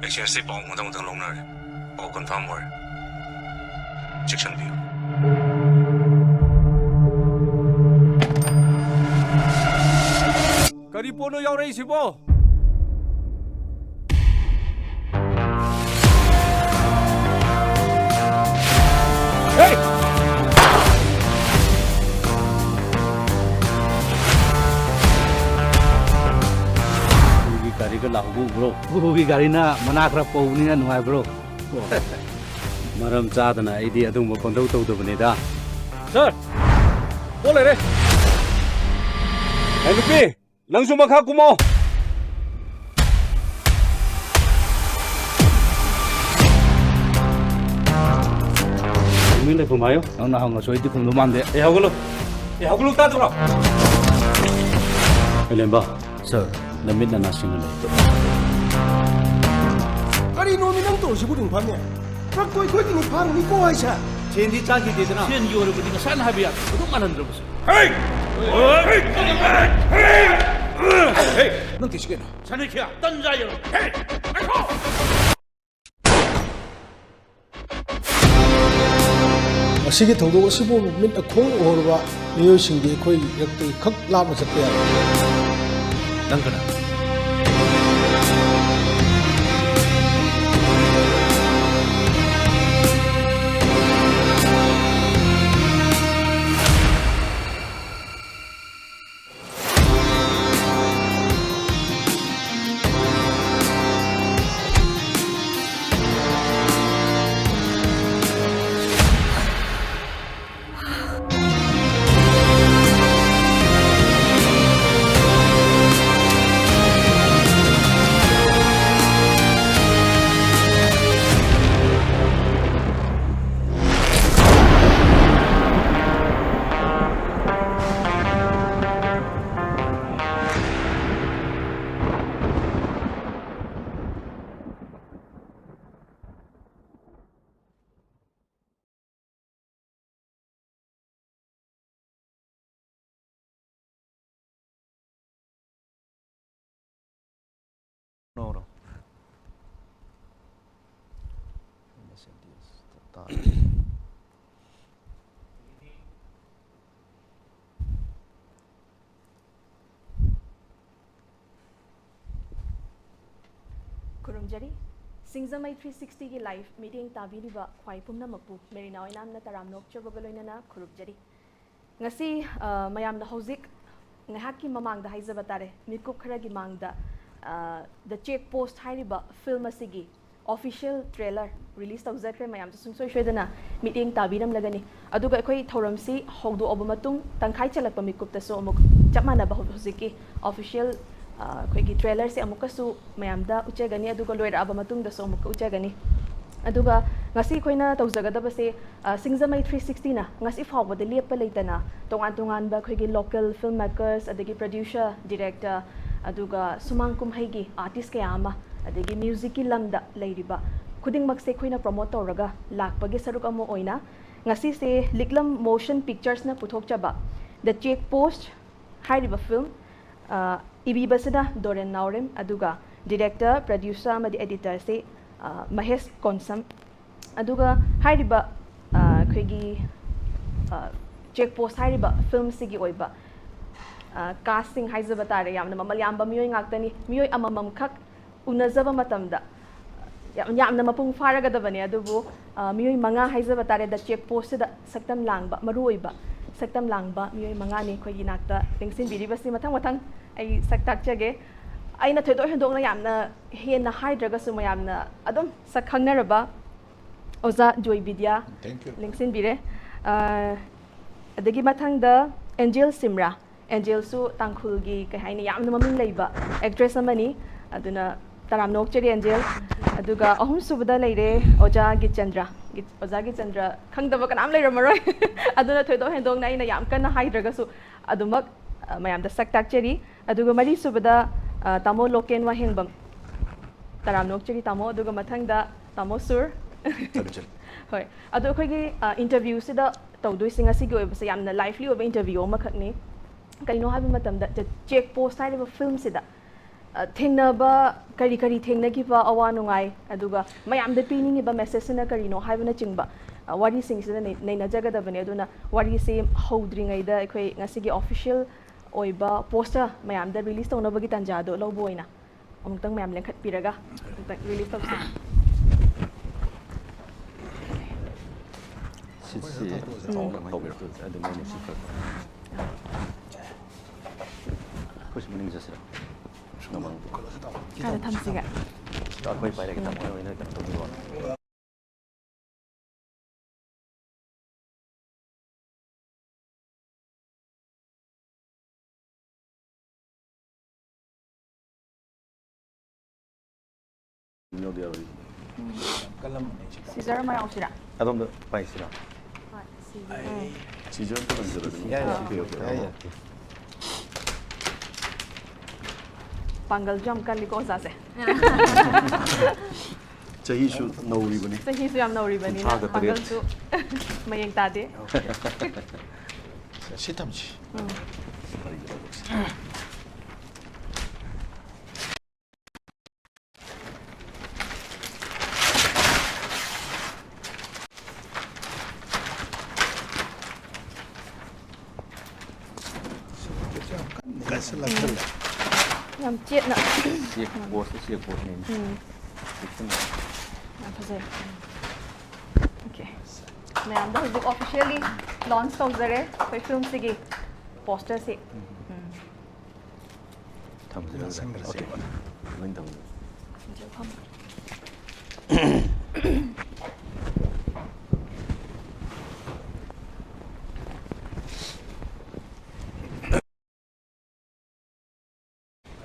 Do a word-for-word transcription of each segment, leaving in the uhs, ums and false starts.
ꯑꯦꯛꯁꯆꯦꯟꯖꯇꯩ ꯄꯥꯎ ꯃꯊꯪ ꯃꯊꯪ ꯂꯧꯅꯔꯦ꯫ ꯄꯥꯎ ꯀꯟꯐꯥꯔꯝ ꯑꯣꯏꯔꯦ꯫ ꯆꯦꯛꯁꯤꯟꯕꯤꯌꯨ꯫ ꯀꯔꯤ ꯄꯣꯠꯅꯣ ꯌꯥꯎꯔꯛꯏꯁꯤꯕꯣ? ꯍꯦ! ꯒꯥꯔꯤꯒ ꯂꯥꯛꯍꯧꯕ ꯎꯕ꯭ꯔꯣ? ꯒꯨꯒꯨꯒꯤ ꯒꯥꯔꯤꯅ ꯃꯅꯥ ꯈꯔ ꯄꯧꯕꯅꯤꯅ ꯅꯨꯡꯉꯥꯏꯕ꯭ꯔꯣ? ꯃꯔꯝ ꯆꯥꯗꯅ ꯑꯩꯗꯤ ꯑꯗꯨꯒꯨꯝꯕ ꯄꯪꯇꯧ ꯇꯧꯗꯕꯅꯤꯗ꯫ ꯁꯥꯔ, ꯄꯣꯠ ꯂꯩꯔꯦ꯫ ꯑꯦ, ꯅꯨꯄꯤ, ꯅꯪꯁꯨ ꯃꯈꯥ ꯀꯨꯝꯃꯣ꯫ ꯇꯨꯃꯤꯟ ꯂꯩꯐꯝ ꯍꯥꯏꯌꯨ꯫ ꯅꯪꯅ ꯍꯪꯉꯁꯨ ꯑꯩꯗꯤ ꯈꯨꯝꯗꯧ ꯃꯥꯟꯗꯦ꯫ ꯑꯦ, ꯍꯧꯒꯠꯂꯨ꯫ ꯑꯦ, ꯍꯧꯒꯠꯂꯨ, ꯇꯥꯗ꯭ꯔꯣ? ꯑꯦꯂꯦꯝꯕ꯫ ꯁꯥꯔ꯫ ꯅꯃꯤꯠ ꯅꯅꯥꯁꯤꯡꯅ ꯂꯩ꯫ ꯀꯔꯤꯅꯣꯃꯤ ꯅꯪ ꯇꯧꯔꯤꯁꯤꯕꯨ, ꯔꯤꯡꯐꯥꯃꯤ? ꯇ꯭ꯔꯛꯇꯣ ꯑꯩꯈꯣꯏꯒꯤꯅꯤ, ꯐꯥꯔꯨꯅꯤꯀꯣ ꯍꯥꯏꯁꯦ꯫ ꯁꯦꯟꯗꯤ ꯆꯥꯈꯤꯗꯦꯗꯅ꯫ ꯁꯦꯟꯒꯤ ꯑꯣꯏꯔꯕꯗꯤ ꯉꯁꯥꯏꯅ ꯍꯥꯏꯕ ꯌꯥꯗ꯭ꯔꯣ? ꯑꯗꯨꯝ ꯃꯥꯜꯍꯟꯗ꯭ꯔꯕꯁꯦ꯫ ꯍꯦ! ꯍꯦ! ꯅꯪ ꯇꯧꯔꯤꯁꯤ ꯀꯩꯅꯣ? ꯁꯅꯤꯈꯤꯌꯥ, ꯇꯟ ꯆꯥꯏꯌꯦꯕ꯫ ꯍꯦ! ꯉꯥꯏꯈꯣ! ꯃꯁꯤꯒꯤ ꯊꯧꯗꯣꯛ ꯑꯁꯤꯕꯨ ꯃꯤꯠꯅ ꯈꯣꯡꯅ ꯎꯍꯧꯔꯕ ꯃꯤꯑꯣꯏꯁꯤꯡꯗꯤ ꯑꯩꯈꯣꯏ ꯏꯔꯛꯇꯒꯤ ꯈꯛ ꯂꯥꯞꯅ ꯆꯠꯄ ꯌꯥꯏ꯫ ꯅꯪ ꯀꯅꯥ? No, no. ꯈꯨꯔꯨꯝꯖꯔꯤ꯫ ꯁꯤꯡꯖꯃꯩ ꯊ꯭ꯔꯤ ꯁꯤꯛꯁꯇꯤꯒꯤ ꯂꯥꯏꯚ ꯃꯤꯠꯌꯦꯡ ꯇꯥꯕꯤꯔꯤꯕ ꯈ꯭ꯋꯥꯏ ꯄꯨꯝꯅꯃꯛꯄꯨ ꯃꯦꯔꯤꯅꯥ ꯑꯣꯏꯅꯥꯝꯅ ꯇꯔꯥꯝꯅ ꯑꯣꯛꯆꯕꯒ ꯂꯣꯏꯅꯅ ꯈꯨꯔꯨꯝꯖꯔꯤ꯫ ꯉꯁꯤ, ꯑ, ꯃꯌꯥꯝꯅ ꯍꯧꯖꯤꯛ ꯉꯥꯏꯍꯥꯛꯀꯤ ꯃꯃꯥꯡꯗ ꯍꯥꯏꯖꯕ ꯇꯥꯔꯦ, ꯃꯤꯀꯨꯞ ꯈꯔꯒꯤ ꯃꯥꯡꯗ, ꯑ, The Check Post ꯍꯥꯏꯔꯤꯕ ꯐꯤꯜꯝ ꯑꯁꯤꯒꯤ ꯑꯣꯐꯤꯁꯤꯌꯦꯜ ꯇ꯭ꯔꯦꯂꯔ ꯔꯤꯂꯤꯁ ꯇꯧꯖꯈ꯭ꯔꯦ꯫ ꯃꯌꯥꯝꯁꯨ ꯁꯨꯡꯁꯣꯏ ꯁꯣꯏꯗꯅ ꯃꯤꯠꯌꯦꯡ ꯇꯥꯕꯤꯔꯝꯂꯒꯅꯤ꯫ ꯑꯗꯨꯒ ꯑꯩꯈꯣꯏ ꯊꯧꯔꯝꯁꯤ ꯍꯧꯗꯣꯛꯑꯕ ꯃꯇꯨꯡ ꯇꯪꯈꯥꯏ ꯆꯜꯂꯛꯄ ꯃꯤꯀꯨꯞꯇꯁꯨ ꯑꯃꯨꯛ ꯆꯞ ꯃꯥꯟꯅꯕ ꯍꯧ-, ꯍꯧꯖꯤꯛꯀꯤ ꯑꯣꯐꯤꯁꯤꯌꯦꯜ, ꯑ, ꯑꯩꯈꯣꯏꯒꯤ ꯇ꯭ꯔꯦꯂꯔꯁꯦ ꯑꯃꯨꯛꯀꯁꯨ ꯃꯌꯥꯝꯗ ꯎꯠꯆꯒꯅꯤ, ꯑꯗꯨꯒ ꯂꯣꯏꯔꯛꯑꯕ ꯃꯇꯨꯡꯗꯁꯨ ꯑꯃꯨꯛꯀ ꯎꯠꯆꯒꯅꯤ꯫ ꯑꯗꯨꯒ ꯉꯁꯤ ꯑꯩꯈꯣꯏꯅ ꯇꯧꯖꯒꯗꯕꯁꯦ, ꯑ, ꯁꯤꯡꯖꯃꯩ ꯊ꯭ꯔꯤ ꯁꯤꯛꯁꯇꯤꯅ ꯉꯁꯤ ꯐꯥꯎꯕꯗ ꯂꯦꯞꯄ ꯂꯩꯇꯅ ꯇꯣꯉꯥꯟ ꯇꯣꯉꯥꯟꯕ ꯑꯩꯈꯣꯏꯒꯤ ꯂꯣꯀꯦꯜ ꯐꯤꯜꯝ ꯃꯦꯀꯔꯁ, ꯑꯗꯒꯤ ꯄ꯭ꯔꯗ꯭ꯌꯨꯁꯔ, ꯗꯤꯔꯦꯛꯇꯔ, ꯑꯗꯨꯒ ꯁꯨꯃꯥꯡ ꯀꯨꯝꯍꯩꯒꯤ ꯑꯥꯔꯇꯤꯁ ꯀꯌꯥ ꯑꯃ, ꯑꯗꯒꯤ ꯃ꯭ꯌꯨꯖꯤꯛꯀꯤ ꯂꯝꯗ ꯂꯩꯔꯤꯕ ꯈꯨꯗꯤꯡꯃꯛꯁꯦ ꯑꯩꯈꯣꯏꯅ ꯄ꯭ꯔꯣꯃꯣꯠ ꯇꯧꯔꯒ ꯂꯥꯛꯄꯒꯤ ꯁꯔꯨꯛ ꯑꯃ ꯑꯣꯏꯅ ꯉꯁꯤꯁꯦ ꯂꯤꯛꯂꯝ ꯃꯣꯁꯟ ꯄꯤꯛꯆꯔꯁꯅ ꯄꯨꯊꯣꯛꯆꯕ The Check Post ꯍꯥꯏꯔꯤꯕ ꯐꯤꯜꯝ, ꯑ, ꯏꯕꯤꯕꯁꯤꯅ ꯗꯣꯔꯦꯟ ꯅꯥꯎꯔꯦꯝ, ꯑꯗꯨꯒ ꯗꯤꯔꯦꯛꯇꯔ, ꯄ꯭ꯔꯗ꯭ꯌꯨꯁꯔ ꯑꯃꯗꯤ ꯑꯦꯗꯤꯇꯔꯁꯤ, ꯑ, ꯃꯍꯦꯁ ꯀꯣꯟꯁꯝ꯫ ꯑꯗꯨꯒ ꯍꯥꯏꯔꯤꯕ, ꯑ, ꯑꯩꯈꯣꯏꯒꯤ, ꯑ, ꯆꯦꯛ ꯄꯣꯁ ꯍꯥꯏꯔꯤꯕ ꯐꯤꯜꯝꯁꯤꯒꯤ ꯑꯣꯏꯕ, ꯑ, ꯀꯥꯁꯁꯤꯡ ꯍꯥꯏꯖꯕ ꯇꯥꯔꯦ, ꯌꯥꯝꯅ ꯃꯃꯜ ꯌꯥꯝꯕ ꯃꯤꯑꯣꯏ ꯉꯥꯛꯇꯅꯤ꯫ ꯃꯤꯑꯣꯏ ꯑꯃꯃꯝꯈꯛ ꯎꯅꯖꯕ ꯃꯇꯝꯗ ꯌꯥꯝ, ꯌꯥꯝꯅ ꯃꯄꯨꯡ ꯐꯥꯔꯒꯗꯕꯅꯦ, ꯑꯗꯨꯕꯨ, ꯑ, ꯃꯤꯑꯣꯏ ꯃꯉꯥ ꯍꯥꯏꯖꯕ ꯇꯥꯔꯦ, ꯗ ꯆꯦꯛ ꯄꯣꯁꯁꯤꯗ ꯁꯛꯇꯝ ꯂꯥꯡꯕ, ꯃꯔꯨꯑꯣꯏꯕ ꯁꯛꯇꯝ ꯂꯥꯡꯕ ꯃꯤꯑꯣꯏ ꯃꯉꯥꯅꯤ ꯑꯩꯈꯣꯏꯒꯤ ꯅꯥꯛꯇ ꯂꯦꯡꯁꯤꯟꯕꯤꯔꯤꯕꯁꯤ꯫ ꯃꯊꯪ ꯃꯊꯪ ꯑꯩ ꯁꯛ ꯇꯥꯛꯆꯒꯦ꯫ ꯑꯩꯅ ꯊꯣꯏꯗꯣꯛ ꯍꯦꯟꯗꯣꯛꯅ ꯌꯥꯝꯅ ꯍꯦꯟꯅ ꯍꯥꯏꯗ꯭ꯔꯒꯁꯨ ꯃꯌꯥꯝꯅ ꯑꯗꯨꯝ ꯁꯛ ꯈꯪꯅꯔꯕ ꯑꯣꯖꯥ ꯖꯣꯏ ꯕꯤꯗ꯭ꯌꯥ Thank you. ꯂꯦꯡꯁꯤꯟꯕꯤꯔꯦ꯫ ꯑ, ꯑꯗꯒꯤ ꯃꯊꯪꯗ ꯑꯦꯟꯖꯦꯜ ꯁꯤꯝꯔꯥ꯫ ꯑꯦꯟꯖꯦꯜꯁꯨ ꯇꯥꯡꯈꯨꯜꯒꯤ, ꯀꯩ ꯍꯥꯏꯅꯤ, ꯌꯥꯝꯅ ꯃꯃꯤꯡ ꯂꯩꯕ ꯑꯦꯛꯇ꯭ꯔꯦꯁ ꯑꯃꯅꯤ꯫ ꯑꯗꯨꯅ ꯇꯔꯥꯝꯅ ꯑꯣꯛꯆꯔꯤ, ꯑꯦꯟꯖꯦꯜ꯫ ꯑꯗꯨꯒ ꯑꯍꯨꯝꯁꯨꯕꯗ ꯂꯩꯔꯦ ꯑꯣꯖꯥ ꯒꯤꯆꯟꯗ꯭ꯔ꯫ ꯒꯤ-, ꯑꯣꯖꯥ ꯒꯤꯆꯟꯗ꯭ꯔ ꯈꯪꯗꯕ ꯀꯅꯥꯝ ꯂꯩꯔꯝꯃꯔꯣꯏ꯫ ꯑꯗꯨꯅ ꯊꯣꯏꯗꯣꯛ ꯍꯦꯟꯗꯣꯛꯅ ꯑꯩꯅ ꯌꯥꯝ ꯀꯟꯅ ꯍꯥꯏꯗ꯭ꯔꯒꯁꯨ ꯑꯗꯨꯃꯛ, ꯑ, ꯃꯌꯥꯝꯗ ꯁꯛ ꯇꯥꯛꯆꯔꯤ꯫ ꯑꯗꯨꯒ ꯃꯔꯤꯁꯨꯕꯗ, ꯑ, ꯇꯥꯃꯣ ꯂꯣꯀꯦꯟ ꯋꯥꯍꯦꯡꯕꯝ꯫ ꯇꯔꯥꯝꯅ ꯑꯣꯛꯆꯔꯤ, ꯇꯥꯃꯣ꯫ ꯑꯗꯨꯒ ꯃꯊꯪꯗ ꯇꯥꯃꯣ ꯁꯨꯔ꯫ ꯊꯥꯒꯠꯆꯔꯤ꯫ ꯍꯣꯏ꯫ ꯑꯗꯣ ꯑꯩꯈꯣꯏꯒꯤ, ꯑ, ꯏꯟꯇꯔꯚ꯭ꯌꯨꯁꯤꯗ ꯇꯧꯗꯣꯏꯁꯦ ꯉꯁꯤꯒꯤ ꯑꯣꯏꯕꯁꯦ ꯌꯥꯝꯅ ꯂꯥꯏꯚꯂꯤ ꯑꯣꯏꯕ ꯏꯟꯇꯔꯚ꯭ꯌꯨ ꯑꯃꯈꯛꯅꯤ꯫ ꯀꯩꯅꯣ ꯍꯥꯏꯕ ꯃꯇꯝꯗ, ꯆꯦ-, ꯆꯦꯛ ꯄꯣꯁ ꯍꯥꯏꯔꯤꯕ ꯐꯤꯜꯝꯁꯤꯗ ꯑ, ꯊꯦꯡꯅꯕ, ꯀꯔꯤ ꯀꯔꯤ ꯊꯦꯡꯅꯈꯤꯕ ꯑꯋꯥ ꯅꯨꯡꯉꯥꯏ, ꯑꯗꯨꯒ ꯃꯌꯥꯝꯗ ꯄꯤꯅꯤꯡꯉꯤꯕ message ꯁꯤꯅ ꯀꯔꯤꯅꯣ ꯍꯥꯏꯕꯅꯆꯤꯡꯕ, ꯑ, ꯋꯥꯔꯤꯁꯤꯡꯁꯤꯗ ꯅꯩ-, ꯅꯩꯅꯖꯒꯗꯕꯅꯦ꯫ ꯑꯗꯨꯅ ꯋꯥꯔꯤꯁꯤ ꯍꯧꯗ꯭ꯔꯤꯉꯩꯗ ꯑꯩꯈꯣꯏ ꯉꯁꯤꯒꯤ official ꯑꯣꯏꯕ poster ꯃꯌꯥꯝꯗ release ꯇꯧꯅꯕꯒꯤ ꯇꯥꯟꯖꯥꯗꯣ ꯂꯧꯕ ꯑꯣꯏꯅ ꯑꯃꯨꯛꯇꯪ ꯃꯌꯥꯝ ꯂꯦꯡꯈꯠꯄꯤꯔꯒ ꯑꯃꯨꯛꯇꯪ release ꯇꯧꯁꯦ꯫ ꯁꯤꯠꯁꯤ ꯎꯝ꯫ ꯇꯧꯕꯤꯔꯣ꯫ ꯑꯗꯨꯃꯥꯏꯅ ꯁꯤ ꯈꯔ꯫ ꯑꯩꯈꯣꯏꯁꯨ ꯃꯅꯤꯡ ꯆꯠꯁꯤꯔꯣ? ꯀꯥꯏꯗ ꯊꯝꯁꯤꯒꯦ? ꯑꯩꯈꯣꯏ ꯄꯥꯏꯔꯒꯦ, ꯇꯥꯃꯣ ꯍꯣꯏ ꯑꯣꯏꯅ ꯀꯩꯅꯣ ꯇꯧꯕꯤꯔꯣ꯫ Scissor ꯑꯃ ꯌꯥꯎꯁꯤꯔꯥ? ꯑꯗꯣꯝꯗ ꯄꯥꯏꯁꯤꯔꯥ? ꯍꯣꯏ, ꯁꯤꯒꯤ꯫ Scissor ꯑꯝꯇ ꯂꯪꯖꯔꯣ, ꯑꯗꯨꯝ꯫ ꯌꯥꯏ, ꯌꯥꯏ, ꯌꯥꯏ, ꯌꯥꯏ꯫ ꯄꯥꯡꯒꯜꯁꯨ ꯌꯥꯝ ꯀꯜꯂꯤꯀꯣ ꯑꯣꯖꯥꯁꯦ꯫ ꯆꯍꯤꯁꯨ ꯅꯧꯔꯤꯕꯅꯤ꯫ ꯆꯍꯤꯁꯨ ꯌꯌꯥꯝ ꯅꯧꯔꯤꯕꯅꯤꯅ ꯀꯨꯟꯊ꯭ꯔꯥꯒ ꯇꯔꯦꯠ꯫ ꯄꯥꯡꯒꯜꯁꯨ ꯃꯌꯦꯡ ꯇꯥꯗꯦ꯫ ꯁꯤ ꯊꯝꯁꯤ꯫ ꯎꯝ꯫ ꯀꯟꯁꯤꯜꯂꯛꯇ꯭ꯔꯦ꯫ ꯌꯥꯝ ꯆꯦꯠꯅ꯫ Check post, check post ꯅꯦ꯫ ꯎꯝ꯫ ꯆꯦꯛꯁꯤꯟꯅ꯫ ꯌꯥꯝ ꯐꯖꯩ꯫ Okay꯫ ꯃꯌꯥꯝꯗ ꯍꯧꯖꯤꯛ officially launch ꯇꯧꯖꯔꯦ ꯑꯩꯈꯣꯏ film ꯁꯤꯒꯤ poster ꯁꯤ꯫ ꯎꯝ꯫ ꯊꯝꯖꯔꯒꯦ꯫ ꯂꯣꯏ ꯊꯝꯖꯔꯒꯦ꯫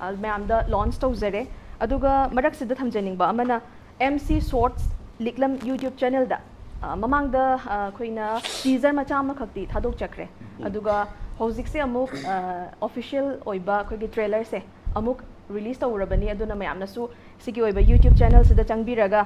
ꯑ, ꯃꯌꯥꯝꯗ launch ꯇꯧꯖꯔꯦ꯫ ꯑꯗꯨꯒ ꯃꯔꯛꯁꯤꯗ ꯊꯝꯖꯅꯤꯡꯕ ꯑꯃꯅ, M C Shorts ꯂꯤꯛꯂꯝ YouTube channel ꯗ, ꯑ, ꯃꯃꯥꯡꯗ, ꯑ, ꯑꯩꯈꯣꯏꯅ teaser ꯃꯆꯥ ꯑꯃꯈꯛꯇꯤ ꯊꯥꯗꯣꯛꯆꯈ꯭ꯔꯦ꯫ ꯎꯝ꯫ ꯑꯗꯨꯒ ꯍꯧꯖꯤꯛꯁꯦ ꯑꯃꯨꯛ, ꯑ, official ꯑꯣꯏꯕ ꯑꯩꯈꯣꯏꯒꯤ trailer ꯁꯦ ꯑꯃꯨꯛ release ꯇꯧꯔꯕꯅꯤ꯫ ꯑꯗꯨꯅ ꯃꯌꯥꯝꯅꯁꯨ ꯁꯤꯒꯤ ꯑꯣꯏꯕ YouTube channel ꯁꯤꯗ ꯆꯪꯕꯤꯔꯒ,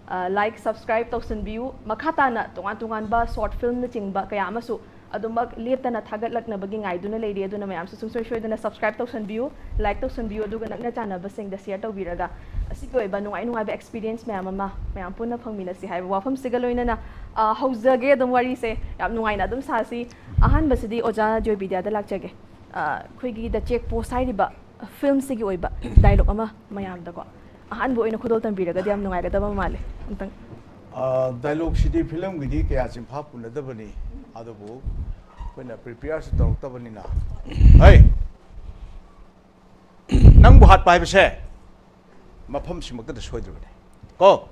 ꯑ, like, subscribe ꯇꯧꯁꯤꯟꯕꯤꯌꯨ꯫ ꯃꯈꯥ ꯇꯥꯅ ꯇꯣꯉꯥꯟ ꯇꯣꯉꯥꯟꯕ short film ꯅꯆꯤꯡꯕ ꯀꯌꯥ ꯑꯃꯁꯨ ꯑꯗꯨꯃꯛ ꯂꯦꯞꯇꯅ ꯊꯥꯒꯠꯂꯛꯅꯕꯒꯤ ꯉꯥꯏꯗꯨꯅ ꯂꯩꯔꯤ꯫ ꯑꯗꯨꯅ ꯃꯌꯥꯝꯁꯨ ꯁꯨꯡꯁꯣꯏ ꯁꯣꯏꯗꯅ subscribe ꯇꯧꯁꯟꯕꯤꯌꯨ, like ꯇꯧꯁꯟꯕꯤꯌꯨ, ꯑꯗꯨꯒ ꯅꯛꯅ ꯆꯥꯟꯅꯕꯁꯤꯡꯗ share ꯇꯧꯕꯤꯔꯒ ꯑꯁꯤꯒꯤ ꯑꯣꯏꯕ ꯅꯨꯡꯉꯥꯏ ꯅꯨꯡꯉꯥꯏꯕ experience ꯃꯌꯥꯝ ꯑꯃ ꯃꯌꯥꯝ ꯄꯨꯟꯅ ꯐꯪꯃꯤꯟꯅꯁꯤ ꯍꯥꯏꯕ ꯋꯥꯐꯝꯁꯤꯒ ꯂꯣꯏꯅꯅ, ꯑ, ꯍꯧꯖꯒꯦ꯫ ꯑꯗꯨꯝ ꯋꯥꯔꯤꯁꯦ ꯌꯥꯝ ꯅꯨꯡꯉꯥꯏꯅ ꯑꯗꯨꯝ ꯁꯥꯁꯤ꯫ ꯑꯍꯥꯟꯕꯁꯤꯗꯤ ꯑꯣꯖꯥ ꯖꯣꯏꯕꯤꯗ꯭ꯌꯥꯗ ꯂꯥꯛꯆꯒꯦ꯫ ꯑ, ꯑꯩꯈꯣꯏꯒꯤ The Check Post ꯍꯥꯏꯔꯤꯕ filmꯁꯤꯒꯤ ꯑꯣꯏꯕ dialogue ꯑꯃ ꯃꯌꯥꯝꯗꯀꯣ ꯑꯍꯥꯟꯕ ꯑꯣꯏꯅ ꯈꯨꯗꯣꯜ ꯇꯝꯕꯤꯔꯒꯗꯤ ꯌꯥꯝ ꯅꯨꯡꯉꯥꯏꯒꯗꯕ ꯃꯥꯜꯂꯦ꯫ ꯑꯝꯇꯪ꯫ ꯑ, dialogueꯁꯤꯗꯤ filmꯒꯤꯗꯤ ꯀꯌꯥ ꯆꯤꯟꯐꯥ ꯄꯨꯅꯗꯕꯅꯤ, ꯑꯗꯨꯕꯨ ꯑꯩꯈꯣꯏꯅ prepareꯁꯨ ꯇꯧꯔꯛꯇꯕꯅꯤꯅ꯫ ꯍꯩ! ꯅꯪꯕꯨ ꯍꯥꯠꯄ ꯍꯥꯏꯕꯁꯦ ꯃꯐꯝꯁꯤꯃꯛꯇꯗ ꯁꯣꯏꯗ꯭ꯔꯕꯅꯦ꯫ ꯀꯣ,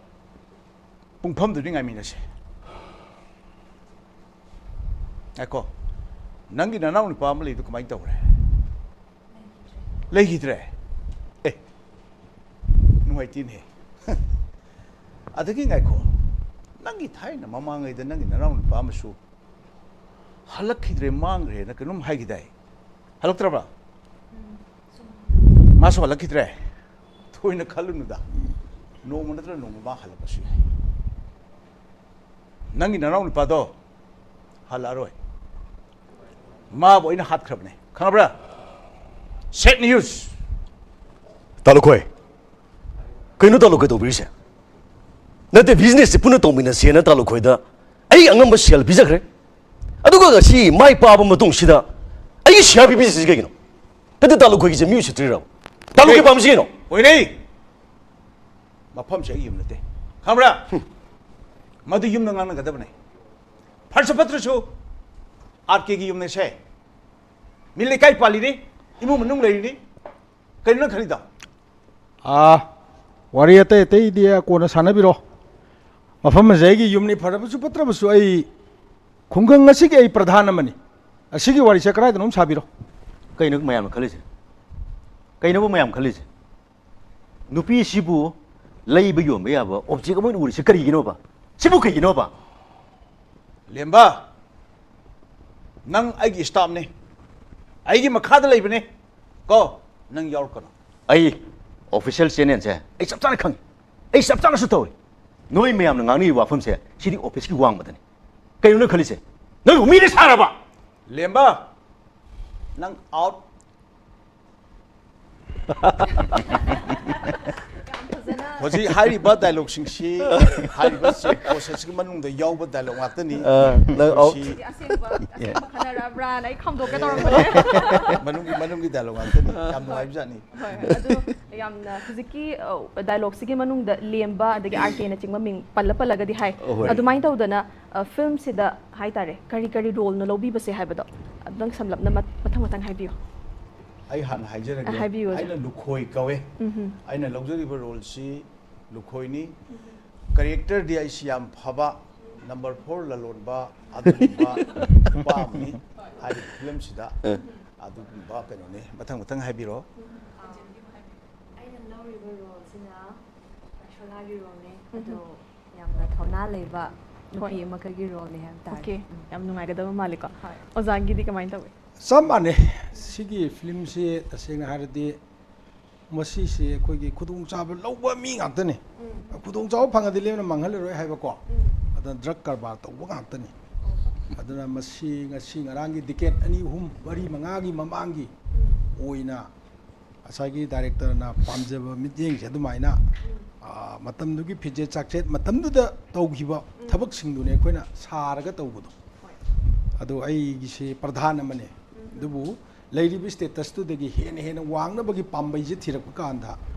ꯄꯨꯡꯐꯝꯗꯨꯗꯤ ꯉꯥꯏꯃꯤꯟꯅꯁꯦ꯫ ꯉꯥꯏꯈꯣ, ꯅꯪꯒꯤ ꯅꯅꯥꯎ ꯅꯨꯄꯥ ꯑꯃ ꯂꯩꯗꯨ ꯀꯃꯥꯏꯅ ꯇꯧꯈ꯭ꯔꯦ? ꯂꯩꯈꯤꯗ꯭ꯔꯦ? ꯑꯦ, ꯅꯨꯡꯉꯥꯏꯇꯦꯅꯦ꯫ ꯑꯗꯒꯤ ꯉꯥꯏꯈꯣ, ꯅꯪꯒꯤ ꯊꯥꯏꯅ ꯃꯃꯥꯡꯉꯩꯗ ꯅꯪꯒꯤ ꯅꯅꯥꯎ ꯅꯨꯄꯥ ꯑꯃꯁꯨ ꯍꯜꯂꯛꯈꯤꯗ꯭ꯔꯦ, ꯃꯥꯡꯈ꯭ꯔꯦꯅ ꯀꯩꯅꯣꯝ ꯍꯥꯏꯈꯤꯗꯥꯏ? ꯍꯜꯂꯛꯇ꯭ꯔꯕ? ꯃꯥꯁꯨ ꯍꯜꯂꯛꯈꯤꯗ꯭ꯔꯦ? ꯊꯣꯏꯅ ꯈꯜꯂꯨꯅꯨꯗ, ꯅꯣꯡꯃ ꯅꯠꯇ꯭ꯔ ꯅꯣꯡꯃ ꯃꯥ ꯍꯜꯂꯛꯄꯁꯨ ꯌꯥꯏ꯫ ꯅꯪꯒꯤ ꯅꯅꯥꯎ ꯅꯨꯄꯥꯗꯣ ꯍꯜꯂꯛꯑꯔꯣꯏ꯫ ꯃꯥꯕꯨ ꯑꯩꯅ ꯍꯥꯠꯈ꯭ꯔꯕꯅꯦ, ꯈꯪꯉꯕ꯭ꯔꯥ? Sad news꯫ ꯇꯥꯂꯨꯈꯣꯏ, ꯀꯩꯅꯣ ꯇꯥꯂꯨꯈꯣꯏ ꯇꯧꯕꯤꯔꯤꯁꯦ? ꯅꯠꯇꯦ, businessꯁꯦ ꯄꯨꯟꯅ ꯇꯧꯃꯤꯟꯅꯁꯦꯅ ꯇꯥꯂꯨꯈꯣꯏꯗ ꯑꯩ ꯑꯉꯝꯕ ꯁꯦꯜ ꯄꯤꯖꯈ꯭ꯔꯦ꯫ ꯑꯗꯨꯒ ꯉꯁꯤ ꯃꯥꯏ ꯄꯥꯕ ꯃꯇꯨꯡꯁꯤꯗ ꯑꯩꯒꯤ ꯁꯤꯌꯥ ꯄꯤꯕꯤꯁꯤ ꯀꯩꯒꯤꯅꯣ? ꯅꯠꯇꯦ, ꯇꯥꯂꯨꯈꯣꯏꯒꯤꯁꯦ ꯃꯤ ꯎꯁꯤꯠꯇ꯭ꯔꯤꯔꯕ? ꯇꯥꯂꯨꯈꯣꯏ ꯄꯥꯝꯃꯤꯁꯤ ꯀꯩꯅꯣ? ꯑꯣꯏꯔꯦ꯫ ꯃꯐꯝꯁꯦ ꯑꯩꯒꯤ ꯌꯨꯝ ꯅꯠꯇꯦ, ꯈꯪꯕ꯭ꯔꯥ? ꯃꯗꯨ ꯌꯨꯝꯗ ꯉꯥꯡꯅꯒꯗꯕꯅꯦ꯫ ꯐꯔꯁꯨ ꯐꯠꯇ꯭ꯔꯁꯨ ꯑꯥꯔ ꯀꯦꯒꯤ ꯌꯨꯝꯅꯦꯁꯦ꯫ ꯃꯤ ꯂꯩꯀꯥꯏ ꯄꯥꯜꯂꯤꯅꯤ, ꯏꯃꯨꯡ ꯃꯅꯨꯡ ꯂꯩꯔꯤꯅꯤ꯫ ꯀꯩꯅꯣ ꯅꯪ ꯈꯜꯂꯤꯗꯣ? ꯑꯥ, ꯋꯥꯔꯤ ꯑꯇꯩ ꯑꯇꯩꯗꯤ ꯀꯣꯟꯅ ꯁꯥꯟꯅꯕꯤꯔꯣ꯫ ꯃꯐꯝ ꯑꯁꯦ ꯑꯩꯒꯤ ꯌꯨꯝꯅꯤ, ꯐꯔꯕꯁꯨ ꯐꯠꯇ꯭ꯔꯕꯁꯨ ꯑꯩ ꯈꯨꯡꯒꯪ ꯑꯁꯤꯒꯤ ꯑꯩ ꯄ꯭ꯔꯙꯥꯟ ꯑꯃꯅꯤ꯫ ꯑꯁꯤꯒꯤ ꯋꯥꯔꯤꯁꯦ ꯀꯗꯥꯏꯗꯅꯣꯝ ꯁꯥꯕꯤꯔꯣ꯫ ꯀꯩꯅꯣ ꯃꯌꯥꯝꯅ ꯈꯜꯂꯤꯁꯦ? ꯀꯩꯅꯣꯕ ꯃꯌꯥꯝ ꯈꯜꯂꯤꯁꯦ? ꯅꯨꯄꯤꯁꯤꯕꯨ ꯂꯩꯕ ꯌꯣꯟꯕ ꯌꯥꯕ object ꯑꯃ ꯑꯣꯏꯅ ꯎꯔꯤꯁꯦ ꯀꯔꯤꯒꯤꯅꯣꯕ? ꯁꯤꯕꯨ ꯀꯩꯒꯤꯅꯣꯕ? ꯂꯦꯝꯕ, ꯅꯪ ꯑꯩꯒꯤ staffꯅꯤ, ꯑꯩꯒꯤ ꯃꯈꯥꯗ ꯂꯩꯕꯅꯤ꯫ ꯀꯣ, ꯅꯪ ꯌꯥꯎꯔꯛꯀꯅꯣ꯫ ꯑꯩ official channelꯁꯦ ꯑꯩ ꯆꯞ ꯆꯥꯅ ꯈꯪꯉꯤ꯫ ꯑꯩ ꯆꯞ ꯆꯥꯅꯁꯨ ꯇꯧꯏ꯫ ꯅꯣꯏ ꯃꯌꯥꯝꯅ ꯉꯥꯡꯅꯔꯤꯕ ꯋꯥꯐꯝꯁꯦ ꯁꯤꯗꯤ officeꯀꯤ ꯋꯥꯡꯃꯗꯅꯤ꯫ ꯀꯩꯅꯣ ꯅꯪ ꯈꯜꯂꯤꯁꯦ? ꯅꯪꯕꯨ ꯃꯤꯅ ꯁꯥꯔꯕ? ꯂꯦꯝꯕ, ꯅꯪ ꯑꯥꯎꯠ꯫ ꯍꯧꯖꯤꯛ ꯍꯥꯏꯔꯤꯕ ꯗꯥꯏꯂꯣꯛꯁꯤꯡꯁꯤ, ꯍꯥꯏꯔꯤꯕ ꯄ꯭ꯔꯣꯁꯦꯁꯀꯤ ꯃꯅꯨꯡꯗ ꯌꯥꯎꯕ ꯗꯥꯏꯂꯣꯛ ꯉꯥꯛꯇꯅꯤ꯫ ꯑ, ꯅꯪ ꯑꯥꯎꯠ꯫ ꯃꯁꯤ ꯑꯁꯦꯡꯕ ꯑꯁꯦꯡꯕ ꯈꯟꯅꯔꯛꯑꯕ꯭ꯔꯥꯅ ꯑꯩ ꯈꯥꯝꯗꯣꯛꯀꯦ ꯇꯧꯔꯝꯕꯅꯦ꯫ ꯃꯅꯨꯡꯒꯤ ꯃꯅꯨꯡꯒꯤ ꯗꯥꯏꯂꯣꯛ ꯉꯥꯛꯇꯅꯤ꯫ ꯌꯥꯝ ꯅꯨꯡꯉꯥꯏꯕꯖꯥꯠꯅꯤ꯫ ꯍꯣꯏ, ꯑꯗꯨ ꯌꯥꯝꯅ ꯍꯧꯖꯤꯛꯀꯤ ꯗꯥꯏꯂꯣꯛꯁꯤꯒꯤ ꯃꯅꯨꯡꯗ ꯂꯦꯝꯕ ꯑꯗꯒꯤ ꯑꯥꯔ ꯀꯦꯅ ꯆꯤꯡꯕ ꯃꯤꯡ ꯄꯜꯂ ꯄꯜꯂꯒꯗꯤ ꯍꯥꯏ꯫ ꯑꯍꯣꯏ꯫ ꯑꯗꯨꯃꯥꯏꯅ ꯇꯧꯗꯅ ꯐꯤꯂꯝꯁꯤꯗ ꯍꯥꯏꯇꯥꯔꯦ ꯀꯔꯤ ꯀꯔꯤ ꯔꯣꯜꯅꯣ ꯂꯧꯕꯤꯕꯁꯦ ꯍꯥꯏꯕꯗꯣ ꯑꯗꯨꯝ ꯁꯝꯂꯞꯅ ꯃꯠ- ꯃꯊꯪ ꯃꯊꯪ ꯍꯥꯏꯕꯤꯌꯨ꯫ ꯑꯩ ꯍꯥꯟꯅ ꯍꯥꯏꯖꯔꯒꯦ꯫ ꯑ, ꯍꯥꯏꯕꯤꯌꯨ, ꯑꯣꯖꯥ꯫ ꯑꯩꯅ ꯂꯨꯈꯣꯏ ꯀꯧꯋꯦ꯫ ꯎꯝꯍꯨꯝ꯫ ꯑꯩꯅ ꯂꯧꯖꯔꯤꯕ ꯔꯣꯜꯁꯤ ꯂꯨꯈꯣꯏꯅꯤ꯫ ꯀꯦꯔꯦꯛꯇꯔꯗꯤ ꯑꯩꯁꯤ ꯌꯥꯝ ꯐꯕ, ꯅꯝꯕꯔ ꯐꯣꯔ ꯂꯂꯣꯟꯕ ꯑꯗꯨꯒꯨꯝꯕ ꯅꯨꯄꯥ ꯑꯃꯅꯤ꯫ ꯍꯥꯏꯔꯤꯕ ꯐꯤꯂꯝꯁꯤꯗ ꯑꯗꯨꯒꯨꯝꯕ ꯀꯩꯅꯣꯅꯤ꯫ ꯃꯊꯪ ꯃꯊꯪ ꯍꯥꯏꯕꯤꯔꯣ꯫ ꯑꯩꯅ ꯂꯧꯔꯤꯕ ꯔꯣꯜꯁꯤꯅ ꯄꯥꯏꯁꯣꯂꯥꯒꯤ ꯔꯣꯜꯅꯤ꯫ ꯑꯗꯣ ꯌꯥꯝꯅ ꯊꯧꯅꯥ ꯂꯩꯕ ꯅꯨꯄꯤ ꯍꯣꯏ꯫ ꯑꯃꯈꯛꯀꯤ ꯔꯣꯜꯅꯤ ꯍꯥꯏꯕ ꯇꯥꯔꯦ꯫ ꯑꯣꯀꯦ, ꯌꯥꯝ ꯅꯨꯡꯉꯥꯏꯒꯗꯕ ꯃꯥꯜꯂꯦꯀꯣ꯫ ꯍꯣꯏ꯫ ꯑꯣꯖꯥꯒꯤꯗꯤ ꯀꯃꯥꯏꯅ ꯇꯧꯏ? ꯆꯞ ꯃꯥꯟꯅꯩ꯫ ꯁꯤꯒꯤ ꯐꯤꯂꯝꯁꯤ ꯇꯁꯦꯡꯅ ꯍꯥꯏꯔꯗꯤ ꯃꯁꯤꯁꯦ ꯑꯩꯈꯣꯏꯒꯤ ꯈꯨꯗꯣꯡꯆꯥꯕ ꯂꯧꯕ ꯃꯤ ꯉꯥꯛꯇꯅꯤ꯫ ꯈꯨꯗꯣꯡꯆꯥꯕ ꯐꯪꯉꯗꯤ ꯂꯦꯝꯅ ꯃꯥꯡꯍꯜꯂꯔꯣꯏ ꯍꯥꯏꯕꯀꯣ꯫ ꯑꯗꯨꯅ ꯗ꯭ꯔꯒ ꯀꯔꯕꯥꯔ ꯇꯧꯕ ꯉꯥꯛꯇꯅꯤ꯫ ꯑꯗꯨꯅ ꯃꯁꯤ ꯉꯁꯤ ꯉꯔꯥꯡꯒꯤ ꯗꯤꯀꯦꯠ ꯑꯅꯤ ꯑꯍꯨꯝ ꯃꯔꯤ ꯃꯉꯥꯒꯤ ꯃꯃꯥꯡꯒꯤ ꯑꯣꯏꯅ ꯉꯁꯥꯏꯒꯤ ꯗꯥꯏꯔꯦꯛꯇꯔꯅ ꯄꯥꯝꯖꯕ ꯃꯤꯠꯌꯦꯡꯁꯦ ꯑꯗꯨꯃꯥꯏꯅ, ꯑ, ꯃꯇꯝꯗꯨꯒꯤ ꯐꯤꯖꯦꯠ ꯆꯥꯛꯆꯦꯠ ꯃꯇꯝꯗꯨꯗ ꯇꯧꯈꯤꯕ ꯊꯕꯛꯁꯤꯡꯗꯨꯅꯦ ꯑꯩꯈꯣꯏꯅ ꯁꯥꯔꯒ ꯇꯧꯕꯗꯣ꯫ ꯑꯗꯣ ꯑꯩꯒꯤꯁꯦ ꯄ꯭ꯔꯙꯥꯟ ꯑꯃꯅꯦ꯫ ꯑꯗꯨꯕꯨ ꯂꯩꯔꯤꯕ ꯁ꯭ꯇꯦꯇꯁꯇꯨꯗꯒꯤ ꯍꯦꯟꯅ ꯍꯦꯟꯅ ꯋꯥꯡꯅꯕꯒꯤ ꯄꯥꯝꯕꯩꯁꯦ ꯊꯤꯔꯛꯄ ꯀꯥꯟꯗ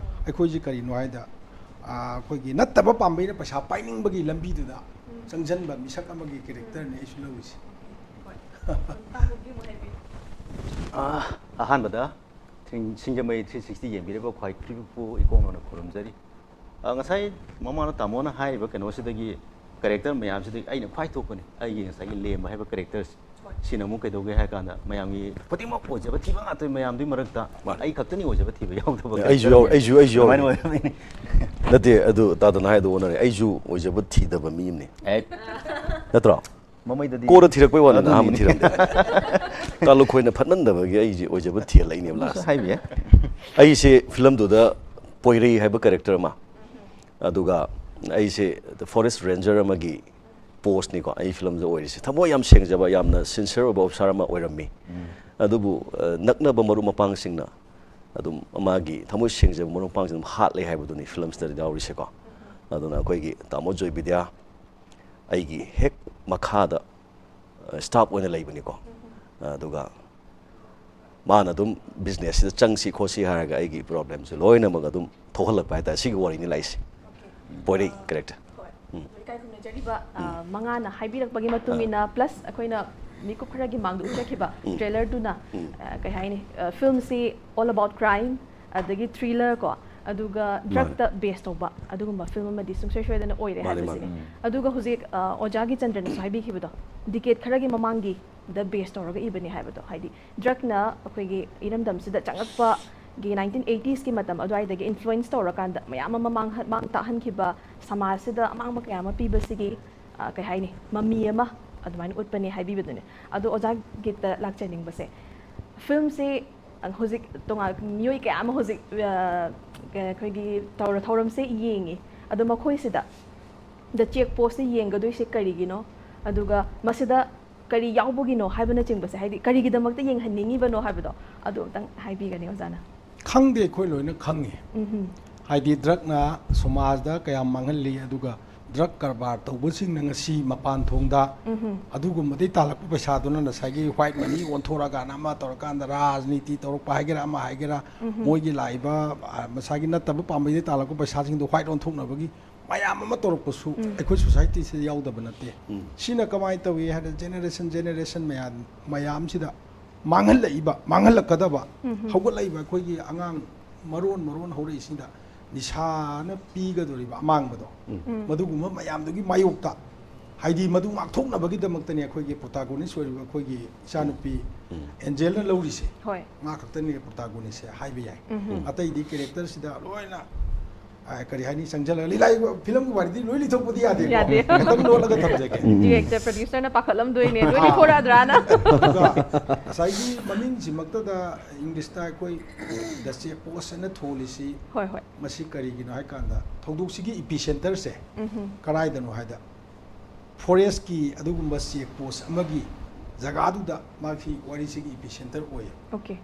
ꯑꯩꯈꯣꯏꯁꯦ ꯀꯔꯤꯅꯣ ꯍꯥꯏꯗ, ꯑ, ꯑꯩꯈꯣꯏꯒꯤ ꯅꯠꯇꯕ ꯄꯥꯝꯕꯩꯅ ꯄꯩꯁꯥ ꯄꯥꯏꯅꯤꯡꯕꯒꯤ ꯂꯝꯕꯤꯗꯨꯗ ꯆꯪꯁꯤꯟꯕ ꯃꯤꯁꯛ ꯑꯃꯒꯤ ꯀꯦꯔꯦꯛꯇꯔꯅꯦ ꯑꯩꯁꯨ ꯂꯧꯔꯤꯁꯦ꯫ ꯑꯥ, ꯑꯍꯥꯟꯕꯗ ꯁꯤꯡ- ꯁꯤꯡꯖꯃꯩ ꯊ꯭ꯔꯤ ꯁꯤꯛꯁꯇꯤ ꯌꯦꯡꯕꯤꯔꯤꯕ ꯈ꯭ꯋꯥꯏ ꯈꯨꯔꯨꯝꯖꯔꯤ꯫ ꯑꯥ, ꯉꯁꯥꯏ ꯃꯃꯥꯡꯗ ꯇꯥꯃꯣꯅ ꯍꯥꯏꯔꯤꯕ ꯀꯩꯅꯣꯁꯤꯗꯒꯤ ꯀꯦꯔꯦꯛꯇꯔ ꯃꯌꯥꯝꯁꯤꯗꯒꯤ ꯑꯩꯅ ꯈ꯭ꯋꯥꯏ ꯊꯣꯛꯄꯅꯤ꯫ ꯑꯩꯒꯤ ꯉꯁꯥꯏꯒꯤ ꯂꯦꯝꯕ ꯍꯥꯏꯕ ꯀꯦꯔꯦꯛꯇꯔꯁꯦ꯫ ꯁꯤꯅ ꯑꯃꯨꯛ ꯀꯩꯗꯧꯒꯦ ꯍꯥꯏ ꯀꯥꯟꯗ ꯃꯌꯥꯝꯒꯤ ꯈꯨꯗꯤꯡꯃꯛ ꯑꯣꯏꯖꯕ ꯊꯤꯕ ꯉꯥꯛꯇ, ꯃꯌꯥꯝꯗꯨꯒꯤ ꯃꯔꯛꯇ ꯃꯥꯅꯦ꯫ ꯑꯩ ꯈꯛꯇꯅꯤ ꯑꯣꯏꯖꯕ ꯊꯤꯕ ꯌꯥꯎꯗꯕ ꯑꯩꯁꯨ character ꯌꯥꯎ- ꯅꯦ꯫ ꯑꯩꯁꯨ- ꯑꯩꯁꯨ ꯌꯥꯎꯔꯤꯅꯦ꯫ ꯑꯗꯨꯃꯥꯏꯅ ꯑꯣꯏꯔꯕꯅꯤꯅꯦ꯫ ꯅꯠꯇꯦ, ꯑꯗꯨ ꯇꯥꯗꯅ ꯍꯥꯏꯗꯣ ꯑꯣꯟꯅꯔꯦ꯫ ꯑꯩꯁꯨ ꯑꯣꯏꯖꯕ ꯊꯤꯗꯕ ꯃꯤ ꯑꯃꯅꯤ꯫ ꯑꯦ, ꯅꯠꯇ꯭ꯔꯣ? ꯃꯃꯩꯗꯗꯤ ꯀꯣꯟꯅ ꯊꯤꯔꯛꯄꯩ ꯋꯥꯅꯤ, ꯑꯗꯨꯅꯤꯅꯦ꯫ ꯑꯍꯥꯟꯕ ꯊꯤꯔꯝꯗꯦ꯫ ꯇꯥ ꯂꯨꯈꯣꯏꯅ ꯐꯠꯃꯟꯗꯕꯒꯤ ꯑꯩꯁꯦ ꯑꯣꯏꯖꯕ ꯊꯤꯍꯜꯂꯛꯏꯅꯦꯕ ꯑꯗꯨꯁꯨ ꯂꯥꯁ꯫ ꯍꯥꯏꯕ ꯌꯥꯏ꯫ ꯑꯩꯁꯦ ꯐꯤꯂꯝꯗꯨꯗ ꯄꯣꯏꯔꯩ ꯍꯥꯏꯕ ꯀꯦꯔꯦꯛꯇꯔ ꯑꯃ, ꯑꯗꯨꯒ ꯑꯩꯁꯦ ꯐꯣꯔꯦꯁ ꯔꯦꯟꯖꯔ ꯑꯃꯒꯤ ꯄꯣꯁꯅꯤꯀꯣ ꯑꯩ ꯐꯤꯂꯝꯗ ꯑꯣꯏꯔꯤꯁꯦ꯫ ꯊꯃꯣꯏ ꯌꯥꯝ ꯁꯦꯡꯖꯕ, ꯌꯥꯝꯅ ꯁꯤꯟꯁꯤꯌꯔ ꯑꯣꯏꯕ ꯑꯣꯐꯤꯁꯥꯔ ꯑꯃ ꯑꯣꯏꯔꯝꯃꯤ꯫ ꯑꯗꯨꯕꯨ ꯑ, ꯅꯛꯅꯕ ꯃꯔꯨꯞ ꯃꯄꯥꯡꯁꯤꯡꯅ ꯑꯗꯨꯝ ꯃꯥꯒꯤ ꯊꯃꯣꯏ ꯁꯦꯡꯖꯕ ꯃꯔꯨꯞ ꯃꯄꯥꯡꯁꯤꯡ ꯑꯗꯨꯝ ꯍꯥꯠꯂꯦ ꯍꯥꯏꯕꯗꯨꯅꯤ ꯐꯤꯂꯝꯁꯤꯗ ꯌꯥꯎꯔꯤꯁꯦꯀꯣ꯫ ꯑꯗꯨꯅ ꯑꯩꯈꯣꯏꯒꯤ ꯇꯥꯃꯣ ꯖꯣꯏꯕꯤꯗ꯭ꯌꯥ ꯑꯩꯒꯤ ꯍꯦꯛ ꯃꯈꯥꯗ ꯁ꯭ꯇꯥꯐ ꯑꯣꯏꯅ ꯂꯩꯕꯅꯤꯀꯣ꯫ ꯑꯗꯨꯒ ꯃꯥꯅ ꯑꯗꯨꯝ ꯕꯤꯖꯤꯅꯦꯁꯁꯤꯗ ꯆꯪꯁꯤ ꯈꯣꯠꯁꯤ ꯍꯥꯏꯔꯒ ꯑꯩꯒꯤ ꯄ꯭ꯔꯣꯕ꯭ꯂꯦꯝꯁꯦ ꯂꯣꯏꯅꯃꯛ ꯑꯗꯨꯝ ꯊꯣꯛꯍꯜꯂꯛꯄ ꯍꯥꯏꯇꯥꯔꯦ꯫ ꯁꯤꯒꯤ ꯋꯥꯔꯤꯅꯤ ꯂꯥꯛꯏꯁꯦ꯫ ꯄꯣꯏꯔꯩ ꯀꯦꯔꯦꯛꯇꯔ꯫ ꯍꯣꯏ꯫ ꯎꯝ꯫ ꯏꯀꯥꯏ ꯈꯨꯝꯅꯖꯔꯤꯕ, ꯑ, ꯎꯝ꯫ ꯃꯉꯥꯅ ꯍꯥꯏꯕꯤꯔꯛꯄꯒꯤ ꯃꯇꯨꯡ ꯑꯥ꯫ ꯏꯟꯅ, ꯄ꯭ꯂꯁ ꯑꯩꯈꯣꯏꯅ ꯃꯤꯀꯨꯞ ꯈꯔꯒꯤ ꯃꯥꯡꯗ ꯎꯠꯆꯈꯤꯕ ꯎꯝ꯫ ꯇ꯭ꯔꯦꯂꯔꯗꯨꯅ, ꯎꯝ꯫ ꯑ, ꯀꯩ ꯍꯥꯏꯅꯤ, ꯑ, ꯐꯤꯂꯝꯁꯤ all about crime, ꯑꯗꯒꯤ ꯊ꯭ꯔꯤꯂꯔ ꯀꯣ, ꯑꯗꯨꯒ ꯃꯥꯅꯦ꯫ ꯗ꯭ꯔꯛꯇ ꯕꯦꯁ ꯇꯧꯕ ꯑꯗꯨꯒꯨꯝꯕ ꯐꯤꯂꯝ ꯑꯃꯗꯤ ꯁꯨꯡꯁꯣꯏ ꯁꯣꯏꯗꯅ ꯑꯣꯏꯔꯦ ꯃꯥꯅꯦ, ꯍꯥꯏꯕꯁꯤꯅꯤ꯫ ꯃꯥꯅꯦ꯫ ꯎꯝ꯫ ꯑꯗꯨꯒ ꯍꯧꯖꯤꯛ, ꯑ, ꯑꯣꯖꯥꯒꯤ ꯆꯟꯗ꯭ꯔꯅꯁꯨ ꯍꯥꯏꯕꯤꯈꯤꯕꯗꯣ, ꯗꯤꯀꯦꯠ ꯈꯔꯒꯤ ꯃꯃꯥꯡꯒꯤ ꯗ ꯕꯦꯁ ꯇꯧꯔꯒ ꯏꯕꯅꯤ ꯍꯥꯏꯕꯗꯣ, ꯍꯥꯏꯗꯤ ꯗ꯭ꯔꯛꯅ ꯑꯩꯈꯣꯏꯒꯤ ꯏꯔꯝꯗꯝꯁꯤꯗ ꯆꯪꯉꯛꯄꯒꯤ ꯅꯥꯏꯟꯇꯤꯟ ꯑꯩꯇꯤꯁꯀꯤ ꯃꯇꯝ ꯑꯗꯨꯋꯥꯏꯗꯒꯤ ꯏꯟꯐ꯭ꯂꯨꯌꯦꯟꯁ ꯇꯧꯔꯀꯥꯟꯗ ꯃꯌꯥꯝ ꯑꯃ ꯃꯥꯡꯍ-, ꯃꯥꯡ ꯇꯥꯛꯍꯟꯈꯤꯕ, ꯁꯃꯥꯖꯁꯤꯗ ꯑꯃꯥꯡꯕ ꯀꯌꯥ ꯑꯃ ꯄꯤꯕꯁꯤꯒꯤ, ꯑ, ꯀꯩ ꯍꯥꯏꯅꯤ, ꯃꯃꯤ ꯑꯃ ꯑꯗꯨꯃꯥꯏꯅ ꯎꯠꯄꯅꯦ ꯍꯥꯏꯕꯤꯕꯗꯨꯅꯦ꯫ ꯑꯗꯣ ꯑꯣꯖꯥ ꯒꯤꯠꯇ ꯂꯥꯛꯆꯅꯤꯡꯕꯁꯦ, ꯐꯤꯂꯝꯁꯤ ꯍꯧꯖꯤꯛ ꯇꯣꯉꯥꯟ ꯃꯤꯑꯣꯏ ꯀꯌꯥ ꯑꯃ ꯍꯧꯖꯤꯛ, ꯑ, ꯑꯩꯈꯣꯏꯒꯤ ꯇꯧꯔ-, ꯊꯧꯔꯝꯁꯦ ꯌꯦꯡꯉꯤ꯫ ꯑꯗꯣ ꯃꯈꯣꯏꯁꯤꯗ ꯗ ꯆꯦꯛ ꯄꯣꯁꯁꯦ ꯌꯦꯡꯒꯗꯣꯏꯁꯦ ꯀꯔꯤꯒꯤꯅꯣ? ꯑꯗꯨꯒ ꯃꯁꯤꯗ ꯀꯔꯤ ꯌꯥꯎꯕꯒꯤꯅꯣ ꯍꯥꯏꯕꯅꯆꯤꯡꯕꯁꯦ, ꯍꯥꯏꯗꯤ ꯀꯔꯤꯒꯤꯗꯃꯛꯇ ꯌꯦꯡꯍꯟꯅꯤꯡꯉꯤꯕꯅꯣ ꯍꯥꯏꯕꯗꯣ, ꯑꯗꯨ ꯑꯝꯇꯪ ꯍꯥꯏꯕꯤꯒꯅꯤ ꯑꯣꯖꯥꯅ꯫ ꯈꯪꯗꯦ, ꯑꯩꯈꯣꯏ ꯂꯣꯏꯅ ꯈꯪꯉꯤ꯫ ꯎꯝꯍꯨꯝ꯫ ꯍꯥꯏꯗꯤ ꯗ꯭ꯔꯛꯅ ꯁꯃꯥꯖꯗ ꯀꯌꯥꯝ ꯃꯥꯡꯍꯜꯂꯤ, ꯑꯗꯨꯒ ꯗ꯭ꯔꯛ ꯀꯔꯕꯥꯔ ꯇꯧꯕꯁꯤꯡꯅ ꯉꯁꯤ ꯃꯄꯥꯟ ꯊꯣꯡꯗ ꯎꯝꯍꯨꯝ꯫ ꯑꯗꯨꯒꯨꯝꯕꯗꯩ ꯇꯥꯜꯂꯛꯄ ꯄꯩꯁꯥꯗꯨꯅ ꯉꯁꯥꯏꯒꯤ ꯋꯥꯏꯠ ꯃꯅꯤ ꯑꯣꯟꯊꯣꯔꯛꯑꯀꯥꯟꯗ ꯑꯃ ꯇꯧꯔꯀꯥꯟꯗ ꯔꯥꯖꯅꯤꯇꯤ ꯇꯧꯔꯛꯄ ꯍꯥꯏꯒꯦꯔꯥ, ꯑꯃ ꯍꯥꯏꯒꯦꯔꯥ, ꯎꯝꯍꯨꯝ꯫ ꯃꯣꯏꯒꯤ ꯂꯥꯛꯏꯕ, ꯑ, ꯃꯁꯥꯒꯤ ꯅꯠꯇꯕ ꯄꯥꯝꯕꯩꯗꯩ ꯇꯥꯜꯂꯛꯄ ꯄꯩꯁꯥꯁꯤꯡꯗꯣ ꯋꯥꯏꯠ ꯑꯣꯟꯊꯣꯛꯅꯕꯒꯤ ꯃꯌꯥꯝ ꯑꯃ ꯇꯧꯔꯛꯄꯁꯨ ꯎꯝ꯫ ꯑꯩꯈꯣꯏ ꯁꯣꯁꯥꯏꯇꯤꯁꯤꯗ ꯌꯥꯎꯗꯕ ꯅꯠꯇꯦ꯫ ꯎꯝ꯫ ꯁꯤꯅ ꯀꯃꯥꯏꯅ ꯇꯧꯏ ꯍꯥꯏꯗ, ꯖꯦꯅꯦꯔꯦꯁꯟ, ꯖꯦꯅꯦꯔꯦꯁꯟ ꯃꯌꯥꯝ, ꯃꯌꯥꯝꯁꯤꯗ ꯃꯥꯡꯍꯜꯂꯛꯏꯕ, ꯃꯥꯡꯍꯜꯂꯛꯀꯗꯕ, ꯎꯝ꯫ ꯍꯧꯒꯠꯂꯛꯏꯕ ꯑꯩꯈꯣꯏꯒꯤ ꯑꯉꯥꯡ ꯃꯔꯣꯟ ꯃꯔꯣꯟ ꯍꯧꯔꯛꯏꯁꯤꯗ ꯅꯤꯁꯥꯅ ꯄꯤꯒꯗꯧꯔꯤꯕ ꯑꯃꯥꯡꯕꯗꯣ, ꯎꯝ꯫ ꯎꯝ꯫ ꯃꯗꯨꯒꯨꯝꯕ ꯃꯌꯥꯝꯗꯨꯒꯤ ꯃꯥꯌꯣꯛꯇ, ꯍꯥꯏꯗꯤ ꯃꯗꯨ ꯉꯥꯛꯊꯣꯛꯅꯕꯒꯤꯗꯃꯛꯇꯅꯦ ꯑꯩꯈꯣꯏꯒꯤ ꯄ꯭ꯔꯣꯇꯥꯒꯣꯅꯤꯁ ꯑꯣꯏꯔꯤꯕ ꯑꯩꯈꯣꯏꯒꯤ ꯏꯆꯥꯅꯨꯄꯤ ꯎꯝ꯫ ꯑꯦꯟꯖꯦꯜꯅ ꯂꯧꯔꯤꯁꯦ꯫ ꯍꯣꯏ꯫ ꯃꯥ ꯈꯛꯇꯅꯦ ꯄ꯭ꯔꯣꯇꯥꯒꯣꯅꯤꯁꯁꯦ ꯍꯥꯏꯕ ꯌꯥꯏ꯫ ꯎꯝ꯫ ꯎꯝ꯫ ꯑꯇꯩꯗꯤ ꯀꯦꯔꯦꯛꯇꯔꯁꯤꯗ ꯂꯣꯏꯅ, ꯑ, ꯀꯔꯤ ꯍꯥꯏꯅꯤ, ꯆꯪꯁꯤꯜꯂꯒ ꯂꯤꯂꯥꯒꯤ ꯐꯤꯂꯝꯒꯤ ꯋꯥꯔꯤꯗꯤ ꯂꯣꯏ ꯂꯤꯊꯣꯛꯄꯗꯤ ꯌꯥꯗꯦꯀꯣ꯫ ꯌꯥꯗꯦ꯫ ꯈꯤꯇꯪ ꯂꯣꯠꯂꯒ ꯊꯝꯖꯒꯦ꯫ ꯎꯝ꯫ ꯗꯤꯔꯦꯛꯇꯔ, ꯄ꯭ꯔꯣꯗ꯭ꯌꯨꯁꯔꯅ ꯄꯥꯈꯠꯂꯝꯗꯣꯏꯅꯦ, ꯂꯣꯏ ꯑꯥ꯫ ꯂꯤꯊꯣꯔꯛꯑꯗ꯭ꯔꯥꯅ꯫ ꯑꯗꯨꯒ ꯉꯁꯥꯏꯒꯤ ꯃꯃꯤꯡꯁꯤꯃꯛꯇꯗ ꯏꯪꯂꯤꯁꯇ ꯑꯩꯈꯣꯏ ꯗ ꯆꯦꯛ ꯄꯣꯁ ꯍꯥꯏꯅ ꯊꯣꯜꯂꯤꯁꯤ, ꯍꯣꯏ, ꯍꯣꯏ꯫ ꯃꯁꯤ ꯀꯔꯤꯒꯤꯅꯣ ꯍꯥꯏ ꯀꯥꯟꯗ, ꯊꯧꯗꯣꯛꯁꯤꯒꯤ ꯏꯄꯤꯁꯦꯟꯇꯔꯁꯦ ꯎꯝꯍꯨꯝ꯫ ꯀꯗꯥꯏꯗꯅꯣ ꯍꯥꯏꯗ, ꯐꯣꯔꯦꯁꯀꯤ ꯑꯗꯨꯒꯨꯝꯕ ꯆꯦꯛ ꯄꯣꯁ ꯑꯃꯒꯤ ꯖꯒꯥꯗꯨꯗ ꯃꯥꯒꯤ ꯋꯥꯔꯤꯁꯤꯒꯤ ꯏꯄꯤ ꯁꯦꯟꯇꯔ ꯑꯣꯏꯌꯦ꯫ ꯑꯣꯀꯦ꯫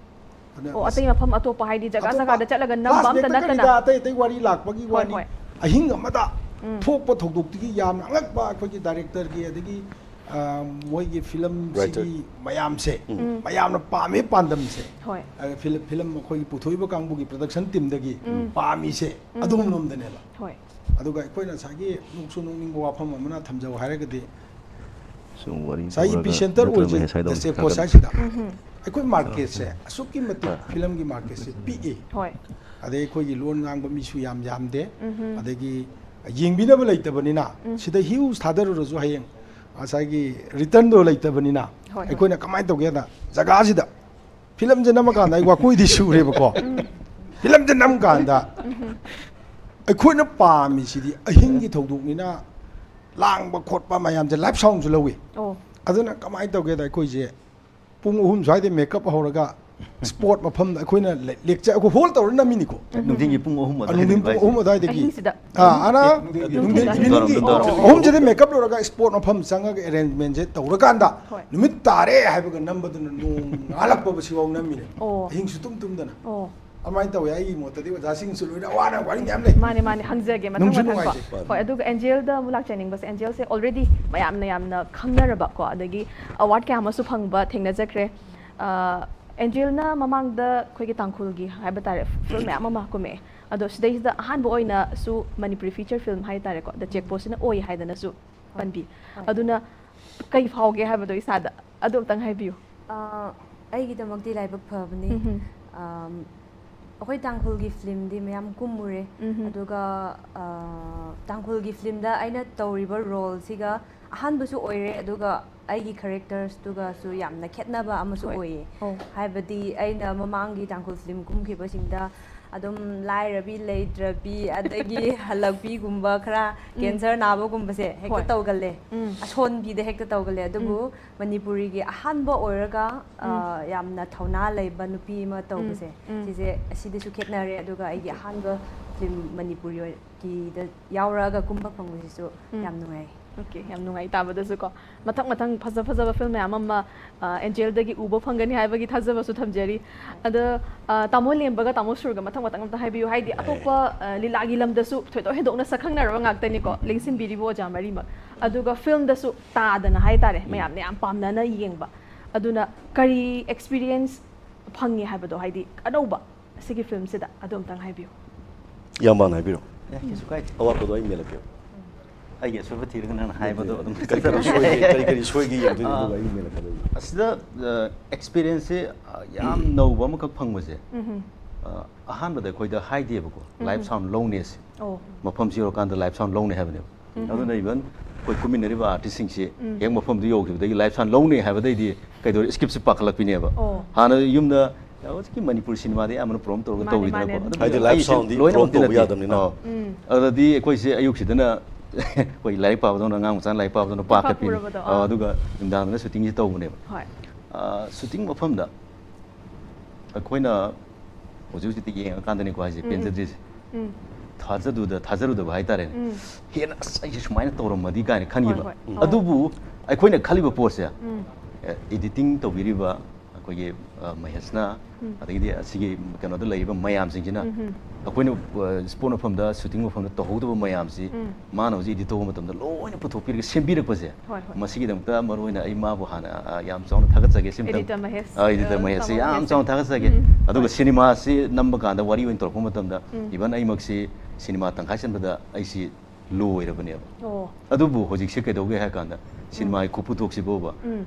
ꯑꯗꯨꯅ ꯑꯣ, ꯑꯇꯩ ꯃꯐꯝ ꯑꯇꯣꯞꯄ, ꯍꯥꯏꯗꯤ ꯖꯒꯥ ꯑꯇꯣꯞꯄ ꯖꯒꯥꯗ ꯆꯠꯂꯒ ꯅꯝꯕ flashback ꯑꯝꯇ ꯇ ꯅꯠꯇꯅ꯫ ꯀꯔꯤꯗ ꯑꯇꯩ ꯑꯇꯩ ꯋꯥꯔꯤ ꯂꯥꯛꯄꯒꯤ ꯍꯣꯏ, ꯋꯥꯅꯤ꯫ ꯍꯣꯏ꯫ ꯑꯍꯤꯡ ꯑꯃꯗ ꯎꯝ꯫ ꯊꯣꯛꯄ ꯊꯧꯗꯣꯛꯇꯨꯒꯤ ꯌꯥꯝꯅ ꯑꯉꯛꯄ ꯑꯩꯈꯣꯏꯒꯤ ꯗꯥꯏꯔꯦꯛꯇꯔꯒꯤ, ꯑꯗꯒꯤ ꯑ, ꯃꯣꯏꯒꯤ ꯐꯤꯂꯝꯁꯤꯒꯤ Writer. ꯃꯌꯥꯝꯁꯦ ꯎꯝ꯫ ꯃꯌꯥꯝꯅ ꯄꯥꯝꯃꯤ ꯄꯥꯟꯗꯝꯁꯦ, ꯍꯣꯏ꯫ ꯑ, ꯐꯤꯂꯝ ꯐꯤꯂꯝ ꯑꯩꯈꯣꯏꯒꯤ ꯄꯨꯊꯣꯛꯏꯕ ꯀꯥꯡꯕꯨꯒꯤ ꯄ꯭ꯔꯗꯛꯁꯟ ꯇꯤꯝꯗꯒꯤ ꯎꯝ꯫ ꯄꯥꯝꯃꯤꯁꯦ ꯎꯝ꯫ ꯑꯗꯣꯝꯂꯣꯝꯗꯅꯦꯕ꯫ ꯍꯣꯏ꯫ ꯑꯗꯨꯒ ꯑꯩꯈꯣꯏꯅ ꯉꯁꯥꯏꯒꯤ ꯅꯣꯛꯁꯨ ꯅꯣꯛꯅꯤꯡꯕ ꯋꯥꯐꯝ ꯑꯃꯅ ꯊꯝꯖꯧ ꯍꯥꯏꯔꯒꯗꯤ, ꯁꯨꯝ ꯋꯥꯔꯤ ꯉꯁꯥꯏꯒꯤ ꯇꯧꯔꯒ ꯏꯄꯤ ꯁꯦꯟꯇꯔ ꯅꯠꯇ꯭ꯔꯒ ꯑꯣꯏꯁꯦ ꯃꯍꯦꯁ ꯍꯥꯏꯗꯧ ꯗꯁꯇꯦ ꯅꯠꯇ꯭ꯔꯒ ꯄꯣꯁ ꯍꯥꯏꯁꯤꯗ ꯑꯩꯈꯣꯏ ꯃꯥꯔꯀꯦꯠꯁꯦ ꯑꯁꯨꯛꯀꯤ ꯃꯇꯤꯛ ꯐꯤꯂꯝꯒꯤ ꯃꯥꯔꯀꯦꯠꯁꯦ ꯄꯤꯛꯏ꯫ ꯍꯣꯏ꯫ ꯑꯗꯩ ꯑꯩꯈꯣꯏꯒꯤ ꯂꯣꯟ ꯉꯥꯡꯕ ꯃꯤꯁꯨ ꯌꯥꯝ ꯌꯥꯝꯗꯦ꯫ ꯎꯝꯍꯨꯝ꯫ ꯑꯗꯒꯤ ꯌꯦꯡꯕꯤꯅꯕ ꯂꯩꯇꯕꯅꯤꯅ ꯎꯝ꯫ ꯁꯤꯗ ꯍ꯭ꯌꯨꯖ ꯊꯥꯗꯔꯨꯔꯁꯨ ꯍꯌꯦꯡ ꯉꯁꯥꯏꯒꯤ ꯔꯤꯇꯔꯟꯗꯣ ꯂꯩꯇꯕꯅꯤꯅ ꯍꯣꯏ, ꯍꯣꯏ꯫ ꯑꯩꯈꯣꯏꯅ ꯀꯃꯥꯏꯅ ꯇꯧꯒꯦꯗ, ꯖꯒꯥꯁꯤꯗ ꯐꯤꯂꯝꯁꯦ ꯅꯝꯃꯀꯥꯟꯗ ꯑꯩ ꯋꯥꯀꯣꯏꯗꯤ ꯁꯨꯔꯦꯕꯀꯣ꯫ ꯐꯤꯂꯝꯁꯦ ꯅꯝꯀꯥꯟꯗ ꯑꯩꯈꯣꯏꯅ ꯄꯥꯝꯃꯤꯁꯤꯗꯤ ꯑꯍꯤꯡꯒꯤ ꯊꯧꯗꯣꯛꯅꯤꯅ ꯂꯥꯡꯕ ꯈꯣꯠꯄ ꯃꯌꯥꯝꯁꯦ ꯂꯥꯏꯐ ꯁꯥꯎꯟꯁꯨ ꯂꯧꯏ꯫ ꯑꯣ꯫ ꯑꯗꯨꯅ ꯀꯃꯥꯏꯅ ꯇꯧꯒꯦꯗ, ꯑꯩꯈꯣꯏꯁꯦ ꯄꯨꯡ ꯑꯍꯨꯝ ꯁ꯭ꯋꯥꯏꯗꯩ ꯃꯦꯀꯞ ꯍꯧꯔꯒ ꯁ꯭ꯄꯣꯠ ꯃꯐꯝꯗ ꯑꯩꯈꯣꯏꯅ ꯂꯦꯛꯆꯔ, ꯑꯩꯈꯣꯏ ꯍꯣꯜ ꯇꯧꯔ ꯅꯝꯃꯤꯅꯤꯀꯣ꯫ ꯅꯨꯡꯊꯤꯟꯒꯤ ꯄꯨꯡ ꯑꯍꯨꯝ ꯑ, ꯅꯨꯡꯊꯤꯟ ꯄꯨꯡ ꯑꯗꯨꯋꯥꯏꯗꯒꯤ ꯑꯍꯨꯝ ꯑꯗꯨꯋꯥꯏꯗꯒꯤ ꯑꯍꯤꯡꯁꯤꯗ? ꯑꯥ, ꯑꯅ ꯅꯨꯡꯊꯤꯟ꯫ ꯅꯨꯡꯊꯤꯟ ꯅꯨꯡꯊꯤꯟ꯫ ꯏꯚꯤꯅꯤꯡꯒꯤ ꯅꯨꯡꯗꯥꯡ꯫ ꯑꯍꯨꯝꯁꯤꯗ ꯃꯦꯀꯞ ꯂꯣꯏꯔꯒ ꯁ꯭ꯄꯣꯠ ꯃꯐꯝ ꯆꯪꯉꯒ ꯑꯦꯔꯦꯟꯖꯃꯦꯟꯁꯦ ꯇꯧꯔꯀꯥꯟꯗ ꯍꯣꯏ꯫ ꯅꯨꯃꯤꯠ ꯇꯥꯔꯦ ꯍꯥꯏꯕꯒ ꯅꯝꯕꯗꯨꯅ ꯅꯣꯡ ꯉꯥꯜꯂꯛꯄꯕ ꯁꯤꯐꯥꯎ ꯅꯝꯃꯤꯅꯦ꯫ ꯑꯣ꯫ ꯑꯍꯤꯡ ꯁꯨꯇꯨꯝ ꯇꯨꯝꯗꯅ꯫ ꯑꯣ꯫ ꯑꯗꯨꯃꯥꯏꯅ ꯇꯧꯋꯦ꯫ ꯑꯩꯒꯤ ꯃꯣꯠꯇꯗꯤ ꯑꯣꯖꯥꯁꯤꯡꯁꯨ ꯂꯣꯏꯅ ꯑꯋꯥꯅ ꯋꯥꯔꯤ ꯃꯌꯥꯝ ꯂꯩ꯫ ꯃꯥꯅꯦ, ꯃꯥꯅꯦ, ꯍꯪꯖꯒꯦ ꯃꯊꯪ ꯅꯨꯡꯁꯨ ꯃꯊꯪ ꯀꯣ꯫ ꯅꯨꯡꯉꯥꯏꯖꯩ꯫ ꯍꯣꯏ, ꯑꯗꯨꯒ ꯑꯦꯟꯖꯦꯜꯗ ꯑꯃꯨꯛ ꯂꯥꯛꯆꯅꯤꯡꯕꯁꯦ, ꯑꯦꯟꯖꯦꯜꯁꯦ already ꯃꯌꯥꯝꯅ ꯌꯥꯝꯅ ꯈꯪꯅꯔꯕ ꯀꯣ, ꯑꯗꯒꯤ ꯑꯦꯋꯥꯔꯗ ꯀꯌꯥ ꯑꯃꯁꯨ ꯐꯪꯕ ꯊꯦꯡꯅꯖꯈ꯭ꯔꯦ꯫ ꯑ, ꯑꯦꯟꯖꯦꯜꯅ ꯃꯃꯥꯡꯗ ꯑꯩꯈꯣꯏꯒꯤ ꯇꯥꯡꯈꯨꯜꯒꯤ ꯍꯥꯏꯕ ꯇꯥꯔꯦ, ꯐꯤꯂꯝ ꯃꯌꯥꯝ ꯑꯃ ꯀꯨꯝꯃꯛꯑꯦ꯫ ꯑꯗꯣ ꯁꯤꯗꯩꯁꯤꯗ ꯑꯍꯥꯟꯕ ꯑꯣꯏꯅꯁꯨ ꯃꯅꯤꯄꯨꯔꯤ ꯐꯤꯆꯔ ꯐꯤꯂꯝ ꯍꯥꯏ ꯇꯥꯔꯦꯀꯣ, ꯗ ꯆꯦꯛ ꯄꯣꯁꯁꯤꯅ ꯑꯣꯏ ꯍꯥꯏꯗꯅꯁꯨ ꯄꯟꯕꯤ꯫ ꯍꯣꯏ꯫ ꯑꯗꯨꯅ ꯀꯩ ꯐꯥꯎꯒꯦ ꯍꯥꯏꯕꯗꯣ ꯏꯁꯥꯗ ꯑꯗꯨ ꯑꯝꯇꯪ ꯍꯥꯏꯕꯤꯌꯨ꯫ ꯑ, ꯑꯩꯒꯤꯗꯃꯛꯇꯤ ꯂꯥꯏꯕꯛ ꯐꯕꯅꯤ꯫ ꯎꯝꯍꯨꯝ꯫ ꯑꯝ, ꯑꯩꯈꯣꯏ ꯇꯥꯡꯈꯨꯜꯒꯤ ꯐꯤꯂꯝꯗꯤ ꯃꯌꯥꯝ ꯀꯨꯝꯃꯨꯔꯦ꯫ ꯎꯝꯍꯨꯝ꯫ ꯑꯗꯨꯒ, ꯑ, ꯇꯥꯡꯈꯨꯜꯒꯤ ꯐꯤꯂꯝꯗ ꯑꯩꯅ ꯇꯧꯔꯤꯕ ꯔꯣꯜꯁꯤꯒ ꯑꯍꯥꯟꯕꯁꯨ ꯑꯣꯏꯔꯦ, ꯑꯗꯨꯒ ꯑꯩꯒꯤ ꯀꯦꯔꯦꯛꯇꯔꯁꯇꯨꯒꯁꯨ ꯌꯥꯝꯅ ꯈꯦꯠꯅꯕ ꯑꯃꯁꯨ ꯍꯣꯏ꯫ ꯑꯣꯏꯌꯦ꯫ ꯑꯣ꯫ ꯍꯥꯏꯕꯗꯤ ꯑꯩꯅ ꯃꯃꯥꯡꯒꯤ ꯇꯥꯡꯈꯨꯜ ꯐꯤꯂꯝ ꯀꯨꯝꯈꯤꯕꯁꯤꯡꯗ ꯑꯗꯨꯝ ꯂꯥꯏꯔꯕꯤ, ꯂꯩꯇ꯭ꯔꯕꯤ, ꯑꯗꯒꯤ ꯍꯜꯂꯛꯄꯤꯒꯨꯝꯕ, ꯈꯔ ꯎꯝ꯫ ꯀꯦꯟꯁꯔ ꯅꯥꯕꯒꯨꯝꯕꯁꯦ ꯍꯦꯛꯇ ꯍꯣꯏ꯫ ꯇꯧꯒꯜꯂꯦ꯫ ꯎꯝ꯫ ꯑꯁꯣꯟꯕꯤꯗ ꯍꯦꯛꯇ ꯇꯧꯒꯜꯂꯦ꯫ ꯑꯗꯨꯕꯨ ꯎꯝ꯫ ꯃꯅꯤꯄꯨꯔꯤꯒꯤ ꯑꯍꯥꯟꯕ ꯑꯣꯏꯔꯒ, ꯑ, ꯎꯝ꯫ ꯌꯥꯝꯅ ꯊꯧꯅꯥ ꯂꯩꯕ ꯅꯨꯄꯤ ꯑꯃ ꯇꯧꯕꯁꯦ, ꯎꯝ꯫ ꯁꯤꯁꯦ ꯑꯁꯤꯗꯁꯨ ꯈꯦꯠꯅꯔꯦ꯫ ꯑꯗꯨꯒ ꯑꯩꯒꯤ ꯑꯍꯥꯟꯕ ꯐꯤꯂꯝ ꯃꯅꯤꯄꯨꯔꯤꯒꯤꯗ ꯌꯥꯎꯔꯛꯑꯒ ꯀꯨꯝꯕ ꯐꯪꯕꯁꯤꯁꯨ ꯎꯝ꯫ ꯌꯥꯝ ꯅꯨꯡꯉꯥꯏ꯫ ꯑꯣꯀꯦ, ꯌꯥꯝ ꯅꯨꯡꯉꯥꯏ ꯇꯥꯕꯗꯁꯨ ꯀꯣ꯫ ꯃꯊꯪ ꯃꯊꯪ ꯐꯖ ꯐꯖꯕ ꯐꯤꯂꯝ ꯃꯌꯥꯝ ꯑꯃ ꯑꯦꯟꯖꯦꯜꯗꯒꯤ ꯎꯕ ꯐꯪꯒꯅꯤ ꯍꯥꯏꯕꯒꯤ ꯊꯥꯖꯕꯁꯨ ꯊꯝꯖꯔꯤ꯫ ꯑꯗ ꯇꯥꯃꯣ ꯂꯦꯝꯕꯒ ꯇꯥꯃꯣ ꯁꯨꯔꯒ ꯃꯊꯪ ꯃꯊꯪ ꯑꯝꯇ ꯍꯥꯏꯕꯤꯌꯨ꯫ ꯍꯥꯏꯗꯤ ꯑꯇꯣꯞꯄ ꯂꯤꯂꯥꯒꯤ ꯂꯝꯗꯁꯨ ꯊꯣꯏꯗꯣꯛ ꯍꯦꯟꯗꯣꯛꯅ ꯁꯛꯈꯪꯅꯔꯕ ꯉꯥꯛꯇꯅꯤꯀꯣ, ꯂꯦꯡꯁꯤꯟꯕꯤꯔꯤꯕ ꯑꯣꯖꯥ ꯃꯔꯤꯃꯛ꯫ ꯑꯗꯨꯒ ꯐꯤꯂꯝꯗꯁꯨ ꯇꯥꯗꯅ ꯍꯥꯏꯇꯥꯔꯦ, ꯃꯌꯥꯝꯅ ꯌꯥꯝ ꯄꯥꯝꯅꯅ ꯌꯦꯡꯕ꯫ ꯑꯗꯨꯅ ꯀꯔꯤ ꯑꯦꯛꯁꯄꯤꯔꯤꯌꯦꯟꯁ ꯐꯪꯉꯦ ꯍꯥꯏꯕꯗꯣ, ꯍꯥꯏꯗꯤ ꯑꯅꯧꯕ ꯁꯤꯒꯤ ꯐꯤꯂꯝꯁꯤꯗ, ꯑꯗꯨ ꯑꯝꯇꯪ ꯍꯥꯏꯕꯤꯌꯨ꯫ ꯏꯌꯥꯝꯕꯅ ꯍꯥꯏꯕꯤꯔꯣ꯫ ꯑꯦ, ꯀꯩꯁꯨ ꯀꯥꯏꯗꯦ꯫ ꯑꯋꯥꯠꯄꯗꯣ ꯑꯩ ꯃꯦꯜꯂꯛꯀꯦ꯫ ꯑꯩꯒꯤ ꯑꯁꯣꯏꯕ ꯊꯤꯔꯒ ꯅꯪꯅ ꯍꯥꯏꯕꯗꯣ ꯑꯗꯨꯝ ꯀꯔꯤ ꯀꯔꯤ ꯁꯣꯏꯒꯦ, ꯀꯔꯤ ꯀꯔꯤ ꯁꯣꯏꯒꯦ ꯌꯦꯡꯗꯣꯏꯅꯦ, ꯑꯗꯨꯒ ꯑꯩ ꯃꯦꯜꯂꯛꯀꯗꯣꯏꯅꯤ꯫ ꯑꯁꯤꯗ ꯑꯦꯛꯁꯄꯤꯔꯤꯌꯦꯟꯁꯁꯦ ꯌꯥꯝ ꯅꯧꯕ ꯑꯃꯈꯛ ꯐꯪꯕꯁꯦ, ꯑ, ꯑꯍꯥꯟꯕꯗ ꯑꯩꯈꯣꯏꯗ ꯍꯥꯏꯗꯦꯕꯀꯣ, ꯂꯥꯏꯚ ꯁꯥꯎꯟ ꯂꯧꯅꯦꯁꯦ꯫ ꯑꯣ꯫ ꯃꯐꯝꯁꯤ ꯌꯧꯔꯀꯥꯟꯗ ꯂꯥꯏꯚ ꯁꯥꯎꯟ ꯂꯧꯅꯦ ꯍꯥꯏꯕꯅꯦꯕ꯫ ꯑꯗꯨꯅ ꯏꯚꯟ ꯑꯩꯈꯣꯏ ꯀꯨꯝꯃꯤꯟꯅꯔꯤꯕ ꯑꯥꯔꯇꯤꯁꯁꯤꯡꯁꯤ ꯍꯦꯛ ꯃꯐꯝꯗꯨ ꯌꯧꯈꯤꯕꯗꯒꯤ ꯂꯥꯏꯚ ꯁꯥꯎꯟ ꯂꯧꯅꯦ ꯍꯥꯏꯕꯗꯩꯗꯤ ꯀꯩꯗꯧꯔꯦ, ꯁ꯭ꯀ꯭ꯔꯤꯞꯁꯦ ꯄꯥꯈꯠꯂꯛꯄꯤꯅꯦꯕ꯫ ꯑꯣ꯫ ꯍꯥꯟꯅ ꯌꯨꯝꯗ ꯍꯧꯖꯤꯛꯀꯤ ꯃꯅꯤꯄꯨꯔ ꯁꯤꯅꯦꯃꯥꯗꯤ ꯑꯌꯥꯝꯕꯅ ꯄ꯭ꯔꯣꯝ ꯇꯧꯔꯒ ꯃꯥꯅꯦ, ꯇꯧꯋꯤꯗꯅꯀꯣ꯫ ꯃꯥꯅꯦ꯫ ꯑꯗꯨꯕꯨ ꯍꯥꯏꯗꯤ ꯂꯥꯏꯚ ꯑꯩꯁꯦ ꯁꯥꯎꯟꯗꯤ ꯂꯣꯏꯅꯃꯛꯇꯤ ꯄ꯭ꯔꯣꯝ ꯇꯧꯕ ꯅꯠꯇꯦ꯫ ꯌꯥꯗꯕꯅꯤꯅ꯫ ꯑꯥ꯫ ꯑꯗꯨꯗꯗꯤ ꯑꯩꯈꯣꯏꯁꯦ ꯑꯌꯨꯛꯁꯤꯗꯅ ꯑꯩꯈꯣꯏ ꯂꯥꯏꯔꯤꯛ ꯄꯥꯕꯗꯧꯅ, ꯑꯉꯥꯡ ꯃꯆꯥꯅ ꯂꯥꯏꯔꯤꯛ ꯄꯥꯕꯗꯧꯅ ꯄꯥꯈꯠꯄꯤꯅꯤ꯫ ꯄꯥꯈꯠꯄꯨꯔꯕꯗꯣ, ꯑꯥ, ꯑꯥ꯫ ꯑꯗꯨꯒ ꯅꯨꯡꯗꯥꯡꯗꯅ ꯁꯨꯇꯤꯡꯁꯦ ꯇꯧꯕꯅꯦꯕ꯫ ꯍꯣꯏ꯫ ꯑꯥ, ꯁꯨꯇꯤꯡ ꯃꯐꯝꯗ ꯑꯩꯈꯣꯏꯅ ꯍꯧꯖꯤꯛ ꯍꯧꯖꯤꯛꯇꯤ ꯌꯦꯡꯉꯀꯥꯟꯗꯅꯤꯀꯣ ꯍꯥꯏꯁꯦ, ꯄꯦꯟꯖꯗ꯭ꯔꯤꯁꯦ꯫ ꯎꯝ꯫ ꯊꯥꯖꯗꯨꯗ ꯊꯥꯖꯔꯨꯗꯕ ꯍꯥꯏꯇꯥꯔꯦꯅꯦ꯫ ꯎꯝ꯫ ꯍꯦꯟꯅ ꯑꯁ ꯑꯩꯁꯦ ꯁꯨꯃꯥꯏꯅ ꯇꯧꯔꯝꯃꯗꯤ ꯀꯥꯏꯅ ꯈꯟꯈꯤꯕ꯫ ꯍꯣꯏ, ꯍꯣꯏ꯫ ꯑꯗꯨꯕꯨ ꯑꯩꯈꯣꯏꯅ ꯈꯜꯂꯤꯕ ꯄꯣꯠꯁꯦ, ꯎꯝ꯫ ꯑꯦꯗꯤꯇꯤꯡ ꯇꯧꯕꯤꯔꯤꯕ ꯑꯩꯈꯣꯏꯒꯤ, ꯑ, ꯃꯍꯦꯁꯅ, ꯎꯝ꯫ ꯑꯗꯒꯤꯗꯤ ꯑꯁꯤꯒꯤ ꯀꯩꯅꯣꯗ ꯂꯩꯔꯤꯕ ꯃꯌꯥꯝꯁꯤꯡꯁꯤꯅ ꯎꯝ꯫ ꯑꯩꯈꯣꯏꯅ, ꯑ, ꯁ꯭ꯄꯣꯔꯠ ꯃꯐꯝꯗ ꯁꯨꯇꯤꯡ ꯃꯐꯝꯗ ꯇꯧꯍꯧꯗꯕ ꯃꯌꯥꯝꯁꯤ ꯎꯝ꯫ ꯃꯥꯅ ꯍꯧꯖꯤꯛ ꯏꯗꯤꯠ ꯇꯧꯕ ꯃꯇꯝꯗ ꯂꯣꯏꯅ ꯄꯨꯊꯣꯛꯄꯤꯔꯒ ꯁꯦꯝꯕꯤꯔꯛꯄꯁꯦ, ꯍꯣꯏ, ꯍꯣꯏ꯫ ꯃꯁꯤꯒꯤꯗꯃꯛꯇ ꯃꯔꯨ ꯑꯣꯏꯅ ꯑꯩ ꯃꯥꯕꯨ ꯍꯥꯟꯅ, ꯑ, ꯌꯥꯝ ꯆꯥꯎꯅ ꯊꯥꯒꯠꯆꯒꯦ꯫ ꯁꯤꯃꯇꯪ, Editor ꯃꯍꯦꯁ, ꯑ, Editor ꯑ, ꯃꯍꯦꯁꯁꯦ ꯇꯥꯃꯣ ꯌꯥꯝ ꯃꯍꯦꯁ꯫ ꯆꯥꯎꯅ ꯊꯥꯒꯠꯆꯒꯦ꯫ ꯎꯝ꯫ ꯑꯗꯨꯒ ꯁꯤꯅꯦꯃꯥꯁꯤ ꯅꯝꯕ ꯀꯥꯟꯗ ꯋꯥꯔꯤ ꯑꯣꯏꯅ ꯇꯧꯔꯛꯄ ꯃꯇꯝꯗ, ꯎꯝ꯫ ꯏꯚꯟ ꯑꯩꯃꯛꯁꯤ ꯁꯤꯅꯦꯃꯥ ꯇꯪꯈꯥꯏ ꯆꯟꯕꯗ ꯑꯩꯁꯤ ꯂꯣꯏꯔꯕꯅꯦꯕ꯫ ꯑꯣ꯫ ꯑꯗꯨꯕꯨ ꯍꯧꯖꯤꯛꯁꯦ ꯀꯩꯗꯧꯒꯦ ꯍꯥꯏ ꯀꯥꯟꯗ ꯁꯤꯅꯦꯃꯥꯒꯤ ꯈꯨꯄꯨꯊꯣꯛꯁꯤꯐꯥꯎꯕ, ꯎꯝ꯫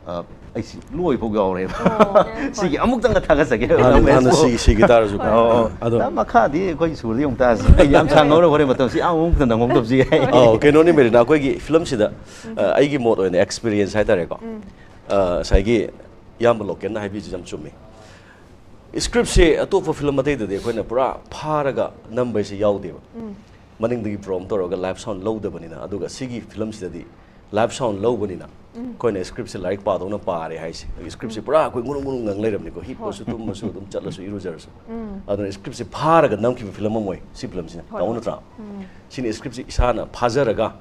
ꯑ, ꯑꯩꯁꯤ ꯂꯣꯏꯐꯥꯎ ꯌꯥꯎꯔꯦꯕ꯫ ꯑꯣ, ꯁꯤꯒꯤ ꯑꯃꯨꯛꯇꯪꯒ ꯊꯥꯒꯠꯆꯒꯦ꯫ ꯍꯥꯟꯅ, ꯍꯥꯟꯅ ꯁꯤꯒꯤ, ꯁꯤꯒꯤ ꯇꯥꯔꯁꯨ꯫ ꯍꯣꯏ꯫ ꯑꯣ, ꯑꯣ꯫ ꯑꯗꯣ ꯃꯈꯥꯗꯤ ꯑꯩꯈꯣꯏ ꯁꯨꯔꯗꯤ ꯑꯃꯨꯛ ꯇꯥꯔꯁꯤ꯫ ꯑꯩ ꯌꯥꯝ ꯁꯥꯡꯍꯧꯔ ꯍꯣꯔꯦꯟ ꯃꯇꯝꯁꯤ ꯌꯥꯝ ꯑꯃꯨꯛꯇ ꯅꯪꯍꯧꯗꯕꯁꯨ ꯌꯥꯏ꯫ ꯑꯧ, ꯀꯩꯅꯣꯅꯤ ꯃꯦꯔꯤꯅꯥ, ꯑꯩꯈꯣꯏꯒꯤ ꯐꯤꯂꯝꯁꯤꯗ, ꯑ, ꯑꯩꯒꯤ ꯃꯣꯠ ꯑꯣꯏꯅ ꯑꯦꯛꯁꯄꯤꯔꯤꯌꯟꯁ ꯍꯥꯏꯇꯥꯔꯦꯀꯣ꯫ ꯑ, ꯉꯁꯥꯏꯒꯤ ꯏꯌꯥꯝꯕ ꯂꯣꯀꯦꯜꯅ ꯍꯥꯏꯕꯤꯔꯤꯁꯤ ꯌꯥꯝ ꯆꯨꯝꯃꯤ꯫ ꯁ꯭ꯀ꯭ꯔꯤꯞꯁꯦ ꯑꯇꯣꯞꯄ ꯐꯤꯂꯝ ꯑꯇꯩꯗꯗꯤ ꯑꯩꯈꯣꯏꯅ ꯄꯨꯔꯥ ꯐꯥꯔꯒ ꯅꯝꯕ ꯍꯥꯏꯁꯦ ꯌꯥꯎꯗꯦꯕ꯫ ꯃꯅꯤꯡꯗꯒꯤ ꯄ꯭ꯔꯣꯝ ꯇꯧꯔꯒ ꯂꯥꯏꯚ ꯁꯥꯎꯟ ꯂꯧꯗꯕꯅꯤꯅ, ꯑꯗꯨꯒ ꯁꯤꯒꯤ ꯐꯤꯂꯝꯁꯤꯗꯗꯤ ꯂꯥꯏꯚ ꯁꯥꯎꯟ ꯂꯧꯕꯅꯤꯅ ꯑꯩꯈꯣꯏꯅ script ꯁꯦ ꯂꯥꯏꯔꯤꯛ ꯄꯥꯗꯧꯅ ꯄꯥꯔꯦ ꯍꯥꯏꯁꯦ꯫ Script ꯁꯦ ꯄꯨꯔꯥ ꯑꯩꯈꯣꯏ ꯉꯨꯔꯨꯡ ꯉꯨꯔꯨꯡ ꯉꯪ ꯂꯩꯔꯕꯅꯤꯀꯣ, ꯍꯤꯞꯄꯁꯨ ꯇꯨꯝꯃꯁꯨ ꯑꯗꯨꯝ ꯆꯠꯂꯁꯨ ꯏꯔꯨꯖꯔꯁꯨ꯫ ꯑꯗꯨꯅ script ꯁꯦ ꯐꯥꯔꯒ ꯅꯝꯈꯤꯕ film ꯑꯃ ꯑꯣꯏ ꯁꯤ film ꯁꯤꯅ꯫ ꯍꯣꯏ, ꯇꯥꯃꯣ ꯍꯣꯏ꯫ ꯅꯠꯇ꯭ꯔꯥ? ꯁꯤꯅ script ꯁꯦ ꯏꯁꯥꯅ ꯐꯥꯖꯔꯒ,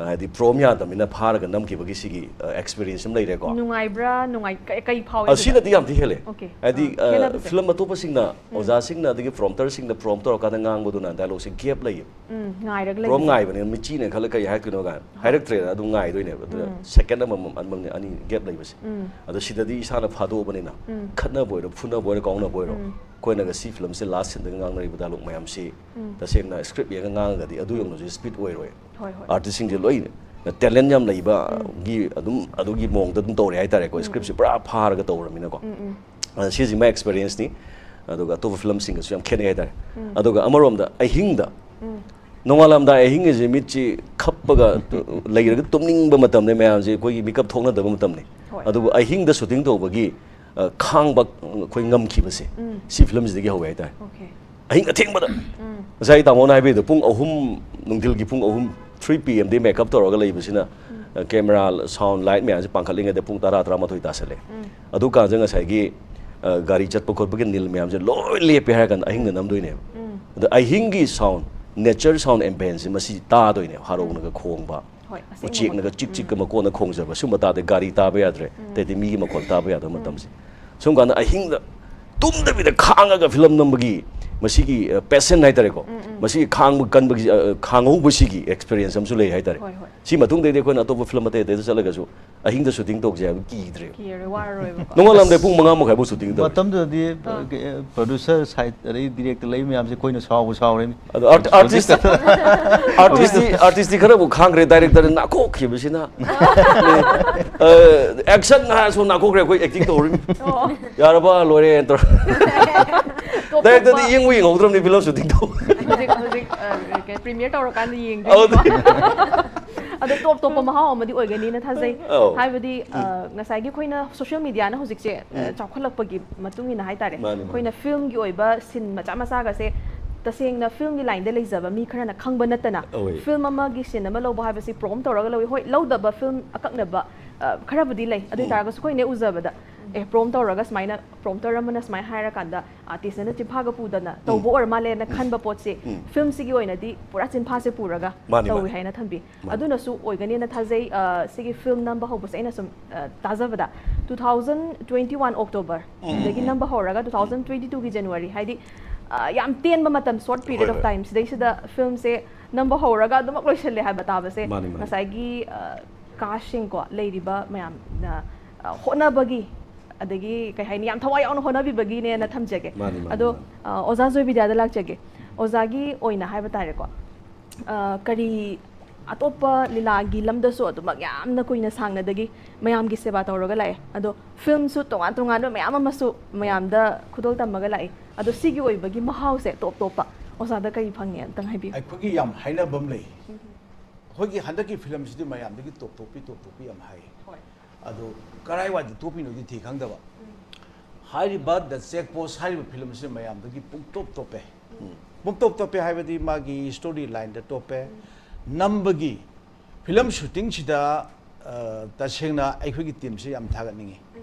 ꯍꯥꯏꯗꯤ prompt ꯌꯥꯗꯕꯅꯤꯅ ꯐꯥꯔꯒ ꯅꯝꯈꯤꯕꯒꯤ ꯁꯤꯒꯤ experience ꯑꯃ ꯂꯩꯔꯦꯀꯣ꯫ ꯅꯨꯡꯉꯥꯏꯕ꯭ꯔꯥ? ꯅꯨꯡꯉꯥꯏ ꯀ- ꯀꯩ ꯐꯥꯎꯋꯦ ꯑ, ꯑꯗꯨꯗ? ꯁꯤꯅꯗꯤ ꯌꯥꯝ ꯊꯤ ꯍꯦꯜꯂꯦ꯫ Okay. ꯍꯥꯏꯗꯤ ꯑ, ꯈꯦꯠꯅꯕꯁꯦ? film ꯑꯇꯣꯞꯄꯁꯤꯡꯅ, ꯑꯣꯖꯥꯁꯤꯡꯅ ꯑꯗꯒꯤ prompter ꯁꯤꯡꯅ prompt ꯇꯧꯔꯀꯥꯟꯗ ꯉꯥꯡꯕꯗꯨꯅ dialogue ꯁꯦ gap ꯂꯩꯌꯦꯕ꯫ ꯎꯝ, ꯉꯥꯏꯔꯒ Prompt ꯂꯩꯕꯁꯦ꯫ ꯉꯥꯏꯕꯅꯤꯅ ꯃꯤꯆꯤꯅ ꯈꯜꯂ ꯀꯔꯤ ꯍꯥꯏꯔꯛꯇꯣꯏꯅꯣ ꯀꯥꯏꯅ ꯍꯥꯏꯔꯛꯇ꯭ꯔꯦꯅ ꯑꯗꯨꯝ ꯉꯥꯏꯗꯣꯏꯅꯦꯕ꯫ ꯑꯗꯨꯅ second ꯑꯃꯃꯝ ꯑꯃꯃꯝ ꯑꯅꯤ gap ꯂꯩꯕꯁꯦ꯫ ꯑꯗꯣ ꯁꯤꯗꯗꯤ ꯏꯁꯥꯅ ꯐꯥꯗꯣꯛꯑꯕꯅꯤꯅ ꯈꯠꯅꯕ ꯑꯣꯏꯔꯣ, ꯐꯨꯅꯕ ꯑꯣꯏꯔꯣ, ꯀꯥꯎꯅꯕ ꯑꯣꯏꯔꯣ, ꯑꯩꯈꯣꯏꯅꯒ ꯁꯤ film ꯁꯦ last scene ꯗꯒ ꯉꯥꯡꯅꯔꯤꯕ dialogue ꯃꯌꯥꯝꯁꯤ ꯇꯁꯦꯡꯅ script ꯌꯦꯡꯉ ꯉꯥꯡꯉꯒꯗꯤ ꯑꯗꯨ ꯌꯧꯅꯁꯨ speed ꯑꯣꯏꯔꯣꯏ꯫ ꯍꯣꯏ, ꯍꯣꯏ꯫ Artist ꯁꯤꯡꯁꯦ ꯂꯣꯏ talent ꯌꯥꯝ ꯂꯩꯕꯒꯤ ꯑꯗꯨꯝ ꯑꯗꯨꯒꯤ ꯃꯑꯣꯡꯗ ꯑꯗꯨꯝ ꯇꯧꯔꯦ ꯍꯥꯏꯇꯥꯔꯦꯀꯣ꯫ Script ꯁꯦ ꯄꯨꯔꯥ ꯐꯥꯔꯒ ꯇꯧꯔꯕꯅꯤꯅꯀꯣ꯫ ꯑ, ꯁꯤꯁꯤ my experience ꯅꯤ꯫ ꯑꯗꯨꯒ ꯑꯇꯣꯞꯄ film ꯁꯤꯡꯒꯁꯨ ꯌꯥꯝ ꯈꯦꯠꯅꯩ ꯍꯥꯏꯇꯥꯔꯦ꯫ ꯑꯗꯨꯒ ꯑꯃꯔꯣꯝꯗ ꯑꯍꯤꯡꯗ, ꯅꯣꯡꯉꯥꯜꯂꯝꯗꯥꯏ ꯑꯍꯤꯡꯒꯁꯦ ꯃꯤꯠꯁꯤ ꯈꯞꯄꯒ ꯇꯨ-, ꯂꯩꯔꯒ ꯇꯨꯝꯅꯤꯡꯕ ꯃꯇꯝꯅꯦ ꯃꯌꯥꯝꯁꯦ, ꯑꯩꯈꯣꯏꯒꯤ ꯃꯤꯀꯞ ꯊꯣꯛꯅꯗꯕ ꯃꯇꯝꯅꯤ꯫ ꯍꯣꯏ꯫ ꯑꯗꯨꯕꯨ ꯑꯍꯤꯡꯗ shooting ꯇꯧꯕꯒꯤ, ꯑ, ꯈꯥꯡꯕ ꯑꯩꯈꯣꯏ ꯉꯝꯈꯤꯕꯁꯦ ꯁꯤ film ꯁꯤꯗꯒꯤ ꯍꯧꯋꯦ ꯍꯥꯏꯇꯥꯔꯦ꯫ Okay. ꯑꯍꯤꯡ ꯑꯊꯦꯡꯕꯗ, ꯉꯁꯥꯏ ꯇꯥꯃꯣꯅ ꯍꯥꯏꯕꯤꯗꯣ, ꯄꯨꯡ ꯑꯍꯨꯝ, ꯅꯨꯡꯊꯤꯜꯒꯤ ꯄꯨꯡ ꯑꯍꯨꯝ, three P M ꯗꯒꯤ makeup ꯇꯧꯔꯒ ꯂꯩꯕꯁꯤꯅ, camera, sound, light ꯃꯌꯥꯝꯁꯦ ꯄꯥꯡꯈꯠꯂꯤꯉꯩꯗ ꯄꯨꯡ ꯇꯔꯥ, ꯇꯔꯥꯃꯥꯊꯣꯏ ꯇꯥꯁꯜꯂꯦ꯫ ꯑꯗꯨꯀꯥꯟꯁꯤꯗ ꯉꯁꯥꯏꯒꯤ, ꯑ, ꯒꯥꯔꯤ ꯆꯠꯄ ꯈꯣꯠꯄꯒꯤ ꯅꯤꯜ ꯃꯌꯥꯝꯁꯦ ꯂꯣꯏ ꯂꯦꯞꯄꯦ ꯍꯥꯏꯔ ꯀꯥꯟꯗ ꯑꯍꯤꯡꯗ ꯅꯝꯗꯣꯏꯅꯦꯕ꯫ ꯑꯗ ꯑꯍꯤꯡꯒꯤ sound, nature sound ambience ꯁꯦ ꯃꯁꯤ ꯇꯥꯗꯣꯏꯅꯦꯕ, ꯍꯔꯧꯅꯒ ꯈꯣꯡꯕ, ꯍꯣꯏ, ꯑꯁꯦꯡꯕ ꯎꯆꯦꯛꯅꯒ ꯃꯈꯣꯟ꯫ ꯆꯤꯛ ꯆꯤꯛꯀ ꯃꯀꯣꯟꯅ ꯈꯣꯡꯖꯕ ꯁꯨꯝꯕ ꯇꯥꯗꯦ, ꯒꯥꯔꯤ ꯇꯥꯕ ꯌꯥꯗ꯭ꯔꯦ, ꯑꯗꯩꯗꯤ ꯃꯤꯒꯤ ꯃꯈꯣꯜ ꯇꯥꯕ ꯌꯥꯗꯕ ꯃꯇꯝꯁꯦ꯫ ꯁꯨꯝ ꯀꯥꯟꯗ ꯑꯍꯤꯡꯗ ꯇꯨꯝꯗꯕꯤꯗ ꯈꯥꯡꯉꯒ film ꯅꯝꯕꯒꯤ ꯃꯁꯤꯒꯤ, ꯑ, passion ꯍꯥꯏꯇꯥꯔꯦꯀꯣ, ꯃꯁꯤꯒꯤ ꯈꯥꯡꯕ ꯀꯟꯕꯒꯤ, ꯑ, ꯈꯥꯡꯍꯧꯕꯁꯤꯒꯤ experience ꯑꯃꯁꯨ ꯂꯩ ꯍꯥꯏꯇꯥꯔꯦ꯫ ꯍꯣꯏ, ꯍꯣꯏ꯫ ꯁꯤ ꯃꯇꯨꯡꯗꯩꯗꯤ ꯑꯩꯈꯣꯏꯅ ꯑꯇꯣꯞꯄ film ꯑꯇꯩ ꯑꯇꯩꯗ ꯆꯠꯂꯒꯁꯨ ꯑꯍꯤꯡꯗ shooting ꯇꯧꯁꯦ ꯍꯥꯏꯕ ꯀꯤꯗ꯭ꯔꯦꯕ꯫ ꯀꯤꯔꯔꯣꯏ, ꯋꯥꯔꯔꯣꯏꯕꯀꯣ꯫ ꯅꯣꯡꯉꯥꯜꯂꯝꯗꯥꯏ ꯄꯨꯡ ꯃꯉꯥ ꯃꯈꯥꯏꯐꯥꯎ shooting ꯇꯧꯋꯦ꯫ ꯃꯇꯝꯗꯨꯗꯗꯤ producer side ꯑꯗꯩ director ꯂꯩ ꯃꯌꯥꯝꯁꯦ ꯑꯩꯈꯣꯏꯅ ꯁꯥꯎꯕ ꯁꯥꯎꯔꯦꯅꯦ꯫ ꯑꯗꯣ art-, artist, artist T, artist T ꯈꯔꯕꯨ ꯈꯥꯡꯈ꯭ꯔꯦ, director ꯅꯥꯈꯣꯛꯈꯤꯕꯁꯤꯅ꯫ ꯑ, action ꯍꯥꯏꯔꯁꯨ ꯅꯥꯈꯣꯛꯈ꯭ꯔꯦ, ꯑꯩꯈꯣꯏ acting ꯇꯧꯔꯤꯃꯤ꯫ ꯑꯣ꯫ ꯌꯥꯔꯕ, ꯂꯣꯏꯔꯦ ꯇꯧꯔ꯫ ꯇꯣꯞ Director ꯗꯤ ꯇꯣꯞꯄ- ꯌꯦꯡꯕꯨ ꯌꯦꯡꯍꯧꯗ꯭ꯔꯕꯅꯤ film shooting ꯇꯧꯕ꯫ ꯍꯧꯖꯤꯛ, ꯍꯧꯖꯤꯛ, ꯑ, ꯀꯩ, premiere ꯇꯧꯔꯀꯥꯟꯗ ꯑꯧ꯫ ꯌꯦꯡꯗꯣꯏꯅꯤꯀꯣ꯫ ꯑꯗꯣ ꯇꯣꯞ ꯇꯣꯞꯄ ꯃꯍꯥꯎ ꯑꯃꯗꯤ ꯑꯣꯏꯒꯅꯤꯅ ꯊꯥꯖꯩ꯫ ꯑꯧ꯫ ꯍꯥꯏꯕꯗꯤ, ꯑ, ꯉꯁꯥꯏꯒꯤ ꯑꯩꯈꯣꯏꯅ social media ꯅ ꯍꯧꯖꯤꯛꯁꯦ, ꯑ, ꯆꯥꯎꯈꯠꯂꯛꯄꯒꯤ ꯃꯇꯨꯡ ꯏꯟꯅ ꯍꯥꯏꯇꯥꯔꯦ꯫ ꯃꯥꯅꯤ, ꯃꯥꯅꯤ꯫ ꯑꯩꯈꯣꯏꯅ film ꯒꯤ ꯑꯣꯏꯕ scene ꯃꯆꯥ ꯃꯆꯥꯒꯁꯦ ꯇꯁꯦꯡꯅ ꯐꯤꯂꯝꯒꯤ ꯂꯥꯏꯟꯗ ꯂꯩꯖꯕ ꯃꯤ ꯈꯔꯅ ꯈꯪꯕ ꯅꯠꯇꯅ, ꯑꯣꯏ꯫ ꯐꯤꯂꯝ ꯑꯃꯒꯤ ꯁꯤꯟ ꯑꯃ ꯂꯧꯕ ꯍꯥꯏꯕꯁꯤ ꯄ꯭ꯔꯣꯝ ꯇꯧꯔꯒ ꯂꯧꯏ꯫ ꯍꯣꯏ, ꯂꯧꯗꯕ ꯐꯤꯂꯝ ꯑꯀꯛꯅꯕ ꯑ, ꯈꯔꯕꯨꯗꯤ ꯂꯩ꯫ ꯑꯗꯨ ꯑꯣꯏ ꯇꯥꯔꯒꯁꯨ ꯑꯩꯈꯣꯏꯅ ꯎꯖꯕꯗ, ꯑꯦ, ꯄ꯭ꯔꯣꯝ ꯇꯧꯔꯒ ꯁꯨꯃꯥꯏꯅ, ꯄ꯭ꯔꯣꯝꯇꯔ ꯑꯃꯅ ꯁꯨꯃꯥꯏꯅ ꯍꯥꯏꯔꯀꯥꯟꯗ ꯑꯥꯔꯇꯤꯁꯅ ꯆꯤꯟꯐꯥꯒ ꯄꯨꯗꯅ ꯇꯧꯕ ꯑꯣꯏꯔ ꯃꯥꯜꯂꯦꯅ ꯈꯟꯕ ꯄꯣꯠꯁꯦ, ꯐꯤꯂꯝꯁꯤꯒꯤ ꯑꯣꯏꯅꯗꯤ ꯄꯨꯔꯥ ꯆꯤꯟꯐꯥꯁꯦ ꯄꯨꯔꯒ ꯃꯥꯅꯤ, ꯇꯧꯏ ꯃꯥꯅꯤ꯫ ꯍꯥꯏꯅ ꯊꯝꯕꯤ꯫ ꯃꯥꯅꯤ꯫ ꯑꯗꯨꯅꯁꯨ ꯑꯣꯏꯒꯅꯦꯅ ꯊꯥꯖꯩ꯫ ꯑ, ꯁꯤꯒꯤ ꯐꯤꯂꯝ ꯅꯝꯕ ꯍꯧꯕꯁꯦ ꯑꯩꯅ ꯁꯨꯝ, ꯑ, ꯇꯥꯖꯕꯗ, two thousand twenty one October ꯗꯒꯤ ꯅꯝꯕ ꯍꯧꯔꯒ two thousand twenty two ꯒꯤ January, ꯍꯥꯏꯗꯤ, ꯑ, ꯌꯥꯝ ꯇꯦꯟꯕ ꯃꯇꯝ, short period ꯍꯣꯏ, of ꯍꯣꯏ꯫ time ꯁꯤꯗꯩꯁꯤꯗ ꯐꯤꯂꯝꯁꯦ ꯅꯝꯕ ꯍꯧꯔꯒ ꯑꯗꯨꯃꯛ ꯂꯣꯏꯁꯤꯜꯂꯦ ꯍꯥꯏꯕ ꯇꯥꯕꯁꯦ, ꯃꯥꯅꯤ, ꯃꯥꯅꯤ꯫ ꯉꯁꯥꯏꯒꯤ, ꯑ, ꯀꯥꯁꯁꯤꯡꯀꯣ, ꯂꯩꯔꯤꯕ ꯃꯌꯥꯝꯅ, ꯑ, ꯍꯣꯠꯅꯕꯒꯤ, ꯑꯗꯒꯤ ꯀꯩ ꯍꯥꯏꯅꯤ, ꯌꯥꯝ ꯊꯋꯥꯏ ꯌꯥꯎꯅ ꯍꯣꯠꯅꯕꯤꯕꯒꯤꯅꯦꯅ ꯊꯝꯖꯒꯦ꯫ ꯃꯥꯅꯤ, ꯃꯥꯅꯤ, ꯑꯗꯣ, ꯃꯥꯅꯤ꯫ ꯑ, ꯑꯣꯖꯥ ꯖꯣꯏꯕꯤꯗ꯭ꯌꯥꯗ ꯂꯥꯛꯆꯒꯦ꯫ ꯑꯣꯖꯥꯒꯤ ꯑꯣꯏꯅ ꯍꯥꯏꯕ ꯇꯥꯔꯦꯀꯣ, ꯑ, ꯀꯔꯤ ꯑꯇꯣꯞꯄ ꯂꯤꯂꯥꯒꯤ ꯂꯝꯗꯁꯨ ꯑꯗꯨꯃꯛ ꯌꯥꯝꯅ ꯀꯨꯏꯅ ꯁꯥꯡꯅꯗꯒꯤ ꯃꯌꯥꯝꯒꯤ ꯁꯦꯕꯥ ꯇꯧꯔꯒ ꯂꯥꯛꯑꯦ꯫ ꯑꯗꯣ ꯐꯤꯂꯝꯁꯨ ꯇꯣꯉꯥꯟ ꯇꯣꯉꯥꯟꯕ ꯃꯌꯥꯝ ꯑꯃꯁꯨ ꯃꯌꯥꯝꯗ ꯈꯨꯗꯣꯜ ꯇꯝꯃꯒ ꯂꯥꯛꯏ꯫ ꯑꯗꯣ ꯁꯤꯒꯤ ꯑꯣꯏꯕꯒꯤ ꯃꯍꯥꯎꯁꯦ ꯇꯣꯞ ꯇꯣꯞꯄ ꯑꯣꯖꯥꯗ ꯀꯔꯤ ꯐꯪꯉꯦ, ꯑꯝꯇꯪ ꯍꯥꯏꯕꯤꯌꯨ꯫ ꯑꯩꯈꯣꯏꯒꯤ ꯌꯥꯝ ꯍꯥꯏꯅꯕ ꯑꯃ ꯂꯩ꯫ ꯑꯩꯈꯣꯏꯒꯤ ꯍꯟꯗꯛꯀꯤ ꯐꯤꯂꯝꯁꯤꯗꯤ ꯃꯌꯥꯝꯗꯒꯤ ꯇꯣꯞ ꯇꯣꯞꯄꯤ, ꯇꯣꯞ ꯇꯣꯞꯄꯤ ꯌꯥꯝ ꯍꯥꯏ꯫ ꯍꯣꯏ꯫ ꯑꯗꯣ ꯀꯔꯥꯏꯋꯥꯏꯗ ꯇꯣꯞꯄꯤꯅꯣꯗꯤ ꯊꯤ ꯈꯪꯗꯕ꯫ ꯍꯥꯏꯔꯤꯕ The Check Post ꯍꯥꯏꯔꯤꯕ ꯐꯤꯂꯝꯁꯤ ꯃꯌꯥꯝꯗꯒꯤ ꯄꯨꯡꯇꯣꯞ ꯇꯣꯞꯄꯦ꯫ ꯄꯨꯡꯇꯣꯞ ꯇꯣꯞꯄꯦ ꯍꯥꯏꯕꯗꯤ ꯃꯥꯒꯤ ꯁ꯭ꯇꯣꯔꯤ ꯂꯥꯏꯟꯗ ꯇꯣꯞꯄꯦ꯫ ꯅꯝꯕꯒꯤ ꯐꯤꯂꯝ ꯁꯨꯇꯤꯡꯁꯤꯗ, ꯑ, ꯇꯁꯦꯡꯅ ꯑꯩꯈꯣꯏꯒꯤ ꯇꯤꯝꯁꯤ ꯌꯥꯝ ꯊꯥꯒꯠꯅꯤꯡꯉꯤ꯫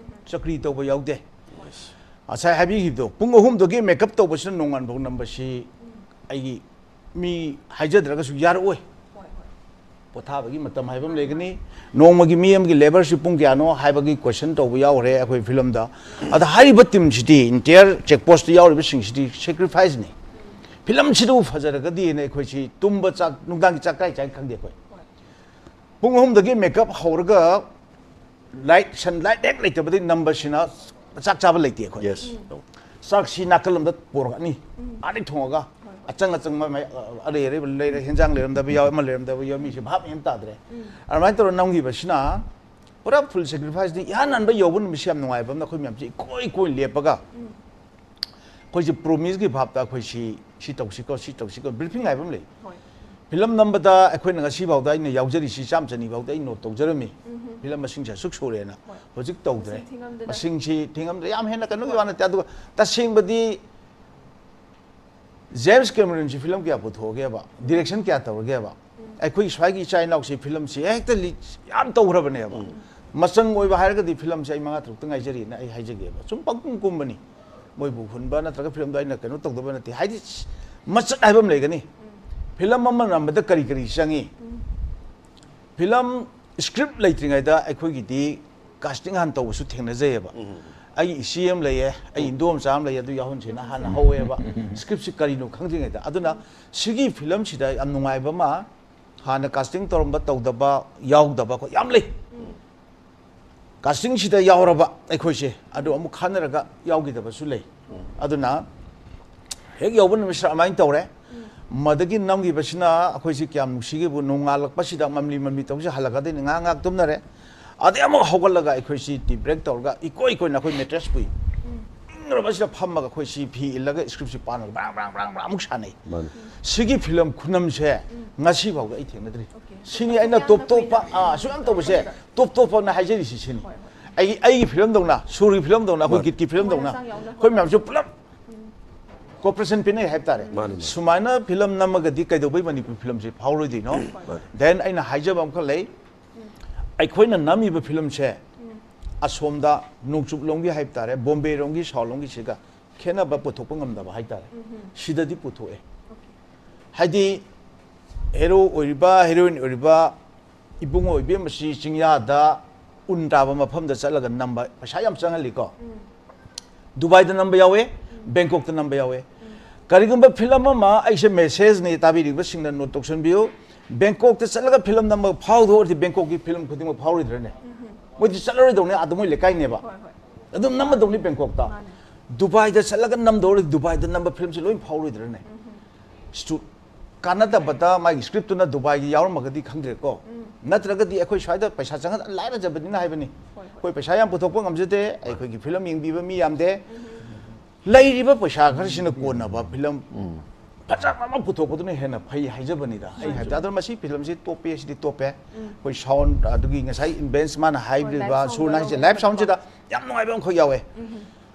ꯆꯀ꯭ꯔꯤ ꯇꯧꯕ ꯌꯥꯎꯗꯦ꯫ ꯉꯁꯥꯏ ꯍꯥꯏꯕꯤꯈꯤꯕꯗꯣ, ꯄꯨꯡ ꯑꯍꯨꯝꯗꯒꯤ ꯃꯦꯀꯞ ꯇꯧꯕꯁꯤꯅ ꯅꯣꯡꯉꯥꯟꯐꯥꯎ ꯅꯝꯕꯁꯤ ꯑꯩꯒꯤ ꯃꯤ ꯍꯥꯏꯖꯗ꯭ꯔꯒꯁꯨ ꯌꯥꯔꯛꯑꯣꯏ꯫ ꯄꯣꯊꯥꯕꯒꯤ ꯃꯇꯝ ꯍꯥꯏꯕ ꯑꯃ ꯂꯩꯒꯅꯤ꯫ ꯅꯣꯡꯃꯒꯤ ꯃꯤ ꯑꯃꯒꯤ ꯂꯦꯕꯔꯁꯤ ꯄꯨꯡ ꯀꯌꯥꯅꯣ ꯍꯥꯏꯕꯒꯤ ꯀꯣꯏꯁꯟ ꯇꯧꯕ ꯌꯥꯎꯈ꯭ꯔꯦ ꯑꯩꯈꯣꯏ ꯐꯤꯂꯝꯗ꯫ ꯑꯗ ꯍꯥꯏꯔꯤꯕ ꯇꯤꯝꯁꯤꯗꯤ, entire check post ꯇ ꯌꯥꯎꯔꯤꯕꯁꯤꯡꯁꯤꯗꯤ ꯁꯦꯀ꯭ꯔꯤꯐꯥꯏꯁꯅꯤ꯫ ꯐꯤꯂꯝꯁꯤꯗꯕꯨ ꯐꯖꯔꯒꯗꯤꯅ ꯑꯩꯈꯣꯏꯁꯤ ꯇꯨꯝꯕ ꯆꯥꯛ, ꯅꯨꯡꯗꯥꯡꯒꯤ ꯆꯥꯛ ꯀꯥꯏ ꯆꯥꯏ ꯈꯪꯗꯦ ꯑꯩꯈꯣꯏ꯫ ꯄꯨꯡ ꯑꯍꯨꯝꯗꯒꯤ ꯃꯦꯀꯞ ꯍꯧꯔꯒ ꯂꯥꯏꯠ, ꯁꯟ ꯂꯥꯏꯠ ꯍꯦꯛ ꯂꯩꯇꯕꯗꯤ ꯅꯝꯕꯁꯤꯅ ꯆꯥꯛ ꯆꯥꯕ ꯂꯩꯇꯦ ꯑꯩꯈꯣꯏ꯫ ꯌꯦꯁ꯫ ꯆꯥꯛꯁꯤ ꯅꯥꯀꯜ ꯑꯃꯗ ꯄꯨꯔꯛꯑꯅꯤ, ꯑꯥꯗꯒꯤ ꯊꯣꯡꯉꯒ ꯑꯆꯪ ꯑꯆꯪꯕ ꯃꯌꯥ-, ꯑꯔꯩ ꯑꯔꯩꯕ ꯂꯩꯔꯦ, ꯍꯦꯟꯖꯥꯡ ꯂꯩꯔꯝꯗꯕ ꯌꯥꯎꯋꯦ, ꯑꯃ ꯂꯩꯔꯝꯗꯕ ꯌꯥꯎꯋꯦ, ꯃꯤꯁꯦ ꯚꯥꯞ ꯍꯦꯟ ꯇꯥꯗ꯭ꯔꯦ꯫ ꯑꯗꯨꯃꯥꯏꯅ ꯇꯧꯔꯒ ꯅꯝꯈꯤꯕꯁꯤꯅ ꯄꯨꯔꯥ ꯐꯨꯜ ꯁꯦꯀ꯭ꯔꯤꯐꯥꯏꯁꯅꯤ꯫ ꯏꯍꯥꯟ ꯍꯥꯟꯕ ꯌꯧꯕ ꯅꯨꯃꯤꯠꯁꯤ ꯌꯥꯝ ꯅꯨꯡꯉꯥꯏꯕ ꯑꯃꯅ ꯑꯩꯈꯣꯏ ꯃꯌꯥꯝꯁꯦ ꯏꯀꯣꯏ ꯏꯀꯣꯏ ꯂꯦꯞꯄꯒ ꯑꯩꯈꯣꯏꯁꯦ ꯄ꯭ꯔꯣꯃꯤꯁꯀꯤ ꯚꯥꯞꯇ ꯑꯩꯈꯣꯏ ꯁꯤ, ꯁꯤ ꯇꯧꯁꯤꯀꯣ, ꯁꯤ ꯇꯧꯁꯤꯀꯣ, ꯕ꯭ꯔꯤꯐꯤꯡ ꯍꯥꯏꯕ ꯑꯃ ꯂꯩ꯫ ꯍꯣꯏ꯫ ꯐꯤꯂꯝ ꯅꯝꯕꯗ ꯑꯩꯈꯣꯏꯅ ꯉꯁꯤ ꯐꯥꯎꯗ ꯑꯩꯅ ꯌꯥꯎꯖꯔꯤꯁꯤ ꯆꯥꯝ ꯆꯅꯤ ꯐꯥꯎꯗ ꯑꯩ ꯅꯣꯠ ꯇꯧꯖꯔꯝꯃꯤ꯫ ꯐꯤꯂꯝ ꯃꯁꯤꯡꯁꯦ ꯑꯁꯨꯛ ꯁꯨꯔꯦꯅ꯫ ꯍꯣꯏ꯫ ꯍꯧꯖꯤꯛ ꯇꯧꯗ꯭ꯔꯦ꯫ ꯃꯁꯤꯡ ꯊꯤꯉꯝꯗꯅ꯫ ꯃꯁꯤꯡꯁꯤ ꯊꯤꯉꯝꯗ꯭ꯔꯦ, ꯌꯥꯝ ꯍꯦꯟꯅ ꯀꯩꯅꯣꯒꯤ ꯋꯥ ꯅꯠꯇꯦ꯫ ꯑꯗꯨꯒ ꯇꯁꯦꯡꯕꯗꯤ ꯖꯦꯝꯁ ꯀꯦꯃꯔꯟꯁꯤ ꯐꯤꯂꯝ ꯀꯌꯥ ꯄꯨꯊꯣꯛꯑꯒꯦꯕ, ꯗꯤꯔꯦꯛꯁꯟ ꯀꯌꯥ ꯇꯧꯔꯒꯦꯕ? ꯑꯩꯈꯣꯏꯒꯤ ꯁ꯭ꯋꯥꯏꯒꯤ ꯏꯆꯥ ꯏꯅꯥꯎꯁꯤ ꯐꯤꯂꯝꯁꯤ ꯍꯦꯛꯇ ꯂꯤ-, ꯌꯥꯝ ꯇꯧꯈ꯭ꯔꯕꯅꯦꯕ꯫ ꯃꯆꯪ ꯑꯣꯏꯕ ꯍꯥꯏꯔꯒꯗꯤ ꯐꯤꯂꯝꯁꯤ ꯑꯩ ꯃꯉꯥ ꯇꯔꯨꯛꯇ ꯉꯥꯏꯖꯔꯤꯅ ꯑꯩ ꯍꯥꯏꯖꯒꯦꯕ꯫ ꯁꯨꯝ ꯄꯪꯀꯨꯝ ꯀꯨꯝꯕꯅꯤ꯫ ꯃꯣꯏꯕꯨ ꯍꯨꯟꯕ ꯅꯠꯇ꯭ꯔꯒ ꯐꯤꯂꯝꯗꯣ ꯑꯩꯅ ꯀꯩꯅꯣ ꯇꯧꯗꯕ ꯅꯠꯇꯦ꯫ ꯍꯥꯏꯗꯤ, ꯃꯆꯠ ꯍꯥꯏꯕ ꯑꯃ ꯂꯩꯒꯅꯤ꯫ ꯐꯤꯂꯝ ꯑꯃ ꯅꯝꯕꯗ ꯀꯔꯤ ꯀꯔꯤ ꯆꯪꯉꯤ? ꯐꯤꯂꯝ ꯁ꯭ꯀ꯭ꯔꯤꯞ ꯂꯩꯇ꯭ꯔꯤꯉꯩꯗ ꯑꯩꯈꯣꯏꯒꯤꯗꯤ ꯀꯥꯁꯇꯤꯡ ꯍꯥꯟꯅ ꯇꯧꯕꯁꯨ ꯊꯦꯡꯅꯖꯩꯌꯦꯕ꯫ ꯑꯩꯒꯤ ꯏꯆꯦ ꯑꯃ ꯂꯩꯌꯦ, ꯑꯩ ꯏꯟꯗꯣ ꯃꯆꯥ ꯑꯃ ꯂꯩꯌꯦ, ꯑꯗꯨ ꯌꯥꯎꯍꯟꯁꯦꯅ ꯍꯥꯟꯅ ꯍꯧꯋꯦꯕ꯫ ꯁ꯭ꯀ꯭ꯔꯤꯞꯁꯤ ꯀꯔꯤꯅꯣ ꯈꯪꯗ꯭ꯔꯤꯉꯩꯗ꯫ ꯑꯗꯨꯅ ꯁꯤꯒꯤ ꯐꯤꯂꯝꯁꯤꯗ ꯌꯥꯝ ꯅꯨꯡꯉꯥꯏꯕ ꯑꯃ, ꯍꯥꯟꯅ ꯀꯥꯁꯇꯤꯡ ꯇꯧꯔꯝꯕ, ꯇꯧꯗꯕ, ꯌꯥꯎꯗꯕ ꯑꯩꯈꯣꯏ ꯌꯥꯝ ꯂꯩ꯫ ꯀꯥꯁꯇꯤꯡꯁꯤꯗ ꯌꯥꯎꯔꯕ ꯑꯩꯈꯣꯏꯁꯦ, ꯑꯗꯨ ꯑꯃꯨꯛ ꯈꯟꯅꯔꯒ ꯌꯥꯎꯈꯤꯗꯕꯁꯨ ꯂꯩ꯫ ꯑꯗꯨꯅ ꯍꯦꯛ ꯌꯧꯕ ꯅꯨꯃꯤꯠꯁꯤꯗ ꯑꯗꯨꯃꯥꯏꯅ ꯇꯧꯔꯦ꯫ ꯃꯗꯒꯤ ꯅꯝꯈꯤꯕꯁꯤꯅ ꯑꯩꯈꯣꯏꯁꯤ ꯀꯌꯥꯝ ꯅꯨꯡꯁꯤꯒꯦꯕꯨ, ꯅꯣꯡꯉꯥꯜꯂꯛꯄꯁꯤꯗ ꯃꯝꯂꯤ ꯃꯝꯂꯤ ꯇꯧꯕꯁꯤ ꯍꯜꯂꯛꯀꯗꯣꯏꯅꯤ, ꯉꯥꯏꯍꯥꯛ ꯉꯥꯏꯍꯥꯛ ꯇꯨꯝꯅꯔꯦ꯫ ꯑꯗꯩ ꯑꯃꯨꯛ ꯍꯧꯒꯠꯂꯒ ꯑꯩꯈꯣꯏꯁꯤ ꯇꯤ ꯕ꯭ꯔꯦꯛ ꯇꯧꯔꯒ ꯏꯀꯣꯏ ꯀꯣꯏꯅ ꯑꯩꯈꯣꯏ ꯃꯦꯇ꯭ꯔꯦꯁ ꯄꯨꯏ꯫ ꯏꯪꯈ꯭ꯔꯕꯁꯤꯗ ꯐꯝꯃꯒ ꯑꯩꯈꯣꯏꯁꯤ ꯐꯤ ꯏꯜꯂꯒ ꯁ꯭ꯀ꯭ꯔꯤꯞꯁꯤ ꯄꯥꯅꯕ ꯕ꯭ꯔꯥꯡ ꯕ꯭ꯔꯥꯡ ꯕ꯭ꯔꯥꯡ ꯕ꯭ꯔꯥꯡ ꯑꯃꯨꯛ ꯁꯥꯟꯅꯩ꯫ ꯃꯥꯅꯤ꯫ ꯁꯤꯒꯤ ꯐꯤꯂꯝ ꯈꯨꯅꯝꯁꯦ ꯉꯁꯤ ꯐꯥꯎꯗ ꯑꯩ ꯊꯦꯡꯅꯗ꯭ꯔꯤ꯫ ꯁꯤꯅꯤ ꯑꯩꯅ ꯇꯣꯞ ꯇꯣꯞꯄ, ꯑꯥ, ꯑꯁꯨꯛ ꯌꯥꯝ ꯇꯧꯕꯁꯦ ꯇꯣꯞ ꯇꯣꯞꯄꯅ ꯍꯥꯏꯖꯔꯤꯁꯤ ꯁꯤꯅꯤ꯫ ꯑꯩꯒꯤ, ꯑꯩꯒꯤ ꯐꯤꯂꯝꯗꯧꯅ, ꯁꯨꯔꯒꯤ ꯐꯤꯂꯝꯗꯧꯅ, ꯑꯩꯈꯣꯏ ꯃꯥꯅꯤ꯫ ꯒꯤꯠꯀꯤ ꯐꯤꯂꯝꯗꯧꯅ ꯃꯣꯏꯅ ꯍꯛꯆꯥꯡ ꯌꯥꯎꯅ ꯑꯩꯈꯣꯏ ꯃꯌꯥꯝꯁꯨ ꯄꯨꯂꯞ ꯀꯣꯑꯣꯄꯔꯦꯁꯟ ꯄꯤꯅꯩ ꯍꯥꯏꯕ ꯇꯥꯔꯦ꯫ ꯃꯥꯅꯤ, ꯃꯥꯅꯤ꯫ ꯁꯨꯃꯥꯏꯅ ꯐꯤꯂꯝ ꯅꯝꯃꯒꯗꯤ ꯀꯩꯗꯧꯕꯩ ꯃꯅꯤꯄꯨꯔ ꯐꯤꯂꯝꯁꯤ ꯐꯥꯎꯔꯣꯏꯗꯣꯏꯅꯣ? ꯃꯥꯅꯤ꯫ Then ꯑꯩꯅ ꯍꯥꯏꯖꯕ ꯑꯃꯈꯛ ꯂꯩ, ꯑꯩꯈꯣꯏꯅ ꯅꯝꯃꯤꯕ ꯐꯤꯂꯝꯁꯦ ꯑꯁꯣꯝꯗ ꯅꯣꯡꯆꯨꯞ ꯂꯣꯝꯒꯤ ꯍꯥꯏꯕ ꯇꯥꯔꯦ, ꯕꯣꯝꯕꯦ ꯔꯣꯝꯒꯤ, ꯁꯥꯎꯠ ꯂꯣꯝꯒꯤꯁꯤꯒ ꯈꯦꯠꯅꯕ ꯄꯨꯊꯣꯛꯄ ꯉꯝꯗꯕ ꯍꯥꯏ ꯇꯥꯔꯦ꯫ ꯁꯤꯗꯗꯤ ꯄꯨꯊꯣꯛꯑꯦ꯫ ꯍꯥꯏꯗꯤ ꯍꯦꯔꯣ ꯑꯣꯏꯔꯤꯕ, ꯍꯦꯔꯣꯏꯟ ꯑꯣꯏꯔꯤꯕ ꯏꯕꯨꯡꯉꯣ ꯏꯕꯦꯝꯃꯁꯤ ꯆꯤꯡꯌꯥꯗ ꯎꯟ ꯇꯥꯕ ꯃꯐꯝꯗ ꯆꯠꯂꯒ ꯅꯝꯕ ꯄꯩꯁꯥ ꯌꯥꯝ ꯆꯪꯍꯜꯂꯤꯀꯣ꯫ ꯗꯨꯕꯥꯏꯗ ꯅꯝꯕ ꯌꯥꯎꯋꯦ, ꯕꯦꯡꯀꯣꯛꯇ ꯅꯝꯕ ꯌꯥꯎꯋꯦ꯫ ꯀꯔꯤꯒꯨꯝꯕ ꯐꯤꯂꯝ ꯑꯃ, ꯑꯩꯁꯦ ꯃꯦꯁꯦꯖꯅꯤ, ꯇꯥꯕꯤꯔꯤꯕꯁꯤꯡꯅ ꯅꯣꯠ ꯇꯧꯁꯟꯕꯤꯌꯨ, ꯕꯦꯡꯀꯣꯛꯇ ꯆꯠꯂꯒ ꯐꯤꯂꯝ ꯅꯝꯕ ꯐꯥꯎꯗꯣꯛꯑꯗꯤ ꯕꯦꯡꯀꯣꯛꯀꯤ ꯐꯤꯂꯝ ꯈꯨꯗꯤꯡꯃꯛ ꯐꯥꯎꯔꯣꯏꯗ꯭ꯔꯅꯦ? ꯃꯣꯏꯗꯤ ꯆꯠꯂꯔꯣꯏꯗꯧꯅꯦ, ꯑꯗꯨ ꯃꯣꯏ ꯂꯩꯀꯥꯏꯅꯦꯕ꯫ ꯑꯗꯨꯝ ꯅꯝꯃꯗꯧꯅꯤ ꯕꯦꯡꯀꯣꯛꯇ꯫ ꯗꯨꯕꯥꯏꯗ ꯆꯠꯂꯒ ꯅꯝꯗꯧꯔꯗꯤ ꯗꯨꯕꯥꯏꯗ ꯅꯝꯕ ꯐꯤꯂꯝꯁꯤ ꯂꯣꯏ ꯐꯥꯎꯔꯣꯏꯗ꯭ꯔꯅꯦ? ꯁ꯭ꯇꯨ-, ꯀꯥꯟꯅꯗꯕꯗ ꯃꯥꯒꯤ ꯁ꯭ꯀ꯭ꯔꯤꯞꯇꯨꯅ ꯗꯨꯕꯥꯏꯒꯤ ꯌꯥꯎꯔꯝꯃꯒꯗꯤ ꯈꯪꯗ꯭ꯔꯦꯀꯣ꯫ ꯅꯠꯇ꯭ꯔꯒꯗꯤ ꯑꯩꯈꯣꯏ ꯁ꯭ꯋꯥꯏꯗ ꯄꯩꯁꯥ ꯆꯪꯍꯟ-, ꯂꯥꯏꯔꯖꯕꯅꯤꯅ ꯍꯥꯏꯕꯅꯤ꯫ ꯑꯩꯈꯣꯏ ꯄꯩꯁꯥ ꯌꯥꯝ ꯄꯨꯊꯣꯛꯄ ꯉꯝꯖꯗꯦ, ꯑꯩꯈꯣꯏꯒꯤ ꯐꯤꯂꯝ ꯌꯦꯡꯕꯤꯕ ꯃꯤ ꯌꯥꯝꯗꯦ꯫ ꯂꯩꯔꯤꯕ ꯄꯩꯁꯥ ꯈꯔꯁꯤꯅ ꯀꯣꯟꯅꯕ ꯐꯤꯂꯝ ꯐꯖꯕ ꯑꯃ ꯄꯨꯊꯣꯛꯄꯗꯨꯅ ꯍꯦꯟꯅ ꯐꯩ ꯍꯥꯏꯖꯕꯅꯤꯗ꯫ ꯑꯩ ꯍꯥꯏꯕꯗꯤ, ꯑꯗꯨꯅ ꯃꯁꯤ ꯐꯤꯂꯝꯁꯤ ꯇꯣꯞꯄꯦ, ꯁꯤꯗꯤ ꯇꯣꯞꯄꯦ꯫ ꯑꯩꯈꯣꯏ ꯁꯥꯎꯟ ꯑꯗꯨꯒꯤ ꯉꯁꯥꯏ ꯏꯝꯕꯦꯟꯁ ꯃꯥꯅ ꯍꯥꯏꯕꯤꯔꯤꯕ ꯂꯥꯏꯚ ꯁꯣꯔꯅ ꯁꯥꯎꯟꯗ ꯍꯥꯏꯁꯦ, ꯂꯥꯏꯚ ꯁꯥꯎꯟꯁꯤꯗ ꯌꯥꯝ ꯅꯨꯡꯉꯥꯏꯕ ꯑꯃꯈꯛ ꯌꯥꯎꯋꯦ꯫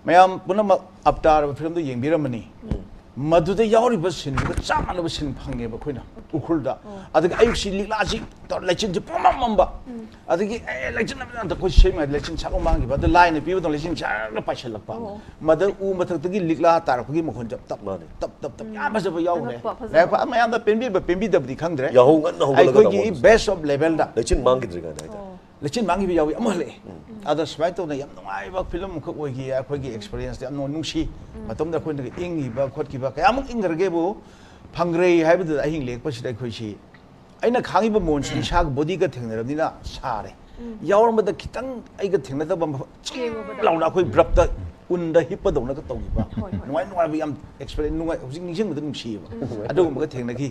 ꯃꯌꯥꯝ ꯄꯨꯝꯅꯃꯛ ꯑꯞꯇꯥꯔ ꯐꯤꯂꯝꯗꯨ ꯌꯦꯡꯕꯤꯔꯝꯃꯅꯤ꯫ ꯃꯗꯨꯗ ꯌꯥꯎꯔꯤꯕ ꯁꯤꯟꯗꯨꯒ ꯆꯞ ꯃꯥꯟꯅꯕ ꯁꯤꯟ ꯐꯪꯉꯦꯕ ꯑꯩꯈꯣꯏꯅ ꯎꯈ꯭ꯔꯨꯜꯗ꯫ ꯑꯗꯒꯤ ꯑꯌꯨꯛꯁꯤ ꯂꯤꯛꯂꯥꯁꯤ ꯇꯧꯔ ꯂꯩꯆꯤꯟꯁꯤ ꯄꯨꯝꯃꯝ ꯃꯝꯕ꯫ ꯑꯗꯒꯤ ꯑꯦ ꯂꯩꯆꯤꯟ ꯑꯃ ꯑꯩꯈꯣꯏ ꯁꯦꯝꯃꯦ, ꯂꯩꯆꯤꯟ ꯁꯥꯠꯂꯣ ꯃꯥꯡꯈꯤꯕ ꯑꯗ ꯂꯥꯏꯅ ꯄꯤꯕꯗꯧꯅ ꯂꯩꯆꯤꯟ ꯁꯥꯔꯒ ꯄꯥꯏꯁꯤꯜꯂꯛꯄ꯫ ꯑꯣ꯫ ꯃꯗ ꯎ ꯃꯊꯛꯇꯒꯤ ꯂꯤꯛꯂꯥ ꯇꯥꯔꯛꯄꯒꯤ ꯃꯈꯣꯟ ꯇꯞ ꯇꯞ ꯃꯥꯅꯦ꯫ ꯇꯞ ꯇꯞ ꯇꯞ ꯌꯥꯝ ꯐꯖꯕ ꯌꯥꯎꯈ꯭ꯔꯦ꯫ ꯑꯉꯛꯄ, ꯐꯖꯕ꯫ ꯂꯥꯏꯔꯤꯛ ꯄꯥ-, ꯃꯌꯥꯝꯗ ꯄꯦꯟꯕꯤꯕ ꯄꯦꯟꯕꯤꯗꯕꯗꯤ ꯈꯪꯗ꯭ꯔꯦ꯫ ꯌꯥꯍꯧ ꯉꯟꯅ ꯍꯧꯒꯠꯂꯒ ꯑꯩꯈꯣꯏꯒꯤ ꯇꯧꯕ꯫ Best of levelꯗ ꯂꯩꯆꯤꯟ ꯃꯥꯡꯈꯤꯗ꯭ꯔꯤꯉꯩꯗ ꯍꯥꯏꯇꯥꯔꯦ꯫ ꯑꯣ꯫ ꯂꯩꯆꯤꯟ ꯃꯥꯡꯈꯤꯕ ꯌꯥꯎꯏ ꯑꯃ ꯍꯜꯂꯛꯑꯦ꯫ ꯑꯗ ꯁꯨꯃꯥꯏꯅ ꯇꯧꯗꯅ ꯌꯥꯝ ꯅꯨꯡꯉꯥꯏꯕ ꯐꯤꯂꯝ ꯑꯃꯈꯛ ꯑꯣꯏꯈꯤ꯫ ꯑꯩꯈꯣꯏꯒꯤ experienceꯇ ꯌꯥꯝ ꯅꯨꯡ-, ꯅꯨꯡꯁꯤ꯫ ꯃꯇꯝꯗ ꯑꯩꯈꯣꯏꯅ ꯏꯪꯉꯤꯕ ꯈꯣꯠꯈꯤꯕ ꯀꯌꯥꯃꯨꯛ ꯏꯪꯈ꯭ꯔꯒꯦꯕꯨ ꯐꯪꯈ꯭ꯔꯦ ꯍꯥꯏꯕꯗꯨꯗ ꯑꯍꯤꯡ ꯂꯦꯛꯄꯁꯤꯗ ꯑꯩꯈꯣꯏꯁꯤ ꯑꯩꯅ ꯈꯥꯡꯉꯤꯕ ꯃꯣꯟꯁꯤ ꯏꯁꯥꯒ bodyꯒ ꯊꯦꯡꯅꯔꯕꯅꯤꯅ ꯁꯥꯔꯦ꯫ ꯌꯥꯎꯔꯝꯕꯗ ꯈꯤꯇꯪ ꯑꯩꯒ ꯊꯦꯡꯅꯗꯕ ꯑꯃ ꯌꯦꯡꯉꯨꯕꯗ꯫ ꯂꯥꯎꯅ ꯑꯩꯈꯣꯏ ꯕ꯭ꯔꯞꯇ ꯎꯟꯗ ꯍꯤꯞꯄꯗꯧꯅꯒ ꯇꯧꯈꯤꯕ꯫ ꯍꯣꯏ, ꯍꯣꯏ꯫ ꯅꯨꯡꯉꯥꯏ ꯅꯨꯡꯉꯥꯏꯕ ꯌꯥꯝ experience ꯅꯨꯡꯉꯥꯏ, ꯍꯧꯖꯤꯛ ꯅꯤꯡꯁꯤꯡꯕꯗ ꯅꯨꯡꯁꯤꯌꯦꯕ꯫ ꯑꯗꯨꯒꯨꯝꯕꯒ ꯊꯦꯡꯅꯈꯤ꯫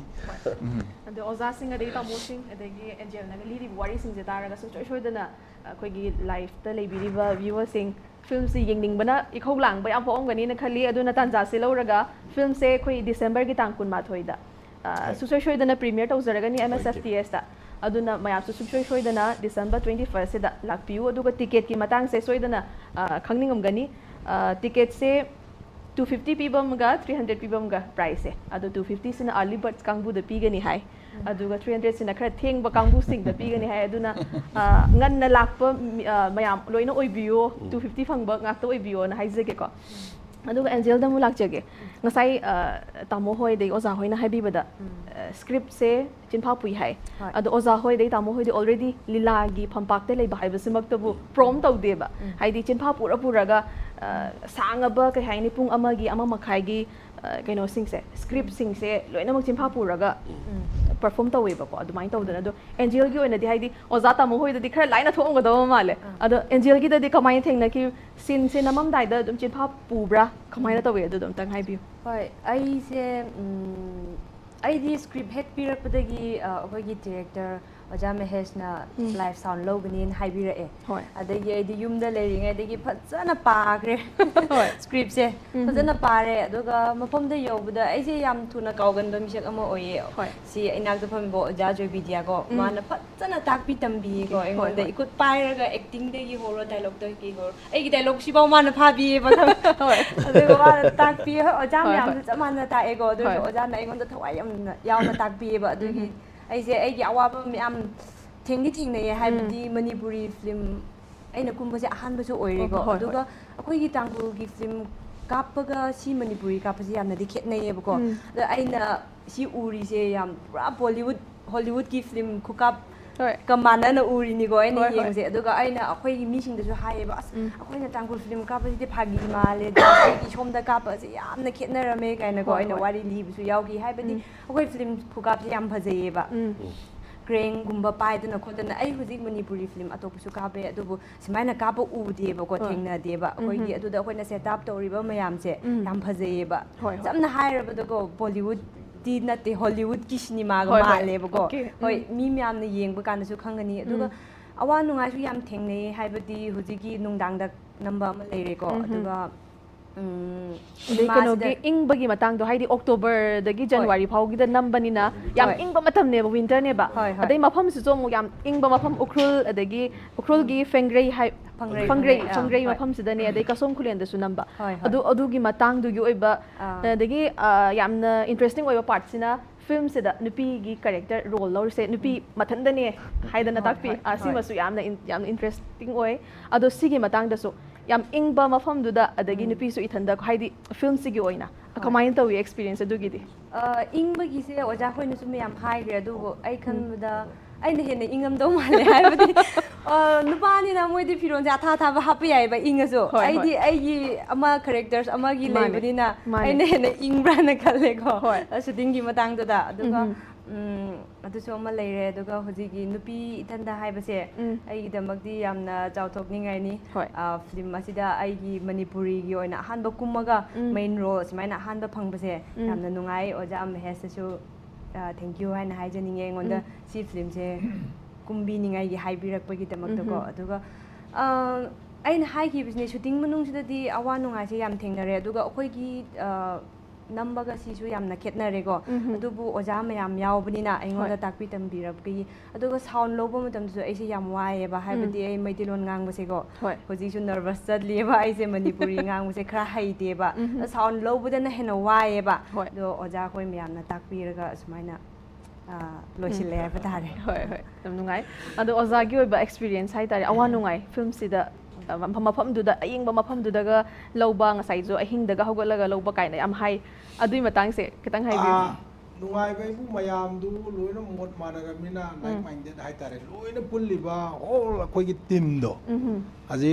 ꯎꯝ꯫ ꯑꯗꯣ ꯑꯣꯖꯥꯁꯤꯡ ꯑꯗꯩ ꯇꯥꯃꯣꯁꯤꯡ ꯑꯗꯒꯤ ꯑꯦꯟꯖꯦꯜꯅꯒ ꯂꯤꯔꯤꯕ ꯋꯥꯔꯤꯁꯤꯡꯁꯦ ꯇꯥꯔꯒ ꯁꯨꯡꯁꯣꯏ ꯁꯣꯏꯗꯅ ꯑꯩꯈꯣꯏꯒꯤ liveꯇ ꯂꯩꯕꯤꯔꯤꯕ viewerꯁꯤꯡ filmꯁꯤ ꯌꯦꯡꯅꯤꯡꯕꯅ ꯏꯈꯧ ꯂꯥꯡꯕ ꯌꯥꯝ ꯄꯣꯛꯑꯝꯒꯅꯤꯅ ꯈꯜꯂꯤ꯫ ꯑꯗꯨꯅ ꯇꯥꯟꯖꯥꯁꯦ ꯂꯧꯔꯒ filmꯁꯦ ꯑꯩꯈꯣꯏ Decemberꯒꯤ ꯇꯥꯡ ꯀꯨꯟꯃꯥꯊꯣꯏꯗ, ꯑ, ꯍꯣꯏ꯫ ꯁꯨꯡꯁꯣꯏ ꯁꯣꯏꯗꯅ premiere ꯇꯧꯖꯔꯒꯅꯤ ꯑꯣꯏꯒꯦ꯫ M S F T Sꯇ꯫ ꯑꯗꯨꯅ ꯃꯌꯥꯝꯁꯨ ꯁꯨꯡꯁꯣꯏ ꯁꯣꯏꯗꯅ December twenty firstꯁꯤꯗ ꯂꯥꯛꯄꯤꯌꯨ꯫ ꯑꯗꯨꯒ ticketꯀꯤ ꯃꯇꯥꯡꯁꯦ ꯁꯣꯏꯗꯅ, ꯑ, ꯈꯪꯅꯤꯡꯉꯝꯒꯅꯤ꯫ ꯑ, ticketꯁꯦ two fifty ꯄꯤꯕ ꯑꯃꯒ three hundred ꯄꯤꯕ ꯑꯃꯒ priceꯁꯦ꯫ ꯑꯗꯣ two fiftyꯁꯤꯅ early birds ꯀꯥꯡꯕꯨꯗ ꯄꯤꯒꯅꯤ ꯍꯥꯏ꯫ ꯎꯝ꯫ ꯑꯗꯨꯒ three hundredꯁꯤꯅ ꯈꯔ ꯊꯦꯡꯕ ꯀꯥꯡꯕꯨꯁꯤꯡꯗ ꯄꯤꯒꯅꯤ ꯍꯥꯏ꯫ ꯑꯗꯨꯅ, ꯑ, ꯉꯟꯅ ꯂꯥꯛꯄ ꯃꯤ-, ꯑ, ꯃꯌꯥꯝ ꯂꯣꯏꯅ ꯑꯣꯏꯕꯤꯌꯣ, ꯎꯝ꯫ Two fifty ꯐꯪꯕ ꯉꯥꯛꯇ ꯑꯣꯏꯕꯤꯌꯣꯅ ꯍꯥꯏꯖꯒꯦꯀꯣ꯫ ꯑꯗꯨꯒ ꯑꯦꯟꯖꯦꯜꯗ ꯑꯃꯨꯛ ꯂꯥꯛꯆꯒꯦ꯫ ꯉꯁꯥꯏ, ꯑ, ꯇꯥꯃꯣ ꯍꯣꯏ ꯑꯗꯩ ꯑꯣꯖꯥ ꯍꯣꯏꯅ ꯍꯥꯏꯕꯤꯕꯗ, ꯎꯝ꯫ ꯑ, scriptꯁꯦ ꯆꯤꯟꯐꯥ ꯄꯨꯏ ꯍꯥꯏ꯫ ꯍꯣꯏ꯫ ꯑꯗꯣ ꯑꯣꯖꯥ ꯍꯣꯏ ꯑꯗꯩ ꯇꯥꯃꯣ ꯍꯣꯏꯗꯤ already ꯂꯤꯂꯥꯒꯤ ꯐꯝꯄꯥꯛꯇ ꯂꯩꯕ ꯍꯥꯏꯕꯁꯤꯃꯛꯇꯕꯨ ꯎꯝ꯫ Prompt ꯇꯧꯗꯦꯕ꯫ ꯎꯝ꯫ ꯍꯥꯏꯗꯤ ꯆꯤꯟꯐꯥ ꯄꯨꯔ ꯄꯨꯔꯒ, ꯑ, ꯁꯥꯡꯉꯕ ꯀꯩ ꯍꯥꯏꯅꯤ, ꯄꯨꯡ ꯑꯃꯒꯤ, ꯑꯃ ꯃꯈꯥꯏꯒꯤ, ꯑ, ꯀꯩꯅꯣꯁꯤꯡꯁꯦ, scriptꯁꯤꯡꯁꯦ ꯂꯣꯏꯅꯃꯛ ꯆꯤꯟꯐꯥ ꯄꯨꯔꯒ ꯎꯝ꯫ Perform ꯇꯧꯋꯦꯕꯀꯣ꯫ ꯑꯗꯨꯃꯥꯏꯅ ꯇꯧꯗꯅ ꯑꯗꯣ ꯑꯦꯟꯖꯦꯜꯒꯤ ꯑꯣꯏꯅꯗꯤ ꯍꯥꯏꯗꯤ ꯑꯣꯖꯥ ꯇꯥꯃꯣ ꯍꯣꯏꯗꯗꯤ ꯈꯔ ꯂꯥꯏꯅ ꯊꯣꯛꯑꯝꯒꯗꯕ ꯃꯥꯜꯂꯦ꯫ ꯑꯥ꯫ ꯑꯗꯣ ꯑꯦꯟꯖꯦꯜꯒꯤꯗꯗꯤ ꯀꯃꯥꯏꯅ ꯊꯦꯡꯅꯈꯤ? Sceneꯁꯦ ꯅꯝꯃꯝꯗꯥꯏꯗ ꯑꯗꯨꯝ ꯆꯤꯟꯐꯥ ꯄꯨꯕ꯭ꯔꯥ? ꯀꯃꯥꯏꯅ ꯎꯝ꯫ ꯇꯧꯋꯤ? ꯑꯗꯨꯗꯣ ꯑꯝꯇꯪ ꯍꯥꯏꯕꯤꯌꯨ꯫ ꯍꯣꯏ, ꯑꯩꯁꯦ, ꯎꯝ, ꯑꯩꯗꯤ script ꯍꯦꯛ ꯄꯤꯔꯛꯄꯗꯒꯤ, ꯑ, ꯑꯩꯈꯣꯏꯒꯤ director ꯑꯣꯖꯥ ꯃꯍꯦꯁꯅ ꯎꯝ. Life sound ꯂꯧꯒꯅꯤꯅ ꯍꯥꯏꯕꯤꯔꯛꯑꯦ꯫ ꯍꯣꯏ. ꯑꯗꯒꯤ ꯑꯩꯗꯤ ꯌꯨꯝꯗ ꯂꯩꯔꯤꯉꯩꯗꯒꯤ ꯐꯖꯅ ꯄꯥꯈ꯭ꯔꯦ ꯍꯣꯏ. ꯁ꯭ꯀ꯭ꯔꯤꯞꯁꯦ꯫ ꯎꯝ. ꯐꯖꯅ ꯄꯥꯔꯦ꯫ ꯑꯗꯨꯒ ꯃꯐꯝꯗ ꯌꯧꯕꯗ ꯑꯩꯁꯦ ꯌꯥꯝ ꯊꯨꯅ ꯀꯥꯎꯒꯟꯕ ꯃꯤꯁꯛ ꯑꯃ ꯑꯣꯏꯌꯦ꯫ ꯍꯣꯏ. ꯁꯤ ꯏꯅꯥꯛꯇ ꯐꯝꯕ ꯑꯣꯖꯥ ꯖꯣꯏꯕꯤꯗ꯭ꯌꯥꯀꯣ, ꯎꯝ. ꯃꯥꯅ ꯐꯖꯅ ꯇꯥꯛꯄꯤ ꯇꯝꯕꯤꯌꯦꯀꯣ ꯍꯣꯏ, ꯑꯩꯉꯣꯟꯗ꯫ ꯍꯣꯏ. ꯏꯀꯨꯠ ꯄꯥꯏꯔꯒ ꯑꯦꯛꯇꯤꯡꯗꯒꯤ ꯍꯧꯔꯣ, ꯗꯥꯏꯂꯣꯛꯇꯒꯤ ꯍꯧꯔꯣ, ꯑꯩꯒꯤ ꯗꯥꯏꯂꯣꯛꯁꯤꯐꯥꯎ ꯃꯥꯅ ꯐꯥꯕꯤꯌꯦꯕ꯫ ꯍꯣꯏ. ꯑꯗꯨꯒ ꯃꯥꯅ ꯇꯥꯛꯄꯤ꯫ ꯍꯣꯏ, ꯑꯣꯖꯥ ꯍꯣꯏ, ꯃꯌꯥꯝꯁꯨ ꯍꯣꯏ. ꯆꯞ ꯃꯥꯟꯅ ꯇꯥꯛꯑꯦꯀꯣ꯫ ꯑꯗꯨ ꯑꯣꯏꯔꯁꯨ ꯍꯣꯏ. ꯑꯣꯖꯥꯅ ꯑꯩꯉꯣꯟꯗ ꯊꯋꯥꯏ ꯌꯥꯝꯅ ꯌꯥꯎꯅ ꯇꯥꯛꯄꯤꯌꯦꯕ꯫ ꯑꯗꯨꯒꯤ ꯎꯝ. ꯑꯩꯁꯦ ꯑꯩꯒꯤ ꯑꯋꯥꯕ ꯃꯌꯥꯝ ꯊꯦꯡꯗꯤ ꯊꯦꯡꯅꯩꯌꯦ, ꯍꯥꯏꯕꯗꯤ ꯃꯅꯤꯄꯨꯔꯤ ꯐꯤꯂꯝ ꯑꯩꯅ ꯀꯨꯝꯕꯁꯦ ꯑꯍꯥꯟꯕꯁꯨ ꯑꯣꯏꯔꯦꯀꯣ꯫ ꯍꯣꯏ, ꯍꯣꯏ. ꯑꯗꯨꯒ ꯑꯩꯈꯣꯏꯒꯤ ꯇꯥꯡꯈꯨꯜꯒꯤ ꯐꯤꯂꯝ ꯀꯥꯞꯄꯒ ꯁꯤ ꯃꯅꯤꯄꯨꯔꯤ ꯀꯥꯞꯄꯁꯦ ꯌꯥꯝꯅꯗꯤ ꯈꯦꯠꯅꯩꯌꯦꯕꯀꯣ꯫ ꯎꯝ. ꯑꯗ ꯑꯩꯅ ꯁꯤ ꯎꯔꯤꯁꯦ ꯌꯥꯝ ꯄꯨꯔꯥ ꯕꯣꯂꯤꯋꯨꯗ, ꯍꯣꯂꯤꯋꯨꯗꯀꯤ ꯐꯤꯂꯝ ꯈꯨꯀꯥꯞ ꯍꯣꯏ. ꯀ ꯃꯥꯟꯅꯅ ꯎꯔꯤꯅꯤꯀꯣ ꯑꯩꯅ ꯍꯣꯏ, ꯍꯣꯏ. ꯌꯦꯡꯕꯁꯦ꯫ ꯑꯗꯨꯒ ꯑꯩꯅ ꯑꯩꯈꯣꯏꯒꯤ ꯃꯤꯁꯤꯡꯗꯁꯨ ꯍꯥꯏꯌꯦꯕ, "ꯑꯁ, ꯎꯝ. ꯑꯩꯈꯣꯏꯅ ꯇꯥꯡꯈꯨꯜ ꯐꯤꯂꯝ ꯀꯥꯞꯄꯁꯤꯗꯤ ꯐꯥꯒꯤ ꯃꯥꯜꯂꯦꯗ, ꯑꯩꯒꯤ ꯁꯣꯝꯗ ꯀꯥꯞꯄꯁꯦ ꯌꯥꯝꯅ ꯈꯦꯠꯅꯔꯝꯃꯦ" ꯀꯥꯏꯅꯀꯣ ꯍꯣꯏ, ꯑꯩꯅ ꯍꯣꯏ. ꯋꯥꯔꯤ ꯂꯤꯕꯁꯨ ꯌꯥꯎꯈꯤ꯫ ꯍꯥꯏꯕꯗꯤ ꯎꯝ. ꯑꯩꯈꯣꯏ ꯐꯤꯂꯝ ꯈꯨꯀꯥꯞꯁꯦ ꯌꯥꯝ ꯐꯖꯩꯌꯦꯕ꯫ ꯎꯝ. ꯀ꯭ꯔꯦꯟꯒꯨꯝꯕ ꯄꯥꯏꯗꯅ ꯈꯣꯠꯇꯅ꯫ ꯑꯩ ꯍꯧꯖꯤꯛ ꯃꯅꯤꯄꯨꯔꯤ ꯐꯤꯂꯝ ꯑꯇꯣꯞꯄꯁꯨ ꯀꯥꯞꯄꯦ, ꯑꯗꯨꯕꯨ ꯁꯨꯃꯥꯏꯅ ꯀꯥꯞꯄ ꯎꯗꯦꯕꯀꯣ, ꯍꯣꯏ. ꯊꯦꯡꯅꯗꯦꯕ꯫ ꯑꯩꯈꯣꯏꯒꯤ ꯎꯝ. ꯑꯗꯨꯗ ꯑꯩꯈꯣꯏꯅ ꯁꯦꯠ ꯑꯞ ꯇꯧꯔꯤꯕ ꯃꯌꯥꯝꯁꯦ ꯎꯝ. ꯌꯥꯝ ꯐꯖꯩꯌꯦꯕ꯫ ꯍꯣꯏ, ꯍꯣꯏ. ꯁꯝꯅ ꯍꯥꯏꯔꯕꯗꯀꯣ, ꯕꯣꯂꯤꯋꯨꯗꯇꯤ ꯅꯠꯇꯦ, ꯍꯣꯂꯤꯋꯨꯗꯀꯤ ꯁꯤꯅꯦꯃꯥꯒ ꯍꯣꯏ, ꯍꯣꯏ. ꯃꯥꯜꯂꯦꯕꯀꯣ꯫ Okay. ꯍꯣꯏ, ꯎꯝ. ꯃꯤ ꯃꯌꯥꯝꯅ ꯌꯦꯡꯕ ꯀꯥꯟꯗꯁꯨ ꯈꯪꯒꯅꯤ꯫ ꯑꯗꯨꯒ ꯎꯝ. ꯑꯋꯥ ꯅꯨꯡꯉꯥꯏꯁꯨ ꯌꯥꯝ ꯊꯦꯡꯅꯩ, ꯍꯥꯏꯕꯗꯤ ꯍꯧꯖꯤꯛꯀꯤ ꯅꯨꯡꯗꯥꯡꯗ ꯅꯝꯕ ꯑꯃ ꯂꯩꯔꯦꯀꯣ꯫ ꯎꯝ. ꯑꯗꯨꯒ ꯎꯝ, ꯑꯗꯩ ꯁꯤꯅꯦꯃꯥꯁꯤꯗ ꯀꯩꯅꯣꯒꯤ ꯏꯪꯕꯒꯤ ꯃꯇꯥꯡꯗꯣ, ꯍꯥꯏꯗꯤ ꯑꯣꯛꯇꯣꯕꯔꯗꯒꯤ ꯍꯣꯏ. ꯖꯅꯋꯥꯔꯤ ꯐꯥꯎꯒꯤꯗ ꯅꯝꯕꯅꯤꯅ ꯌꯥꯝ ꯍꯣꯏ. ꯏꯪꯕ ꯃꯇꯝꯅꯦꯕ, ꯋꯤꯟꯇꯔꯅꯦꯕ꯫ ꯍꯣꯏ, ꯍꯣꯏ. ꯑꯗꯩ ꯃꯐꯝꯁꯤꯁꯨ ꯑꯃꯨꯛ ꯌꯥꯝ ꯏꯪꯕ ꯃꯐꯝ, ꯎꯈ꯭ꯔꯨꯜ, ꯑꯗꯒꯤ ꯎꯈ꯭ꯔꯨꯜꯒꯤ ꯐꯪꯒ꯭ꯔꯩ ꯍꯥꯏ-, ꯐꯪꯔꯩ, ꯐꯪꯒ꯭ꯔꯩ, ꯐꯪꯔꯩ, ꯑꯥ, ꯐꯪꯒ꯭ꯔꯩ ꯍꯣꯏ. ꯃꯐꯝꯁꯤꯗꯅꯦ, ꯑꯗꯩ ꯀꯁꯣꯝ ꯈꯨꯂꯦꯟꯗꯁꯨ ꯅꯝꯕ꯫ ꯍꯣꯏ, ꯍꯣꯏ. ꯑꯗꯨ, ꯑꯗꯨꯒꯤ ꯃꯇꯥꯡꯗꯨꯒꯤ ꯑꯣꯏꯕ, ꯑꯥ. ꯑꯗꯒꯤ, ꯑꯥ, ꯌꯥꯝꯅ ꯏꯟꯇꯔꯦꯁꯇꯤꯡ ꯑꯣꯏꯕ ꯄꯥꯔꯠꯁꯤꯅ, ꯐꯤꯂꯝꯁꯤꯗ ꯅꯨꯄꯤꯒꯤ ꯀꯦꯔꯦꯛꯇꯔ ꯔꯣꯜ ꯂꯧꯔꯤꯁꯦ ꯅꯨꯄꯤ ꯃꯊꯟꯇꯅꯦ ꯍꯥꯏꯗꯅ ꯍꯣꯏ, ꯇꯥꯛꯄꯤ꯫ ꯍꯣꯏ, ꯑꯥ, ꯍꯣꯏ. ꯁꯤꯃꯁꯨ ꯌꯥꯝꯅ ꯏꯟ-, ꯌꯥꯝꯅ ꯏꯟꯇꯔꯦꯁꯇꯤꯡ ꯑꯣꯏ꯫ ꯑꯗꯣ ꯁꯤꯒꯤ ꯃꯇꯥꯡꯗꯁꯨ ꯌꯥꯝ ꯏꯪꯕ ꯃꯐꯝꯗꯨꯗ, ꯑꯗꯒꯤ ꯎꯝ. ꯅꯨꯄꯤꯁꯨ ꯏꯊꯟꯗ, ꯍꯥꯏꯗꯤ ꯐꯤꯂꯝꯁꯤꯒꯤ ꯑꯣꯏꯅ ꯍꯣꯏ. ꯀꯃꯥꯏꯅ ꯇꯧꯏ ꯑꯦꯛꯁꯄꯤꯔꯤꯌꯦꯟꯁ ꯑꯗꯨꯒꯤꯗꯤ? ꯑ, ꯏꯪꯕꯒꯤꯁꯦ ꯑꯣꯖꯥ ꯍꯣꯏꯅꯁꯨ ꯃꯌꯥꯝ ꯍꯥꯏꯈ꯭ꯔꯦ, ꯑꯗꯨꯕꯨ ꯑꯩ ꯎꯝ. ꯈꯟꯕꯗ ꯑꯩꯅ ꯍꯦꯟꯅ ꯏꯪꯉꯝꯗꯧ ꯃꯥꯜꯂꯦ꯫ ꯍꯥꯏꯕꯗꯤ, ꯑ, ꯅꯨꯄꯥꯅꯤꯅ ꯃꯣꯏꯗꯤ ꯐꯤꯔꯣꯜꯁꯦ ꯑꯊꯥ ꯑꯊꯥꯕ ꯍꯥꯞꯄ ꯌꯥꯏꯕ, ꯏꯪꯉꯁꯨ꯫ ꯍꯣꯏ, ꯍꯣꯏ. ꯑꯩꯗꯤ ꯑꯩꯒꯤ ꯑꯃ ꯀꯦꯔꯦꯛꯇꯔꯁ ꯑꯃꯒꯤ ꯃꯥꯅꯦ. ꯂꯩꯕꯅꯤꯅ ꯃꯥꯅꯦ. ꯑꯩꯅ ꯍꯦꯟꯅ ꯏꯪꯕ꯭ꯔꯥꯅ ꯈꯜꯂꯦꯀꯣ, ꯍꯣꯏ. ꯑ, ꯁꯨꯇꯤꯡꯒꯤ ꯃꯇꯥꯡꯗꯨꯗ꯫ ꯑꯗꯨꯒ, ꯎꯝ. ꯎꯝ, ꯑꯗꯨꯁꯨ ꯑꯃ ꯂꯩꯔꯦ꯫ ꯑꯗꯨꯒ ꯍꯧꯖꯤꯛꯀꯤ ꯅꯨꯄꯤ ꯏꯊꯟꯗ ꯍꯥꯏꯕꯁꯦ ꯎꯝ. ꯑꯩꯒꯤꯗꯃꯛꯇꯤ ꯌꯥꯝꯅ ꯆꯥꯎꯊꯣꯛꯅꯤꯡꯉꯥꯏꯅꯤ꯫ ꯍꯣꯏ. ꯑ, ꯐꯤꯂꯝ ꯑꯁꯤꯗ ꯑꯩꯒꯤ ꯃꯅꯤꯄꯨꯔꯤꯒꯤ ꯑꯣꯏꯅ ꯑꯍꯥꯟꯕ ꯀꯨꯝꯃꯒ ꯎꯝ. ꯃꯦꯟ ꯔꯣꯜ ꯁꯨꯃꯥꯏꯅ ꯑꯍꯥꯟꯕ ꯐꯪꯕꯁꯦ ꯎꯝ. ꯌꯥꯝꯅ ꯅꯨꯡꯉꯥꯏ꯫ ꯑꯣꯖꯥ ꯃꯍꯦꯁꯇꯁꯨ ꯊꯦꯡꯀ꯭ꯌꯨ ꯍꯥꯏꯅ ꯍꯥꯏꯖꯅꯤꯡꯉꯦ, ꯑꯩꯉꯣꯟꯗ ꯁꯤ ꯐꯤꯂꯝꯁꯦ ꯀꯨꯝꯕꯤꯅꯤꯡꯉꯥꯏꯒꯤ ꯍꯥꯏꯕꯤꯔꯛꯄꯒꯤꯗꯃꯛꯇꯀꯣ꯫ ꯑꯗꯨꯒ ꯑ, ꯑꯩꯅ ꯍꯥꯏꯈꯤꯕꯁꯤꯅꯦ, ꯁꯨꯇꯤꯡ ꯃꯅꯨꯡꯁꯤꯗꯗꯤ ꯑꯋꯥ ꯅꯨꯡꯉꯥꯏꯁꯦ ꯌꯥꯝ ꯊꯦꯡꯅꯔꯦ꯫ ꯑꯗꯨꯒ ꯑꯩꯈꯣꯏꯒꯤ ꯑ, ꯅꯝꯕꯒ ꯁꯤꯁꯨ ꯌꯥꯝꯅ ꯈꯦꯠꯅꯔꯦꯀꯣ꯫ ꯑꯗꯨꯕꯨ ꯑꯣꯖꯥ ꯃꯌꯥꯝ ꯌꯥꯎꯕꯅꯤꯅ ꯑꯩꯉꯣꯟꯗ ꯍꯣꯏ꯫ ꯇꯥꯛꯄꯤ ꯇꯝꯕꯤꯔꯛꯄꯒꯤ, ꯑꯗꯨꯒ ꯁꯥꯎꯟ ꯂꯧꯕ ꯃꯇꯝꯗꯁꯨ ꯑꯩꯁꯦ ꯌꯥꯝ ꯋꯥꯏꯑꯦꯕ, ꯍꯥꯏꯕꯗꯤ ꯑꯩ ꯃꯩꯇꯩꯂꯣꯟ ꯉꯥꯡꯕꯁꯦꯀꯣ꯫ ꯍꯣꯏ꯫ ꯍꯧꯖꯤꯛꯁꯨ ꯅꯔꯚꯁ ꯆꯠꯂꯤꯑꯕ, ꯑꯩꯁꯦ ꯃꯅꯤꯄꯨꯔꯤ ꯉꯥꯡꯕꯁꯦ ꯈꯔ ꯍꯩꯇꯦꯕ꯫ ꯁꯥꯎꯟ ꯂꯧꯕꯗꯅ ꯍꯦꯟꯅ ꯋꯥꯏꯑꯦꯕ꯫ ꯍꯣꯏ꯫ ꯑꯗꯣ ꯑꯣꯖꯥ ꯑꯩꯈꯣꯏ ꯃꯌꯥꯝꯅ ꯇꯥꯛꯄꯤꯔꯒ ꯑꯁꯨꯃꯥꯏꯅ ꯑ, ꯂꯣꯏꯁꯤꯜꯂꯦ ꯍꯥꯏꯕ ꯇꯥꯔꯦ꯫ ꯍꯣꯏ, ꯍꯣꯏ, ꯌꯥꯝ ꯅꯨꯡꯉꯥꯏ꯫ ꯑꯗꯣ ꯑꯣꯖꯥꯒꯤ ꯑꯣꯏꯕ ꯑꯦꯛꯁꯄꯤꯔꯤꯌꯦꯟꯁ ꯍꯥꯏꯇꯥꯔꯦ, ꯑꯋꯥ ꯅꯨꯡꯉꯥꯏ ꯐꯤꯂꯝꯁꯤꯗ, ꯑ, ꯃꯐꯝ, ꯃꯐꯝꯗꯨꯗ, ꯑꯌꯦꯡꯕ ꯃꯐꯝꯗꯨꯗꯒ ꯂꯧꯕ, ꯉꯁꯥꯏꯁꯨ ꯑꯍꯤꯡꯗꯒ ꯍꯧꯒꯠꯂꯒ ꯂꯧꯕ ꯀꯥꯏꯅ ꯌꯥꯝ ꯍꯥꯏ꯫ ꯑꯗꯨꯒꯤ ꯃꯇꯥꯡꯁꯦ ꯈꯤꯇꯪ ꯍꯥꯏꯕꯤꯌꯨ꯫ ꯑꯥ, ꯅꯨꯡꯉꯥꯏꯕ ꯍꯥꯏꯕꯨ ꯃꯌꯥꯝꯗꯨ ꯂꯣꯏꯅ ꯃꯣꯠ ꯃꯥꯟꯅꯔꯕꯅꯤꯅ, ꯂꯥꯏꯛ ꯃꯥꯏꯟꯗꯦꯠ ꯍꯥꯏꯇꯥꯔꯦ, ꯂꯣꯏꯅ ꯄꯨꯜꯂꯤꯕ ꯍꯣꯜ ꯑꯩꯈꯣꯏꯒꯤ ꯇꯤꯝꯗꯣ, ꯑꯁꯤ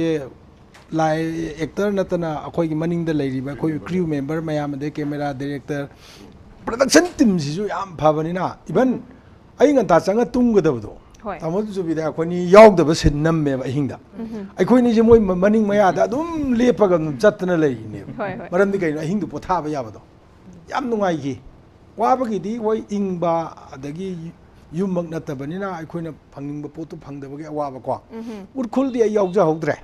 ꯂꯥꯏ ꯑꯦꯛꯇꯔ ꯅꯠꯇꯅ ꯑꯩꯈꯣꯏꯒꯤ ꯃꯅꯤꯡꯗ ꯂꯩꯔꯤꯕ ꯑꯩꯈꯣꯏ ꯀ꯭ꯔꯤꯌꯨ ꯃꯦꯝꯕꯔ ꯃꯌꯥꯝ, ꯑꯗꯩ ꯀꯦꯃꯦꯔꯥ ꯗꯥꯏꯔꯦꯛꯇꯔ, ꯄ꯭ꯔꯗꯛꯁꯟ ꯇꯤꯝꯁꯤꯁꯨ ꯌꯥꯝ ꯐꯕꯅꯤꯅ, ꯏꯚꯟ ꯑꯩ ꯉꯟꯇꯥ ꯆꯪꯉ ꯇꯨꯝꯒꯗꯕꯗꯣ, ꯍꯣꯏ꯫ ꯇꯥꯃꯣ ꯆꯨꯕꯤꯗ ꯑꯩꯈꯣꯏꯅꯤ ꯌꯥꯎꯗꯕ ꯁꯤꯟ ꯅꯝꯃꯦꯕ ꯑꯍꯤꯡꯗ꯫ ꯑꯩꯈꯣꯏꯅꯤꯁꯦ ꯃꯣꯏ ꯃ-, ꯃꯅꯤꯡ ꯃꯌꯥꯗ ꯑꯗꯨꯝ ꯂꯦꯞꯄꯒ ꯑꯗꯨꯝ ꯆꯠꯇꯅ ꯂꯩꯔꯤꯅꯦꯕ꯫ ꯍꯣꯏ, ꯍꯣꯏ꯫ ꯃꯔꯝꯗꯤ ꯀꯩꯅꯣ? ꯑꯍꯤꯡꯗꯨ ꯄꯣꯊꯥꯕ ꯌꯥꯕꯗꯣ꯫ ꯌꯥꯝ ꯅꯨꯡꯉꯥꯏꯈꯤ꯫ ꯋꯥꯕꯒꯤꯗꯤ ꯍꯣꯏ, ꯏꯪꯕ, ꯑꯗꯒꯤ ꯌꯨꯝꯃꯛ ꯅꯠꯇꯕꯅꯤꯅ ꯑꯩꯈꯣꯏꯅ ꯐꯪꯅꯤꯡꯕ ꯄꯣꯠꯇꯨ ꯐꯪꯗꯕꯒꯤ ꯑꯋꯥꯕꯀꯣ꯫ ꯎꯔꯈꯨꯜꯗꯤ ꯑꯩ ꯌꯥꯎꯖꯍꯧꯗ꯭ꯔꯦ꯫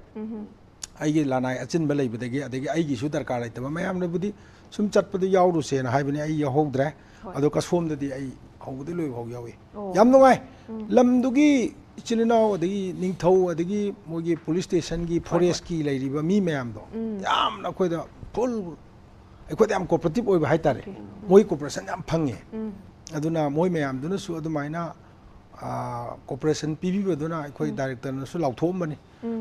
ꯑꯩꯒꯤ ꯂꯅꯥꯏ ꯑꯆꯤꯟꯕ ꯂꯩꯕꯗꯒꯤ, ꯑꯗꯒꯤ ꯑꯩꯒꯤꯁꯨ ꯗꯔꯀꯥꯔ ꯂꯩꯇꯕ ꯃꯌꯥꯝꯅꯕꯨꯗꯤ ꯁꯨꯝ ꯆꯠꯄꯗꯨ ꯌꯥꯎꯔꯨꯁꯦꯅ ꯍꯥꯏꯕꯅꯤ, ꯑꯩ ꯌꯥꯎꯍꯧꯗ꯭ꯔꯦ꯫ ꯍꯣꯏ꯫ ꯑꯗꯣ ꯀꯁꯣꯝꯗꯗꯤ ꯑꯩ ꯍꯧꯕꯗꯩ ꯂꯣꯏꯕ ꯐꯥꯎ ꯌꯥꯎꯏ꯫ ꯑꯣ꯫ ꯌꯥꯝ ꯅꯨꯡꯉꯥꯏ꯫ ꯂꯝꯗꯨꯒꯤ ꯏꯆꯤꯜ ꯏꯅꯥꯎ, ꯑꯗꯒꯤ ꯅꯤꯡꯊꯧ, ꯑꯗꯒꯤ ꯃꯣꯏꯒꯤ ꯄꯨꯂꯤꯁ ꯁ꯭ꯇꯦꯁꯟꯒꯤ, ꯍꯣꯏ, ꯍꯣꯏ꯫ ꯐꯣꯔꯦꯁꯀꯤ ꯂꯩꯔꯤꯕ ꯃꯤ ꯃꯌꯥꯝꯗꯣ ꯌꯥꯝꯅ ꯑꯩꯈꯣꯏꯗ ꯐꯨꯜ, ꯑꯩꯈꯣꯏꯗ ꯌꯥꯝ ꯀꯣꯑꯣꯄꯔꯦꯇꯤꯞ ꯑꯣꯏꯕ ꯍꯥꯏꯇꯥꯔꯦ꯫ ꯑꯣꯀꯦ꯫ ꯃꯣꯏ ꯀꯣꯑꯣꯄꯔꯦꯁꯟ ꯌꯥꯝ ꯐꯪꯉꯦ꯫ ꯑꯗꯨꯅ ꯃꯣꯏ ꯃꯌꯥꯝꯗꯨꯅꯁꯨ ꯑꯗꯨꯃꯥꯏꯅ, ꯑ, ꯀꯣꯑꯣꯄꯔꯦꯁꯟ ꯄꯤꯕꯤꯕꯗꯨꯅ ꯑꯩꯈꯣꯏ ꯗꯥꯏꯔꯦꯛꯇꯔꯅꯁꯨ ꯂꯥꯎꯊꯣꯛꯑꯝꯕꯅꯤ꯫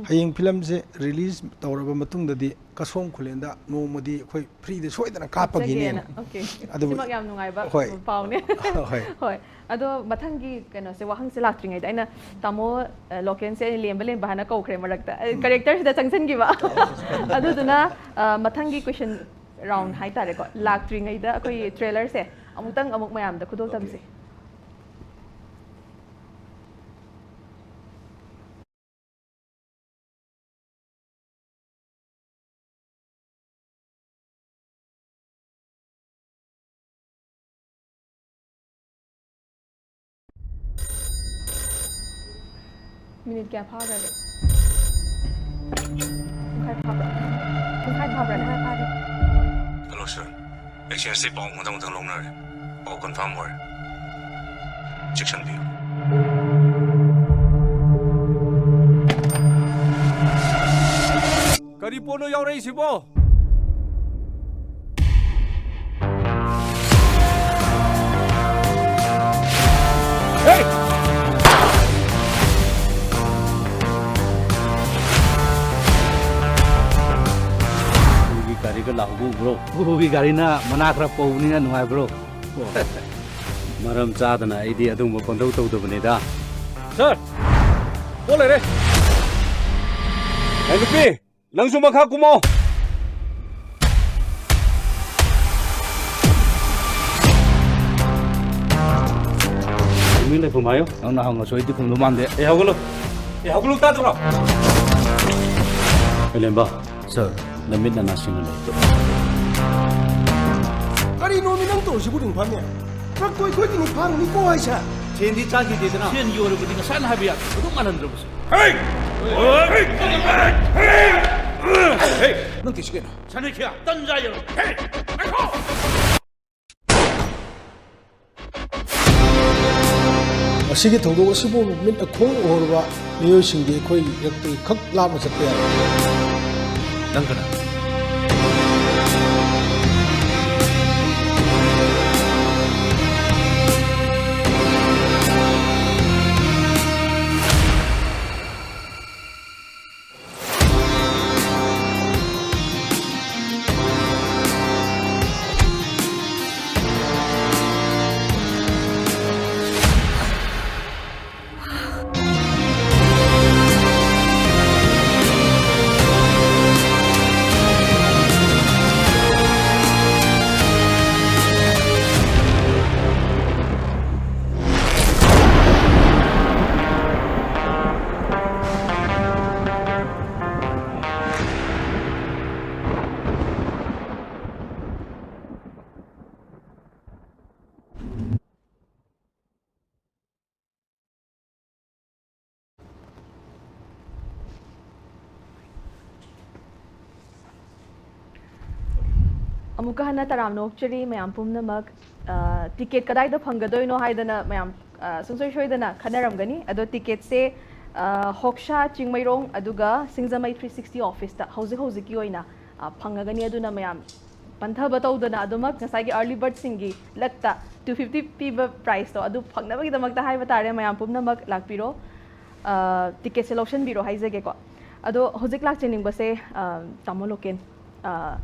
ꯍꯌꯦꯡ ꯐꯤꯂꯝꯁꯦ ꯔꯤꯂꯤꯖ ꯇꯧꯔꯕ ꯃꯇꯨꯡꯗꯗꯤ ꯀꯁꯣꯝ ꯈꯨꯂꯦꯟꯗ ꯅꯣꯡꯃꯗꯤ ꯑꯩꯈꯣꯏ ꯐ꯭ꯔꯤꯗ ꯁꯣꯏꯗꯅ ꯀꯥꯞꯄꯒꯤꯅꯦꯅ꯫ ꯀꯥꯞꯆꯒꯦꯅ꯫ ꯑꯣꯀꯦ꯫ ꯑꯗꯨꯕꯨ ꯁꯤꯃꯛ ꯌꯥꯝ ꯅꯨꯡꯉꯥꯏꯕ, ꯍꯣꯏ꯫ ꯄꯥꯎꯅꯦ꯫ ꯍꯣꯏ꯫ ꯍꯣꯏ꯫ ꯑꯗꯣ ꯃꯊꯪꯒꯤ ꯀꯩꯅꯣꯁꯦ, ꯋꯥꯍꯪꯁꯦ ꯂꯥꯛꯇ꯭ꯔꯤꯉꯩꯗ ꯑꯩꯅ ꯇꯥꯃꯣ, ꯑ, ꯂꯣꯀꯦꯟꯁꯦ ꯑꯩꯅ ꯂꯦꯝꯕ ꯂꯦꯝꯕ ꯍꯥꯏꯅ ꯀꯧꯈ꯭ꯔꯦ ꯃꯔꯛꯇ꯫ ꯑ, ꯀꯦꯔꯦꯛꯇꯔꯁꯤꯗ ꯆꯪꯁꯤꯟꯈꯤꯕ꯫ ꯑꯗꯨꯗꯨꯅ, ꯑ, ꯃꯊꯪꯒꯤ ꯀꯣꯏꯁꯟ ꯔꯥꯎꯟ ꯍꯥꯏꯇꯥꯔꯦꯀꯣ, ꯂꯥꯛꯇ꯭ꯔꯤꯉꯩꯗ ꯑꯩꯈꯣꯏꯒꯤ ꯇ꯭ꯔꯦꯂꯔꯁꯦ ꯑꯃꯨꯛꯇꯪ ꯑꯃꯨꯛ ꯃꯌꯥꯝꯗ ꯈꯨꯗꯣꯜ ꯇꯝꯁꯦ꯫ ꯃꯤꯅꯤꯠ ꯀꯌꯥ ꯐꯥꯈ꯭ꯔꯒꯦ? ꯄꯨꯡꯈꯥꯏ ꯐꯥꯕ꯭ꯔꯥ? ꯄꯨꯡꯈꯥꯏ ꯐꯥꯕ꯭ꯔꯥ? ꯄꯨꯡꯈꯥꯏ ꯐꯥꯔꯦ꯫ ꯍꯜꯂꯣ, ꯁꯥꯔ꯫ ꯑꯦꯛꯁꯆꯦꯟꯖꯇꯩ ꯄꯥꯎ ꯃꯊꯪ ꯃꯊꯪ ꯂꯧꯅꯔꯦ꯫ ꯄꯥꯎ ꯀꯟꯐꯥꯔꯝ ꯑꯣꯏꯔꯦ꯫ ꯆꯦꯛꯁꯤꯟꯕꯤꯌꯨ꯫ ꯀꯔꯤ ꯄꯣꯠꯅꯣ ꯌꯥꯎꯔꯛꯏꯁꯤꯕꯣ? ꯍꯦ! ꯎꯒꯤ ꯒꯥꯔꯤꯒ ꯂꯥꯛꯍꯧꯕ ꯎꯕ꯭ꯔꯣ? ꯎꯒꯤ ꯒꯥꯔꯤꯅ ꯃꯅꯥ ꯈꯔ ꯄꯧꯕꯅꯤꯅ ꯅꯨꯡꯉꯥꯏꯕ꯭ꯔꯣ? ꯃꯔꯝ ꯆꯥꯗꯅ ꯑꯩꯗꯤ ꯑꯗꯨꯒꯨꯝꯕ ꯀꯣꯟꯗꯧ ꯇꯧꯗꯕꯅꯤꯗ꯫ ꯁꯥꯔ, ꯄꯣꯠ ꯂꯩꯔꯦ꯫ ꯑꯩ ꯅꯨꯄꯤ, ꯅꯪꯁꯨ ꯃꯈꯥ ꯀꯨꯝꯃꯣ꯫ ꯇꯨꯃꯤꯟ ꯂꯩꯈꯣ ꯃꯥꯌꯣ꯫ ꯅꯪꯅ ꯍꯪꯉꯁꯨ ꯑꯩꯗꯤ ꯈꯨꯝꯗꯧ ꯃꯥꯟꯗꯦ꯫ ꯑꯦ, ꯍꯧꯒꯠꯂꯣ꯫ ꯑꯦ, ꯍꯧꯒꯠꯂꯣ, ꯇꯥꯗ꯭ꯔꯣ? ꯑꯦꯂꯦꯝꯕ꯫ ꯁꯥꯔ꯫ ꯅꯃꯤꯠ ꯅꯅꯥꯁꯤꯡꯅ ꯂꯩ꯫ ꯀꯔꯤꯅꯣꯃꯤ ꯅꯪ ꯇꯧꯔꯤꯁꯤꯕꯨ, ꯔꯤꯡꯐꯥꯟꯅꯦ? ꯇ꯭ꯔꯛꯇꯣ ꯑꯩꯈꯣꯏꯒꯤꯅꯤ, ꯐꯥꯔꯨꯅꯤꯀꯣ ꯍꯥꯏꯁꯦ꯫ ꯁꯦꯟꯗꯤ ꯆꯥꯈꯤꯗꯦꯗꯅ꯫ ꯁꯦꯟꯒꯤ ꯑꯣꯏꯔꯕꯗꯤ ꯉꯁꯥꯏꯅ ꯍꯥꯏꯕ ꯌꯥꯗ꯭ꯔꯣ? ꯑꯗꯨꯝ ꯃꯥꯜꯍꯟꯗ꯭ꯔꯕꯁꯦ꯫ ꯍꯦ! ꯍꯦ! ꯅꯪ ꯇꯧꯔꯤꯁꯤ ꯀꯩꯅꯣ? ꯁꯅꯤꯈꯤꯌꯥ, ꯇꯟ ꯆꯥꯏꯌꯦꯕ꯫ ꯍꯦ! ꯉꯥꯏꯈꯣ! ꯃꯁꯤꯒꯤ ꯊꯧꯗꯣꯛ ꯑꯁꯤꯕꯨ ꯃꯤꯠꯅ ꯈꯣꯡꯅ ꯎꯍꯧꯔꯕ ꯃꯤꯑꯣꯏꯁꯤꯡꯗꯤ ꯑꯩꯈꯣꯏ ꯔꯛꯇꯒꯤ ꯈꯛ ꯂꯥꯞꯅ ꯆꯠꯄ ꯌꯥꯔꯣꯏ꯫ ꯅꯪ ꯀꯅꯥ? ꯑꯃꯨꯛꯀ ꯍꯟꯅ ꯇꯔꯥꯝꯅ ꯑꯣꯛꯆꯔꯤ ꯃꯌꯥꯝ ꯄꯨꯝꯅꯃꯛ꯫ ꯑ, ꯇꯤꯀꯦꯠ ꯀꯗꯥꯏꯗ ꯐꯪꯒꯗꯣꯏꯅꯣ ꯍꯥꯏꯗꯅ ꯃꯌꯥꯝ, ꯑ, ꯁꯨꯡꯁꯣꯏ ꯁꯣꯏꯗꯅ ꯈꯟꯅꯔꯝꯒꯅꯤ꯫ ꯑꯗꯣ ꯇꯤꯀꯦꯠꯁꯦ, ꯑ, ꯍꯣꯛꯁꯥ ꯆꯤꯡꯃꯩꯔꯣꯡ ꯑꯗꯨꯒ ꯁꯤꯡꯖꯃꯩ ꯊ꯭ꯔꯤ ꯁꯤꯛꯁꯇꯤ ꯑꯣꯐꯤꯁꯇ ꯍꯧꯖꯤꯛ ꯍꯧꯖꯤꯛꯀꯤ ꯑꯣꯏꯅ, ꯑ, ꯐꯪꯉꯒꯅꯤ꯫ ꯑꯗꯨꯅ ꯃꯌꯥꯝ ꯄꯟꯊꯕ ꯇꯧꯗꯅ ꯑꯗꯨꯃꯛ ꯉꯁꯥꯏꯒꯤ ꯑꯥꯔꯂꯤ ꯕꯔꯠꯁꯤꯡꯒꯤ ꯂꯛꯇ ꯇꯨ ꯐꯤꯐꯇꯤ ꯄꯤꯕ ꯄ꯭ꯔꯥꯏꯁꯇꯣ ꯑꯗꯨ ꯐꯪꯅꯕꯒꯤꯗꯃꯛꯇ ꯍꯥꯏꯕ ꯇꯥꯔꯦ꯫ ꯃꯌꯥꯝ ꯄꯨꯝꯅꯃꯛ ꯂꯥꯛꯄꯤꯔꯣ, ꯑ, ꯇꯤꯀꯦꯠꯁꯦ ꯂꯧꯁꯤꯟꯕꯤꯔꯣ ꯍꯥꯏꯖꯒꯦꯀꯣ꯫ ꯑꯗꯣ ꯍꯧꯖꯤꯛ ꯂꯥꯛꯆꯅꯤꯡꯕꯁꯦ, ꯑ, ꯇꯥꯃꯣ ꯂꯣꯀꯦꯟ, ꯑ,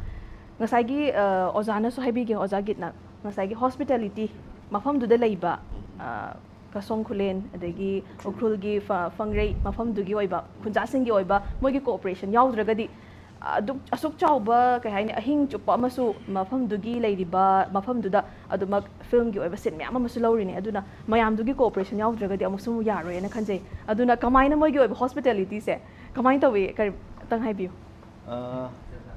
ꯉꯁꯥꯏꯒꯤ, ꯑ, ꯑꯣꯖꯥꯅꯁꯨ ꯍꯥꯏꯕꯤꯒꯦ, ꯑꯣꯖꯥ ꯒꯤꯠꯅ ꯉꯁꯥꯏꯒꯤ ꯍꯣꯁꯄꯤꯇꯥꯂꯤꯇꯤ ꯃꯐꯝꯗꯨꯗ ꯂꯩꯕ, ꯑ, ꯀꯁꯣꯡ ꯈꯨꯂꯦꯟ, ꯑꯗꯒꯤ ꯎꯈ꯭ꯔꯨꯜꯒꯤ ꯐ-, ꯐꯪꯔꯩ ꯃꯐꯝꯗꯨꯒꯤ ꯑꯣꯏꯕ ꯈꯨꯟꯖꯥꯁꯤꯡꯒꯤ ꯑꯣꯏꯕ ꯃꯣꯏꯒꯤ ꯀꯣꯑꯣꯄꯔꯦꯁꯟ ꯌꯥꯎꯗ꯭ꯔꯒꯗꯤ ꯑꯗꯨꯛ-, ꯑꯁꯨꯛ ꯆꯥꯎꯕ, ꯀꯩ ꯍꯥꯏꯅꯤ, ꯑꯍꯤꯡ ꯆꯨꯞꯄ ꯑꯃꯁꯨ ꯃꯐꯝꯗꯨꯒꯤ ꯂꯩꯔꯤꯕ ꯃꯐꯝꯗꯨꯗ ꯑꯗꯨꯃꯛ ꯐꯤꯜꯝꯒꯤ ꯑꯣꯏꯕ ꯁꯤꯟ ꯃꯌꯥꯝ ꯑꯃꯁꯨ ꯂꯧꯔꯤꯅꯤ꯫ ꯑꯗꯨꯅ ꯃꯌꯥꯝꯗꯨꯒꯤ ꯀꯣꯑꯣꯄꯔꯦꯁꯟ ꯌꯥꯎꯗ꯭ꯔꯒꯗꯤ ꯑꯃꯨꯛꯁꯨ ꯑꯃꯨꯛ ꯌꯥꯔꯣꯏꯅ ꯈꯟꯖꯩ꯫ ꯑꯗꯨꯅ ꯀꯃꯥꯏꯅ ꯃꯣꯏꯒꯤ ꯑꯣꯏꯕ ꯍꯣꯁꯄꯤꯇꯥꯂꯤꯇꯤꯁꯦ ꯀꯃꯥꯏꯅ ꯇꯧꯏ? ꯀꯔꯤ ꯑꯝꯇꯪ ꯍꯥꯏꯕꯤꯌꯨ꯫ ꯑ,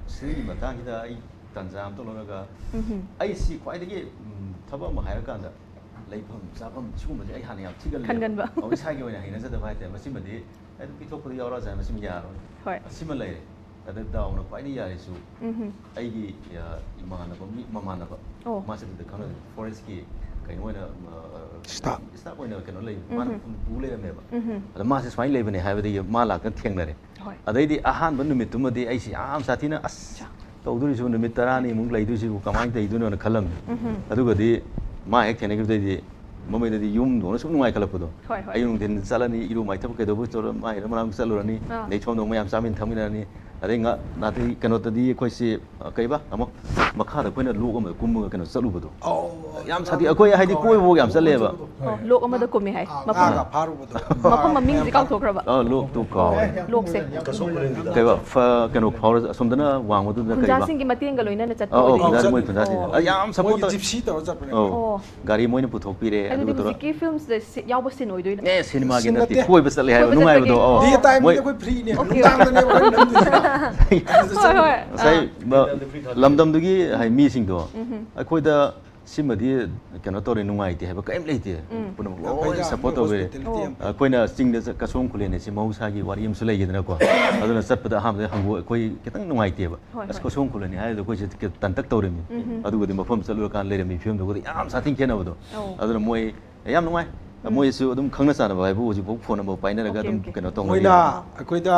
ꯁꯤꯒꯤ ꯃꯇꯥꯡꯁꯤꯗ ꯑꯩ ꯇꯥꯟꯖꯥ ꯑꯃꯇ ꯂꯧꯔꯒ, ꯎꯝꯍꯨꯝ꯫ ꯑꯩꯁꯤ ꯈ꯭ꯋꯥꯏꯗꯒꯤ, ꯎꯝ, ꯊꯕꯛ ꯑꯃ ꯍꯥꯏꯔꯀꯥꯟꯗ ꯂꯩꯐꯝ ꯆꯥꯐꯝ ꯁꯤꯒꯨꯝꯕꯁꯦ ꯑꯩ ꯍꯥꯟꯅ ꯌꯥꯝ ꯊꯤꯒꯜꯂꯦꯕ꯫ ꯈꯟꯒꯟꯕ꯫ ꯑꯣ, ꯏꯁꯥꯒꯤ ꯑꯣꯏꯅ ꯍꯩꯅꯖꯗꯕ ꯍꯥꯏꯇꯥꯔꯦ꯫ ꯃꯁꯤꯃꯗꯤ ꯑꯗꯨꯝ ꯄꯤꯊꯣꯛꯄꯗ ꯌꯥꯎꯔꯛꯑꯖꯥꯠꯅꯤ, ꯃꯁꯤꯃ ꯌꯥꯔꯣꯏ꯫ ꯍꯣꯏ꯫ ꯑꯁꯤꯃ ꯂꯩꯔꯦ꯫ ꯑꯗ ꯗꯥꯎꯅ ꯈ꯭ꯋꯥꯏꯗꯒꯤ ꯌꯥꯔꯤꯁꯨ ꯎꯝꯍꯨꯝ꯫ ꯑꯩꯒꯤ, ꯑ, ꯏꯃꯥꯟꯅꯕ, ꯃꯤ ꯃꯃꯥꯟꯅꯕ, ꯑꯣ꯫ ꯃꯥꯁꯦ ꯑꯗꯨꯗ ꯈꯪꯅꯗꯦ, ꯐꯣꯔꯦꯁꯀꯤ ꯀꯩꯅꯣ ꯑꯣꯏꯅ, ꯑ, ꯁ꯭ꯇꯥꯐ꯫ ꯁ꯭ꯇꯥꯐ ꯑꯣꯏꯅ ꯀꯩꯅꯣ ꯂꯩꯕ, ꯃꯥꯅ ꯎꯝꯍꯨꯝ꯫ ꯄꯨ ꯂꯩꯔꯝꯃꯦꯕ꯫ ꯎꯝꯍꯨꯝ꯫ ꯑꯗ ꯃꯥꯁꯦ ꯁꯨꯃꯥꯏꯅ ꯂꯩꯕꯅꯦ ꯍꯥꯏꯕꯗꯒꯤ ꯃꯥ ꯂꯥꯛꯇꯅ ꯊꯦꯡꯅꯔꯦ꯫ ꯍꯣꯏ꯫ ꯑꯗꯩꯗꯤ ꯑꯍꯥꯟꯕ ꯅꯨꯃꯤꯠꯇꯨꯃꯗꯤ ꯑꯩꯁꯦ ꯌꯥꯝ ꯁꯥꯊꯤꯅ, "ꯑꯁ, ꯑꯆꯥ꯫ ꯇꯧꯗꯣꯔꯤꯁꯤꯕꯨ ꯅꯨꯃꯤꯠ ꯇꯔꯥꯅꯤꯃꯨꯛ ꯂꯩꯗꯣꯏꯁꯤꯕꯨ ꯀꯃꯥꯏꯅ ꯇꯧꯗꯣꯏꯅꯣꯅ" ꯈꯜꯂꯝꯃꯤ꯫ ꯎꯝꯍꯨꯝ꯫ ꯑꯗꯨꯒꯗꯤ ꯃꯥ ꯍꯦꯛ ꯊꯦꯡꯅꯈꯤꯕꯗꯩꯗꯤ ꯃꯃꯩꯗꯗꯤ ꯌꯨꯝꯗꯧꯅ ꯁꯨꯝ ꯅꯨꯡꯉꯥꯏꯈꯠꯂꯛꯄꯗꯣ꯫ ꯍꯣꯏ, ꯍꯣꯏ꯫ ꯑꯌꯨꯛ ꯅꯨꯡꯊꯤꯟ ꯆꯠꯂꯅꯤ, ꯏꯔꯨ ꯃꯥꯏꯊꯕ ꯀꯩꯗꯧꯕ ꯇꯧꯔ ꯃꯥ ꯍꯦꯛ ꯃꯅꯥꯛ ꯆꯠꯂꯨꯔꯅꯤ꯫ ꯑꯥ꯫ ꯑꯗꯩ ꯁꯣꯝꯗ ꯃꯌꯥꯝ ꯆꯥꯃꯤꯟ ꯊꯛꯃꯤꯟꯅꯔꯅꯤ꯫ ꯑꯗꯩ ꯉ-, ꯅꯥꯇꯩ ꯀꯩꯅꯣꯗꯗꯤ ꯑꯩꯈꯣꯏꯁꯤ, ꯑ, ꯀꯩꯕ ꯑꯃ ꯃꯈꯥꯗ ꯑꯩꯈꯣꯏꯅ ꯂꯣꯛ ꯑꯃꯗ ꯀꯨꯝꯃꯒ ꯀꯩꯅꯣ ꯆꯠꯂꯨꯕꯗꯣ꯫ ꯑꯧ, ꯌꯥꯝ ꯁꯥꯊꯤ-, ꯑꯩꯈꯣꯏ ꯍꯥꯏꯗꯤ ꯀꯥꯎꯔꯦ꯫ ꯀꯣꯏꯕꯐꯥꯎ ꯌꯥꯝ ꯆꯠꯂꯦꯕ꯫ ꯑꯣ, ꯂꯣꯛ ꯑꯃꯗ ꯀꯨꯝꯃꯦ ꯍꯥꯏ꯫ ꯑꯥ, ꯃꯐꯝ, ꯉꯥꯒ ꯐꯥꯔꯨꯕꯗꯣ꯫ ꯃꯐꯝ ꯃꯃꯤꯡꯁꯦ ꯀꯥꯎꯊꯣꯛꯈ꯭ꯔꯕ꯫ ꯑ, ꯂꯣꯛꯇꯨ ꯀꯥꯎꯔꯦ꯫ ꯂꯣꯛꯁꯦ꯫ ꯀꯩꯕ, ꯐ-, ꯀꯩꯅꯣ ꯐꯥꯎꯔ ꯑꯁꯣꯝꯗꯅ ꯋꯥꯡꯃꯗꯨꯅ ꯀꯩꯕ? ꯈꯨꯟꯖꯥꯁꯤꯡꯒꯤ ꯃꯇꯦꯡꯒ ꯂꯣꯏꯅꯅ ꯆꯠꯄ ꯑꯧ, ꯑꯧ, ꯑꯣꯏꯗꯣꯏꯅꯤ꯫ ꯈꯨꯟꯖꯥꯁꯤꯡ ꯃꯣꯏ ꯆꯠꯂꯦ꯫ ꯈꯨꯟꯖꯥꯁꯤꯡ꯫ ꯑꯣ꯫ ꯑ, ꯌꯥꯝ ꯁꯞꯄꯣꯔꯠ ꯃꯣꯏꯒꯤ ꯇꯧ-, ꯖꯤꯞꯁꯤ ꯇꯧꯔ ꯆꯠꯄꯅꯦ꯫ ꯑꯧ꯫ ꯑꯣ꯫ ꯒꯥꯔꯤ ꯃꯣꯏꯅ ꯄꯨꯊꯣꯛꯄꯤꯔꯦ, ꯑꯗꯨꯗꯤ ꯑꯗꯨꯒ ꯇꯧꯔ-, ꯍꯧꯖꯤꯛꯀꯤ ꯐꯤꯜꯝꯁꯤꯗ ꯁꯤ-, ꯌꯥꯎꯕ ꯁꯤꯟ ꯑꯣꯏꯗꯣꯏꯅꯦ? ꯑꯦ, ꯁꯤꯅꯦꯃꯥꯒꯤ ꯁꯤꯟ ꯅꯠꯇꯦ, ꯅꯠꯇꯦ꯫ ꯀꯣꯏꯕ ꯆꯠꯂꯦ ꯍꯥꯏꯕ, ꯀꯣꯏꯕ ꯅꯨꯡꯉꯥꯏꯕꯗꯣ꯫ ꯆꯠꯄꯒꯤ? ꯑꯧ꯫ ꯗꯦ ꯇꯥꯏꯝꯗꯗꯤ ꯃꯣꯏ ꯑꯩꯈꯣꯏ ꯐ꯭ꯔꯤꯅꯦ꯫ Okay, okay. ꯅꯨꯡꯗꯥꯡꯗꯅꯦ ꯑꯩꯈꯣꯏ ꯅꯝꯗꯣꯏꯁꯦ꯫ ꯍꯣꯏ, ꯍꯣꯏ꯫ ꯉꯁꯥꯏ ꯑꯥ꯫ ꯃ-, ꯂꯝꯗꯝꯗꯨꯒꯤ ꯍꯥꯏ ꯃꯤꯁꯤꯡꯗꯣ ꯎꯝꯍꯨꯝ꯫ ꯑꯩꯈꯣꯏꯗ ꯁꯤꯃꯗꯤ ꯀꯩꯅꯣ ꯇꯧꯔꯦ, ꯅꯨꯡꯉꯥꯏꯇꯦ ꯍꯥꯏꯕ ꯀꯔꯤꯝ ꯂꯩꯇꯦ꯫ ꯎꯝ꯫ ꯄꯨꯝꯅꯃꯛ ꯌꯥꯝ ꯂꯣꯏꯅ ꯐꯩꯗ, ꯁꯞꯄꯣꯔꯠ ꯃꯣꯏ ꯇꯧꯋꯦ꯫ ꯍꯣꯁꯄꯤꯇꯦꯂꯤꯇꯤ ꯌꯥꯝ ꯐꯩ꯫ ꯑꯩꯈꯣꯏꯅ ꯆꯤꯡꯗ ꯆꯠ-, ꯀꯁꯣꯝ ꯈꯨꯂꯦꯟ ꯍꯥꯏꯁꯤ ꯃꯍꯧꯁꯥꯒꯤ ꯋꯥꯔꯤ ꯑꯃꯁꯨ ꯂꯩꯈꯤꯗꯅꯀꯣ꯫ ꯑꯗꯨꯅ ꯆꯠꯄꯗ ꯑꯍꯥꯟꯕꯗ ꯍꯪꯕ ꯑꯩꯈꯣꯏ ꯈꯤꯇꯪ ꯅꯨꯡꯉꯥꯏꯇꯦꯕ꯫ ꯍꯣꯏ, ꯑꯁ, ꯍꯣꯏ꯫ ꯀꯁꯣꯝ ꯈꯨꯂꯦꯟꯅꯤ ꯍꯥꯏꯔꯗꯤ ꯑꯩꯈꯣꯏꯁꯦ ꯇꯟꯇꯛ ꯇꯧꯔꯤꯃꯤ꯫ ꯎꯝ꯫ ꯑꯗꯨꯒꯗꯤ ꯃꯐꯝ ꯆꯠꯂꯨꯔꯀꯥꯟꯗ ꯂꯩꯔꯝꯃꯤ ꯐꯤꯕꯝꯗꯨꯒꯗꯤ ꯌꯥꯝ ꯁꯥꯊꯤꯅ ꯈꯦꯠꯅꯕꯗꯣ꯫ ꯑꯧ꯫ ꯑꯗꯨꯅ ꯃꯣꯏ ꯌꯥꯝ ꯅꯨꯡꯉꯥꯏ꯫ ꯎꯝ꯫ ꯃꯣꯏꯁꯨ ꯑꯗꯨꯝ ꯈꯪꯅ ꯆꯥꯟꯅꯕ ꯍꯥꯏꯕꯨ ꯍꯧꯖꯤꯛꯐꯥꯎ ꯐꯣꯟ ꯅꯝꯕꯔ ꯄꯥꯏꯅꯔꯒ ꯑꯣꯀꯦ, ꯑꯗꯨꯝ ꯑꯣꯀꯦ꯫ ꯀꯩꯅꯣ ꯇꯧꯅꯔꯤ꯫ ꯃꯣꯏꯅ ꯑꯩꯈꯣꯏꯗ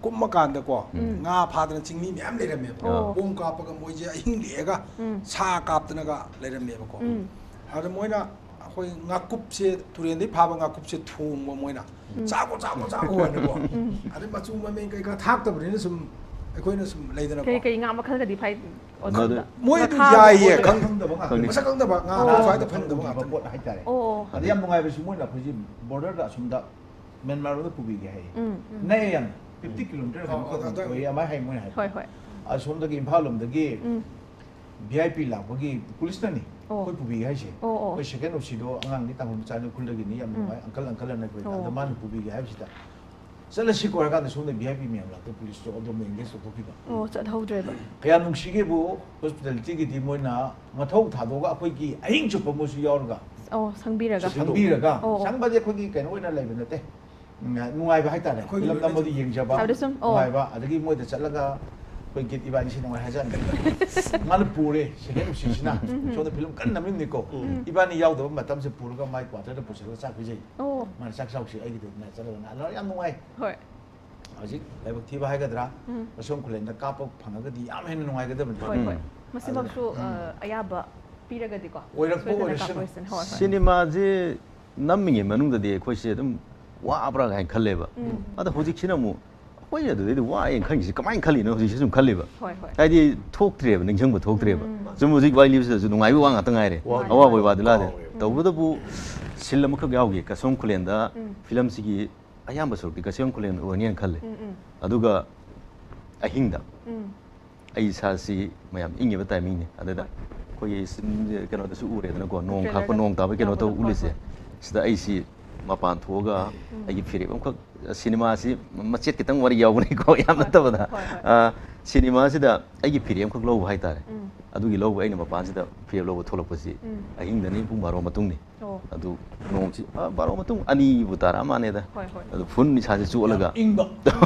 ꯀꯨꯝꯃꯀꯥꯟꯗꯀꯣ, ꯎꯝ꯫ ꯉꯥ ꯐꯥꯗꯅ ꯆꯤꯡꯃꯤ ꯃꯌꯥꯝ ꯂꯩꯔꯝꯃꯦꯕ꯫ ꯑꯣ꯫ ꯕꯣꯝ ꯀꯥꯞꯄꯒ ꯃꯣꯏꯁꯦ ꯑꯍꯤꯡ ꯂꯦꯛꯑꯒ ꯎꯝ꯫ ꯁꯥ ꯀꯥꯞꯇꯅꯒ ꯂꯩꯔꯝꯃꯦꯕꯀꯣ꯫ ꯎꯝ꯫ ꯑꯗ ꯃꯣꯏꯅ ꯑꯩꯈꯣꯏ ꯉꯥꯀꯨꯞꯁꯦ, ꯇꯨꯔꯦꯟꯗꯩ ꯐꯥꯕ ꯉꯥꯀꯨꯞꯁꯦ ꯊꯣꯡꯕ ꯃꯣꯏꯅ꯫ ꯎꯝ꯫ "ꯆꯥꯈꯣ, ꯆꯥꯈꯣ, ꯆꯥꯈꯣ" ꯍꯥꯏꯅꯀꯣ꯫ ꯎꯝ꯫ ꯑꯗꯩ ꯃꯆꯨ ꯃꯃꯦꯟ ꯀꯩꯀꯥ ꯊꯥꯛꯇꯕꯅꯤꯅ ꯁꯨꯝ ꯑꯩꯈꯣꯏꯅ ꯁꯨꯝ ꯂꯩꯗꯅꯀꯣ꯫ ꯀꯔꯤ ꯀꯔꯤ ꯉꯥ ꯃꯈꯜꯒꯗꯤ ꯐꯥꯏ? ꯑꯣ, ꯃꯗꯨ ꯈꯪꯗ-, ꯃꯣꯏꯗꯨ ꯉꯥꯈꯥꯒꯨꯝꯕ ꯌꯥꯏꯌꯦ, ꯑꯣꯏꯔꯦ꯫ ꯈꯪ-, ꯈꯪꯗꯕ ꯉꯥꯛꯇꯅꯤ꯫ ꯈꯪꯗꯦ꯫ ꯃꯁꯛ ꯈꯪꯗꯕ ꯉꯥ ꯑꯣ꯫ ꯁ꯭ꯋꯥꯏꯗ ꯐꯪꯗꯕ ꯐꯪꯗꯕ ꯉꯥꯛꯇꯅꯤ꯫ ꯄꯣꯠ ꯍꯥꯏꯇꯥꯔꯦ꯫ ꯑꯣ, ꯑꯣ꯫ ꯑꯗ ꯌꯥꯝ ꯅꯨꯡꯉꯥꯏꯕꯁꯤ ꯃꯣꯏꯅ ꯑꯩꯈꯣꯏꯁꯤ ꯕꯣꯔꯗꯔꯗ ꯑꯁꯣꯝꯗ ꯃ꯭ꯌꯥꯟꯃꯥꯔ ꯔꯣꯝꯗ ꯄꯨꯕꯤꯒꯦ ꯍꯥꯏꯌꯦ꯫ ꯎꯝ꯫ ꯅꯛꯑꯦ ꯌꯥꯝ, ꯐꯤꯐꯇꯤ ꯎꯝ꯫ ꯀꯤꯂꯣꯃꯤꯇꯔ ꯑꯣ, ꯀꯩꯅꯣꯈꯛ ꯑꯗꯨꯋꯥꯏ ꯑꯣꯏꯌꯦ, ꯑꯗꯨꯃꯥꯏꯅ ꯍꯥꯏ ꯃꯣꯏꯅ ꯍꯥꯏ꯫ ꯍꯣꯏ, ꯍꯣꯏ꯫ ꯑꯁꯣꯝꯗꯒꯤ ꯏꯝꯐꯥꯜ ꯂꯣꯝꯗꯒꯤ ꯎꯝ꯫ ꯚꯤ ꯑꯥꯏ ꯄꯤ ꯂꯥꯛꯄꯒꯤ ꯄꯨꯂꯤꯁꯅꯅꯤ ꯑꯣ꯫ ꯑꯩꯈꯣꯏ ꯄꯨꯕꯤꯒꯦ ꯍꯥꯏꯁꯦ꯫ ꯑꯣ, ꯑꯣ꯫ ꯑꯩꯈꯣꯏ ꯁꯦꯀꯦꯟ ꯑꯣ ꯁꯤꯗꯣ ꯑꯉꯥꯡꯅꯤ, ꯇꯥꯡꯈꯨꯜ ꯃꯆꯥꯅꯤ, ꯎꯈ꯭ꯔꯨꯜꯗꯒꯤꯅꯤ, ꯌꯥꯝ ꯎꯝ꯫ ꯅꯨꯡꯉꯥꯏ, ꯑꯪꯀꯜ, ꯑꯪꯀꯜ ꯑꯅ ꯑꯩꯈꯣꯏ꯫ ꯑꯣ꯫ ꯑꯗ ꯃꯥꯅ ꯄꯨꯕꯤꯒꯦ ꯍꯥꯏꯕꯁꯤꯗ ꯆꯠꯂꯁꯤꯀꯣ ꯍꯥꯏꯔꯀꯥꯟꯗ ꯁꯣꯝꯗ ꯚꯤ ꯑꯥꯏ ꯄꯤ ꯃꯌꯥꯝ ꯂꯥꯛꯇ ꯄꯨꯂꯤꯁꯇꯣ ꯑꯗꯣꯝꯗ ꯑꯦꯡꯒꯦꯖ ꯇꯧꯊꯣꯛꯈꯤꯕ꯫ ꯑꯣ, ꯆꯠꯍꯧꯗ꯭ꯔꯦꯕ꯫ ꯀꯌꯥꯝ ꯅꯨꯡꯁꯤꯒꯦꯕꯨ, ꯍꯣꯁꯄꯤꯇꯥꯂꯤꯇꯤꯒꯤꯗꯤ ꯃꯣꯏꯅ ꯃꯊꯧ ꯊꯥꯗꯣꯛꯑꯒ ꯑꯩꯈꯣꯏꯒꯤ ꯑꯍꯤꯡ ꯆꯨꯞꯄ ꯃꯣꯏꯁꯨ ꯌꯥꯎꯔꯒ ꯑꯣ, ꯁꯪꯕꯤꯔꯒ꯫ ꯁꯪꯕꯤꯔꯒ, ꯑꯣ, ꯑꯣ꯫ ꯁꯪꯕꯁꯦ ꯑꯩꯈꯣꯏꯒꯤ ꯀꯩꯅꯣ ꯑꯣꯏꯅ ꯂꯩꯕ ꯅꯠꯇꯦ꯫ ꯎꯝ, ꯅꯨꯡꯉꯥꯏꯕ ꯍꯥꯏꯇꯥꯔꯦ꯫ ꯑꯩꯈꯣꯏꯒꯤ ꯐꯤꯂꯝ ꯅꯝꯕꯗꯨ ꯌꯦꯡꯖꯕ, ꯍꯥꯏꯕꯗꯤ ꯁꯨꯝ, ꯑꯣ꯫ ꯅꯨꯡꯉꯥꯏꯕ, ꯑꯗꯒꯤ ꯃꯣꯏꯗ ꯆꯠꯂꯒ ꯑꯩꯈꯣꯏ ꯒꯤꯠ ꯏꯕꯥꯅꯤꯁꯤ ꯅꯨꯡꯉꯥꯏ ꯍꯥꯏꯖꯥꯠꯅꯤ꯫ ꯃꯥꯅ ꯄꯨꯔꯦ, ꯁꯦꯀꯦꯟ ꯎꯁꯤꯁꯤꯅ꯫ ꯎꯝ꯫ ꯁꯣꯝꯗ ꯐꯤꯂꯝ ꯀꯟꯅ ꯅꯝꯃꯤꯕꯅꯤꯀꯣ꯫ ꯎꯝ꯫ ꯏꯕꯥꯅꯤ ꯌꯥꯎꯗꯕ ꯃꯇꯝꯁꯦ ꯄꯨꯔꯒ ꯃꯥꯏ ꯀ꯭ꯋꯥꯇꯔꯗ ꯄꯨꯁꯤꯜꯂꯒ ꯆꯥꯛ ꯄꯤꯖꯩ꯫ ꯑꯣ꯫ ꯃꯥꯅ ꯆꯥꯛ ꯆꯥꯎꯁꯤ ꯑꯩꯒꯤꯗ ꯆꯠꯂꯒ ꯌꯥꯝ ꯅꯨꯡꯉꯥꯏ꯫ ꯍꯣꯏ꯫ ꯍꯧꯖꯤꯛ ꯂꯥꯏꯕꯛ ꯊꯤꯕ ꯍꯥꯏꯒꯗ꯭ꯔꯥ, ꯎꯝ꯫ ꯃꯁꯣꯝ ꯈꯨꯂꯦꯟꯗ ꯀꯥꯞꯄ ꯐꯪꯉꯒꯗꯤ ꯌꯥꯝ ꯍꯦꯟꯅ ꯅꯨꯡꯉꯥꯏꯒꯗꯕꯅꯤ꯫ ꯍꯣꯏ, ꯍꯣꯏ꯫ ꯎꯝ꯫ ꯃꯁꯤꯃꯛꯁꯨ, ꯎꯝ꯫ ꯑ, ꯑꯌꯥꯕ ꯄꯤꯔꯒꯗꯤꯀꯣ, ꯑꯣꯏꯔꯛꯄ ꯁꯣꯏꯗꯅ ꯑꯣꯏꯔꯁꯅꯨ꯫ ꯀꯥꯞꯄ ꯑꯣꯏꯔꯁꯅꯨ꯫ ꯍꯣꯏ, ꯍꯣꯏ꯫ ꯁꯤꯅꯦꯃꯥꯁꯦ ꯅꯝꯃꯤꯉꯩ ꯃꯅꯨꯡꯗꯗꯤ ꯑꯩꯈꯣꯏꯁꯦ ꯑꯗꯨꯝ ꯋꯥꯕ꯭ꯔꯥ ꯀꯥꯏꯅ ꯈꯜꯂꯦꯕ꯫ ꯎꯝ꯫ ꯑꯗꯣ ꯍꯧꯖꯤꯛꯁꯤꯅ ꯑꯃꯨꯛ ꯑꯩꯈꯣꯏꯅ ꯑꯗꯨꯗꯩꯗꯤ ꯋꯥꯏꯅ ꯈꯪꯉꯤꯁꯦ ꯀꯃꯥꯏꯅ ꯈꯜꯂꯤꯅꯣ ꯍꯧꯖꯤꯛꯁꯦ ꯁꯨꯝ ꯈꯜꯂꯤꯕ꯫ ꯍꯣꯏ, ꯍꯣꯏ꯫ ꯍꯥꯏꯗꯤ ꯊꯣꯛꯇ꯭ꯔꯦꯕ, ꯅꯤꯡꯁꯤꯡꯕ ꯊꯣꯛꯇ꯭ꯔꯦꯕ꯫ ꯎꯝ꯫ ꯁꯨꯝ ꯍꯧꯖꯤꯛ ꯋꯥꯔꯤ ꯂꯤꯕꯁꯤꯗꯁꯨ ꯅꯨꯡꯉꯥꯏꯕ ꯋꯥ ꯉꯥꯛꯇ ꯉꯥꯏꯔꯦ꯫ ꯋꯥ ꯑꯋꯥꯕ ꯋꯥꯗꯤ ꯂꯥꯛꯑꯦ꯫ ꯀꯥꯎꯔꯦꯕ꯫ ꯎꯝ꯫ ꯇꯧꯕꯇꯕꯨ ꯁꯤꯟ ꯑꯃꯈꯛ ꯌꯥꯎꯈꯤ ꯀꯁꯣꯝ ꯈꯨꯂꯦꯟꯗ ꯎꯝ꯫ ꯐꯤꯂꯝꯁꯤꯒꯤ ꯑꯌꯥꯝꯕ ꯁꯔꯨꯛꯇꯤ ꯀꯁꯣꯝ ꯈꯨꯂꯦꯟ ꯑꯣꯏꯅꯦꯅ ꯈꯜꯂꯦ꯫ ꯎꯝ, ꯎꯝ꯫ ꯑꯗꯨꯒ ꯑꯍꯤꯡꯗ ꯎꯝ꯫ ꯑꯩ ꯏꯁꯥꯁꯤ ꯃꯌꯥꯝ ꯏꯪꯉꯤꯕ ꯇꯥꯏꯃꯤꯡꯅꯤ꯫ ꯑꯗꯨꯗ ꯍꯣꯏ꯫ ꯑꯩꯈꯣꯏꯒꯤ ꯁꯤꯟ-, ꯀꯩꯅꯣꯗꯁꯨ ꯎꯔꯦꯗꯅꯀꯣ, ꯅꯣꯡ ꯈꯥꯛꯄ, ꯇ꯭ꯔꯦꯂꯔꯗ ꯅꯣꯡ ꯇꯥꯕ ꯀꯩꯅꯣ ꯇꯧꯕꯗ, ꯇꯧ ꯍꯣꯏ, ꯎꯠꯂꯤꯁꯦ꯫ ꯍꯣꯏ꯫ ꯁꯤꯗ ꯑꯩꯁꯤ ꯃꯄꯥꯟ ꯊꯣꯛꯑꯒ ꯎꯝ꯫ ꯑꯩꯒꯤ ꯐꯤꯔꯦꯞ ꯑꯃꯈꯛ, ꯁꯤꯅꯦꯃꯥꯁꯤ ꯃꯆꯦꯠ ꯈꯤꯇꯪ ꯋꯥꯔꯤ ꯌꯥꯎꯕꯅꯤꯀꯣ, ꯌꯥꯝ ꯍꯣꯏ, ꯅꯠꯇꯕꯗ꯫ ꯍꯣꯏ, ꯍꯣꯏ꯫ ꯑ, ꯁꯤꯅꯦꯃꯥꯁꯤꯗ ꯑꯩꯒꯤ ꯐꯤꯔꯦꯞ ꯑꯃꯈꯛ ꯂꯧꯕ ꯍꯥꯏꯇꯥꯔꯦ꯫ ꯎꯝ. ꯑꯗꯨꯒꯤ ꯂꯧꯕ ꯑꯩꯅ ꯃꯄꯥꯟꯁꯤꯗ ꯐꯤꯔꯦꯞ ꯂꯧꯕ ꯊꯣꯛꯂꯛꯄꯁꯤ ꯎꯝ. ꯑꯍꯤꯡꯗꯅꯤ, ꯄꯨꯡ ꯕꯥꯔꯣ ꯃꯇꯨꯡꯅꯤ꯫ ꯑꯣ. ꯑꯗꯨ ꯅꯣꯡꯁꯤ ꯑꯥ, ꯕꯥꯔꯣ ꯃꯇꯨꯡ ꯑꯅꯤꯕꯨ ꯇꯥꯔꯛꯑ ꯃꯥꯜꯂꯦꯗ꯫ ꯍꯣꯏ, ꯍꯣꯏ. ꯑꯗꯨ ꯐꯨꯟ ꯏꯁꯥꯁꯦ ꯆꯣꯠꯂꯒ ꯏꯪꯕ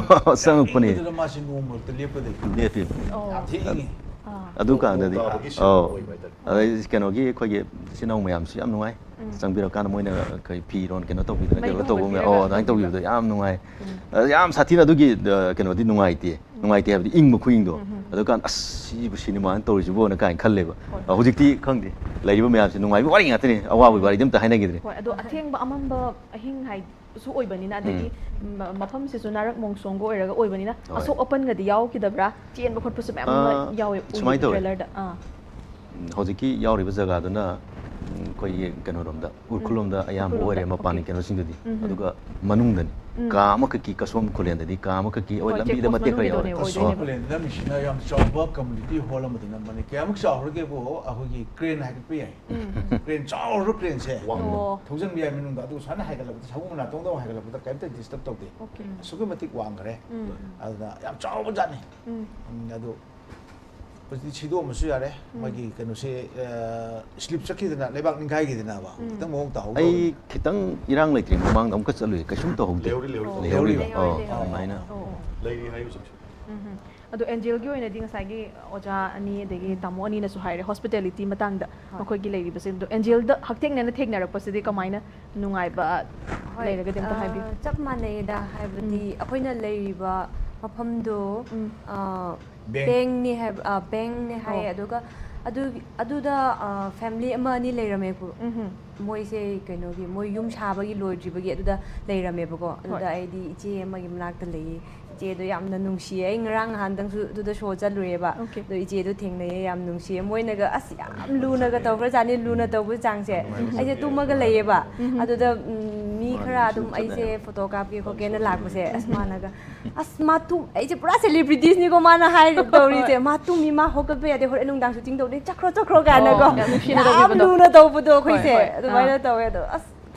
ꯆꯪꯉꯛꯄꯅꯤ꯫ ꯏꯪꯕꯗꯨꯗ ꯃꯥꯁꯤ ꯅꯣꯡ ꯃꯔꯛꯇ ꯂꯦꯞꯄꯗꯒꯤ ꯑꯣ. ꯂꯦꯞꯄꯤ꯫ ꯑꯥ. ꯑꯗꯨ ꯀꯥꯟꯗꯗꯤ ꯅꯣꯡ ꯇꯥꯕꯒꯤ ꯑꯧ꯫ ꯑꯣꯏꯕ ꯍꯥꯏꯇꯥꯔꯦ꯫ ꯑꯗꯩ ꯀꯩꯅꯣꯒꯤ ꯑꯩꯈꯣꯏꯒꯤ ꯏꯆꯤꯟ ꯏꯅꯥꯎ ꯃꯌꯥꯝꯁꯨ ꯌꯥꯝ ꯅꯨꯡꯉꯥꯏ꯫ ꯎꯝ. ꯆꯪꯕꯤꯔꯀꯥꯟꯗ ꯃꯣꯏꯅ ꯑꯩꯈꯣꯏ ꯐꯤꯔꯣꯟ ꯀꯩꯅꯣ ꯇꯧꯕꯤꯗꯅ ꯃꯩ ꯀꯩꯅꯣ ꯊꯣꯡ ꯇꯧꯕ ꯃꯌꯥꯝ ꯍꯥꯞꯄꯤꯔꯒ ꯑꯧ ꯑꯗꯨꯃꯥꯏꯅ ꯇꯧꯕꯤꯕ꯫ ꯇꯧꯕꯤꯕꯗꯣ ꯌꯥꯝ ꯅꯨꯡꯉꯥꯏ꯫ ꯎꯝ. ꯑꯗ ꯌꯥꯝ ꯁꯥꯊꯤꯅ ꯑꯗꯨꯒꯤ ꯑ, ꯀꯩꯅꯣꯗꯤ ꯅꯨꯡꯉꯥꯏꯇꯦ꯫ ꯅꯨꯡꯉꯥꯏꯇꯦ ꯍꯥꯏꯕꯗꯤ ꯏꯪꯕ ꯈꯨꯏꯪꯗꯣ꯫ ꯎꯝ, ꯎꯝ. ꯑꯗꯨꯀꯥꯟꯗ ꯑꯁ ꯁꯤꯕꯨ ꯁꯤꯅꯦꯃꯥꯅ ꯇꯧꯔꯤꯁꯤꯕꯣꯅ ꯀꯥꯏꯅ ꯈꯜꯂꯦꯕ꯫ ꯍꯣꯏ. ꯑ, ꯍꯧꯖꯤꯛꯇꯤ ꯈꯪꯗꯦ꯫ ꯂꯩꯔꯤꯕ ꯃꯌꯥꯝꯁꯦ ꯅꯨꯡꯉꯥꯏꯕ ꯋꯥꯔꯤ ꯉꯥꯛꯇꯅꯤ꯫ ꯑꯋꯥꯕꯒꯤ ꯋꯥꯔꯤꯗꯤ ꯑꯝꯇ ꯍꯥꯏꯅꯈꯤꯗ꯭ꯔꯦ꯫ ꯍꯣꯏ, ꯑꯗꯣ ꯑꯊꯦꯡꯕ ꯑꯃꯝꯕ ꯑꯍꯤꯡ ꯍꯥꯏꯁꯨ ꯑꯣꯏꯕꯅꯤꯅ, ꯑꯗꯒꯤ ꯃ- ꯃꯐꯝꯁꯤꯁꯨ ꯅꯥꯔꯛ ꯃꯣꯡꯁꯣꯡꯒ ꯑꯣꯏꯔꯒ ꯑꯣꯏꯕꯅꯤꯅ ꯍꯣꯏ. ꯑꯁꯣꯛ ꯑꯄꯟꯒꯗꯤ ꯌꯥꯎꯈꯤꯗꯕ꯭ꯔꯥ? ꯆꯦꯟꯕ ꯈꯣꯠꯄꯁꯨ ꯃꯌꯥꯝ ꯑꯃ ꯑꯥ, ꯌꯥꯎꯋꯦ, ꯁꯨꯃꯥꯏꯅ ꯎꯏꯌꯦꯕ ꯇꯧꯋꯦ꯫ ꯇ꯭ꯔꯦꯂꯔꯗ꯫ ꯑꯥ. ꯎꯝ, ꯍꯧꯖꯤꯛꯀꯤ ꯌꯥꯎꯔꯤꯕ ꯖꯒꯥꯗꯨꯅ ꯎꯝ, ꯑꯩꯈꯣꯏꯒꯤ ꯀꯩꯅꯣꯔꯣꯝꯗ ꯎꯈ꯭ꯔꯨꯜꯂꯣꯝꯗ ꯑꯌꯥꯝꯕ ꯎꯈ꯭ꯔꯨꯜꯂꯣꯝꯗ, ꯑꯣꯏꯔꯦ ꯃꯄꯥꯟꯒꯤ okay. ꯀꯩꯅꯣꯁꯤꯡꯗꯨꯗꯤ꯫ ꯎꯝ, ꯎꯝ. ꯑꯗꯨꯒ ꯃꯅꯨꯡꯗꯅꯤ꯫ ꯎꯝ. ꯀꯥ ꯑꯃꯈꯛꯀꯤ ꯀꯁꯣꯝ ꯈꯨꯂꯦꯟꯗꯗꯤ ꯀꯥ ꯑꯃꯈꯛꯀꯤ ꯑꯣꯏ ꯍꯣꯏ, ꯂꯝꯕꯤꯗ check post ꯃꯇꯦꯛ ꯈꯔ ꯌꯥꯎꯔꯦ꯫ ꯃꯅꯨꯡꯒꯤꯗꯨꯅꯦ ꯑꯣꯏꯗꯣꯏꯅꯦꯕ꯫ ꯈꯨꯂꯦꯟꯗ ꯃꯤꯁꯤꯅ ꯌꯥꯝ ꯆꯥꯎꯕ ꯀꯝꯃ꯭ꯌꯨꯅꯤꯇꯤ ꯍꯣꯜ ꯑꯃꯗ ꯅꯝꯕꯅꯤ꯫ ꯀꯌꯥꯃꯨꯛ ꯆꯥꯎꯔꯒꯦꯕꯨ ꯑꯩꯈꯣꯏꯒꯤ ꯀ꯭ꯔꯦꯟ ꯍꯥꯏꯒꯠꯄ ꯌꯥꯏ꯫ ꯎꯝ. ꯀ꯭ꯔꯦꯟ ꯆꯥꯎꯔꯕ ꯀ꯭ꯔꯦꯟꯁꯦ ꯑꯣ. ꯊꯧꯖꯤꯟꯕ ꯌꯥꯏ ꯃꯅꯨꯡꯗ꯫ ꯑꯗꯨ ꯁꯨꯃꯥꯏꯅ ꯍꯥꯏꯒꯠꯂꯛꯄꯗ ꯁꯒꯨꯝ ꯅꯥꯇꯣꯡꯗ ꯑꯃꯨꯛ ꯍꯥꯏꯒꯠꯂꯛꯄꯗ ꯀꯔꯤꯝꯇ ꯗꯤꯁꯇꯔꯕ ꯇꯧꯗꯦ꯫ Okay. ꯑꯁꯨꯛꯀꯤ ꯃꯇꯤꯛ ꯋꯥꯡꯈ꯭ꯔꯦ꯫ ꯎꯝ. ꯑꯗꯨꯅ ꯌꯥꯝ ꯆꯥꯎꯕ ꯖꯥꯠꯅꯤ꯫ ꯎꯝ. ꯎꯝ, ꯑꯗꯨ ꯍꯧꯖꯤꯛꯇꯤ ꯁꯤꯗꯣꯛꯑꯝꯕꯁꯨ ꯌꯥꯔꯦ꯫ ꯎꯝ. ꯃꯥꯒꯤ ꯀꯩꯅꯣꯁꯦ ꯁ꯭ꯂꯤꯞ ꯆꯠꯈꯤꯗꯅ ꯂꯩꯕꯥꯛ ꯅꯤꯡꯈꯥꯏꯈꯤꯗꯅꯕ ꯎꯝ. ꯈꯤꯇꯪ ꯃꯑꯣꯡ ꯇꯥꯍꯧꯗꯦ꯫ ꯑꯩ ꯈꯤꯇꯪ ꯏꯔꯥꯡ ꯂꯩꯇ꯭ꯔꯤ ꯃꯃꯥꯡꯗ ꯑꯃꯨꯛꯀ ꯆꯠꯂꯨꯏ꯫ ꯀꯩꯁꯨꯝ ꯇꯧꯍꯧꯗꯦ꯫ ꯂꯩꯍꯧꯔꯤ, ꯂꯩꯍꯧꯔꯤ꯫ ꯂꯩꯍꯧꯔꯤꯕ? ꯂꯩꯍꯧꯔꯤ, ꯑꯧ, ꯂꯩꯍꯧꯔꯤ꯫ ꯑꯗꯨꯃꯥꯏꯅ꯫ ꯑꯣ, ꯑꯣ. ꯂꯩꯔꯤ ꯍꯥꯏ ꯍꯧꯖꯤꯛꯁꯨ꯫ ꯎꯝ. ꯑꯗꯣ ꯑꯦꯟꯖꯦꯜꯒꯤ ꯑꯣꯏꯅꯗꯤ ꯉꯁꯥꯏꯒꯤ ꯑꯣꯖꯥ ꯑꯅꯤ ꯑꯗꯒꯤ ꯇꯥꯃꯣ ꯑꯅꯤꯅꯁꯨ ꯍꯥꯏꯔꯦ ꯍꯣꯁꯄꯤꯇꯦꯂꯤꯇꯤ ꯃꯇꯥꯡꯗ ꯍꯣꯏ. ꯃꯈꯣꯏꯒꯤ ꯂꯩꯔꯤꯕꯁꯦ꯫ ꯑꯗꯣ ꯑꯦꯟꯖꯦꯜꯗ ꯍꯛꯊꯦꯡꯅꯅ ꯊꯦꯡꯅꯔꯛꯄꯁꯤꯗꯤ ꯀꯃꯥꯏꯅ ꯅꯨꯡꯉꯥꯏꯕ ꯍꯣꯏ, ꯂꯩꯔꯒꯗꯤ ꯑꯝꯇ ꯑ, ꯍꯥꯏꯕꯤꯌꯨ꯫ ꯆꯞ ꯃꯥꯟꯅꯩꯗ, ꯍꯥꯏꯕꯗꯤ ꯎꯝ. ꯑꯩꯈꯣꯏꯅ ꯂꯩꯔꯤꯕ ꯃꯐꯝꯗꯣ ꯎꯝ. ꯑ, ꯕꯦꯡ꯫ ꯕꯦꯡꯅꯦ ꯍꯥꯏꯕ, ꯑ, ꯕꯦꯡꯅꯦ ꯍꯥꯏꯌꯦ꯫ ꯑꯣ. ꯑꯗꯨꯒ ꯑꯗꯨꯒꯤ ꯑꯗꯨꯗ ꯑ, ꯐꯦꯃꯤꯂꯤ ꯑꯃ ꯑꯅꯤ ꯂꯩꯔꯝꯃꯦꯕ꯫ ꯎꯝꯍꯨꯝ. ꯃꯣꯏꯁꯦ ꯀꯩꯅꯣꯒꯤ, ꯃꯣꯏ ꯌꯨꯝ ꯁꯥꯕꯒꯤ ꯂꯣꯏꯗ꯭ꯔꯤꯕꯒꯤ ꯑꯗꯨꯗ ꯂꯩꯔꯝꯃꯦꯕꯀꯣ꯫ ꯑꯗꯨꯗ ꯍꯣꯏ. ꯑꯩꯗꯤ ꯏꯆꯦ ꯑꯃꯒꯤ ꯃꯅꯥꯛꯇ ꯂꯩꯌꯦ꯫ ꯏꯆꯦꯗꯣ ꯌꯥꯝꯅ ꯅꯨꯡꯁꯤꯌꯦ꯫ ꯑꯩ ꯉꯔꯥꯡ ꯅꯍꯥꯟꯗꯪꯁꯨ ꯑꯗꯨꯗ ꯁꯣ ꯆꯠꯂꯨꯔꯦꯕ꯫ Okay. ꯑꯗꯣ ꯏꯆꯦꯗꯣ ꯊꯦꯡꯅꯩꯌꯦ, ꯌꯥꯝ ꯅꯨꯡꯁꯤꯌꯦ꯫ ꯃꯣꯏꯅꯒ ꯑꯁ ꯌꯥꯝ ꯂꯨꯅꯒ ꯇꯧꯈ꯭ꯔꯖꯥꯠꯅꯤ꯫ ꯂꯨꯅ ꯇꯧꯕ ꯆꯥꯡꯁꯦ ꯅꯨꯡꯉꯥꯏꯕ ꯑꯩꯁꯦ ꯁꯛꯇꯤ ꯇꯨꯝꯃꯒ ꯌꯥꯝ ꯂꯩꯌꯦꯕ꯫ ꯎꯝ. ꯑꯗꯨꯗ ꯎꯝ, ꯃꯤ ꯃꯥꯅ ꯈꯔ ꯑꯗꯨꯝ ꯁꯨꯝ ꯑꯩꯁꯦ ꯆꯠꯅꯩ꯫ ꯐꯣꯇꯣ ꯀꯥꯞꯀꯦ ꯈꯣꯠꯀꯦꯅ ꯁꯨꯝ ꯂꯥꯛꯄꯁꯦ ꯆꯠꯅꯩ꯫ ꯑꯁ ꯃꯥꯅꯒ ꯑꯁ ꯃꯥ ꯇꯨꯝ ꯑꯩꯁꯦ ꯄꯨꯔꯥ ꯁꯦꯂꯤꯕ꯭ꯔꯤꯇꯤꯁꯅꯤꯀꯣ ꯃꯥꯅ ꯍꯥꯏꯔꯤ ꯇꯧꯔꯤꯁꯦ꯫ ꯃꯥ ꯇꯨꯝꯃꯤ, ꯃꯥ ꯍꯧꯒꯠꯄ ꯌꯥꯗꯦ, ꯍꯣꯔꯦꯟ ꯅꯨꯡꯗꯥꯡ ꯁꯨꯇꯤꯡ ꯇꯧꯅꯤ, ꯆꯠꯈ꯭ꯔꯣ ꯆꯠꯈ꯭ꯔꯣ ꯀꯥꯏꯅꯀꯣ꯫ ꯑꯣ, ꯌꯥꯝ ꯅꯨꯡꯁꯤꯅ ꯌꯥꯝ ꯇꯧꯕꯤꯕꯗꯣ꯫ ꯂꯨꯅ ꯇꯧꯕꯗꯣ ꯑꯩꯈꯣꯏꯁꯦ ꯍꯣꯏ, ꯍꯣꯏ. ꯑꯗꯨꯃꯥꯏꯅ ꯑꯥ. ꯇꯧꯋꯦ꯫ ꯑꯗꯣ ꯑꯁ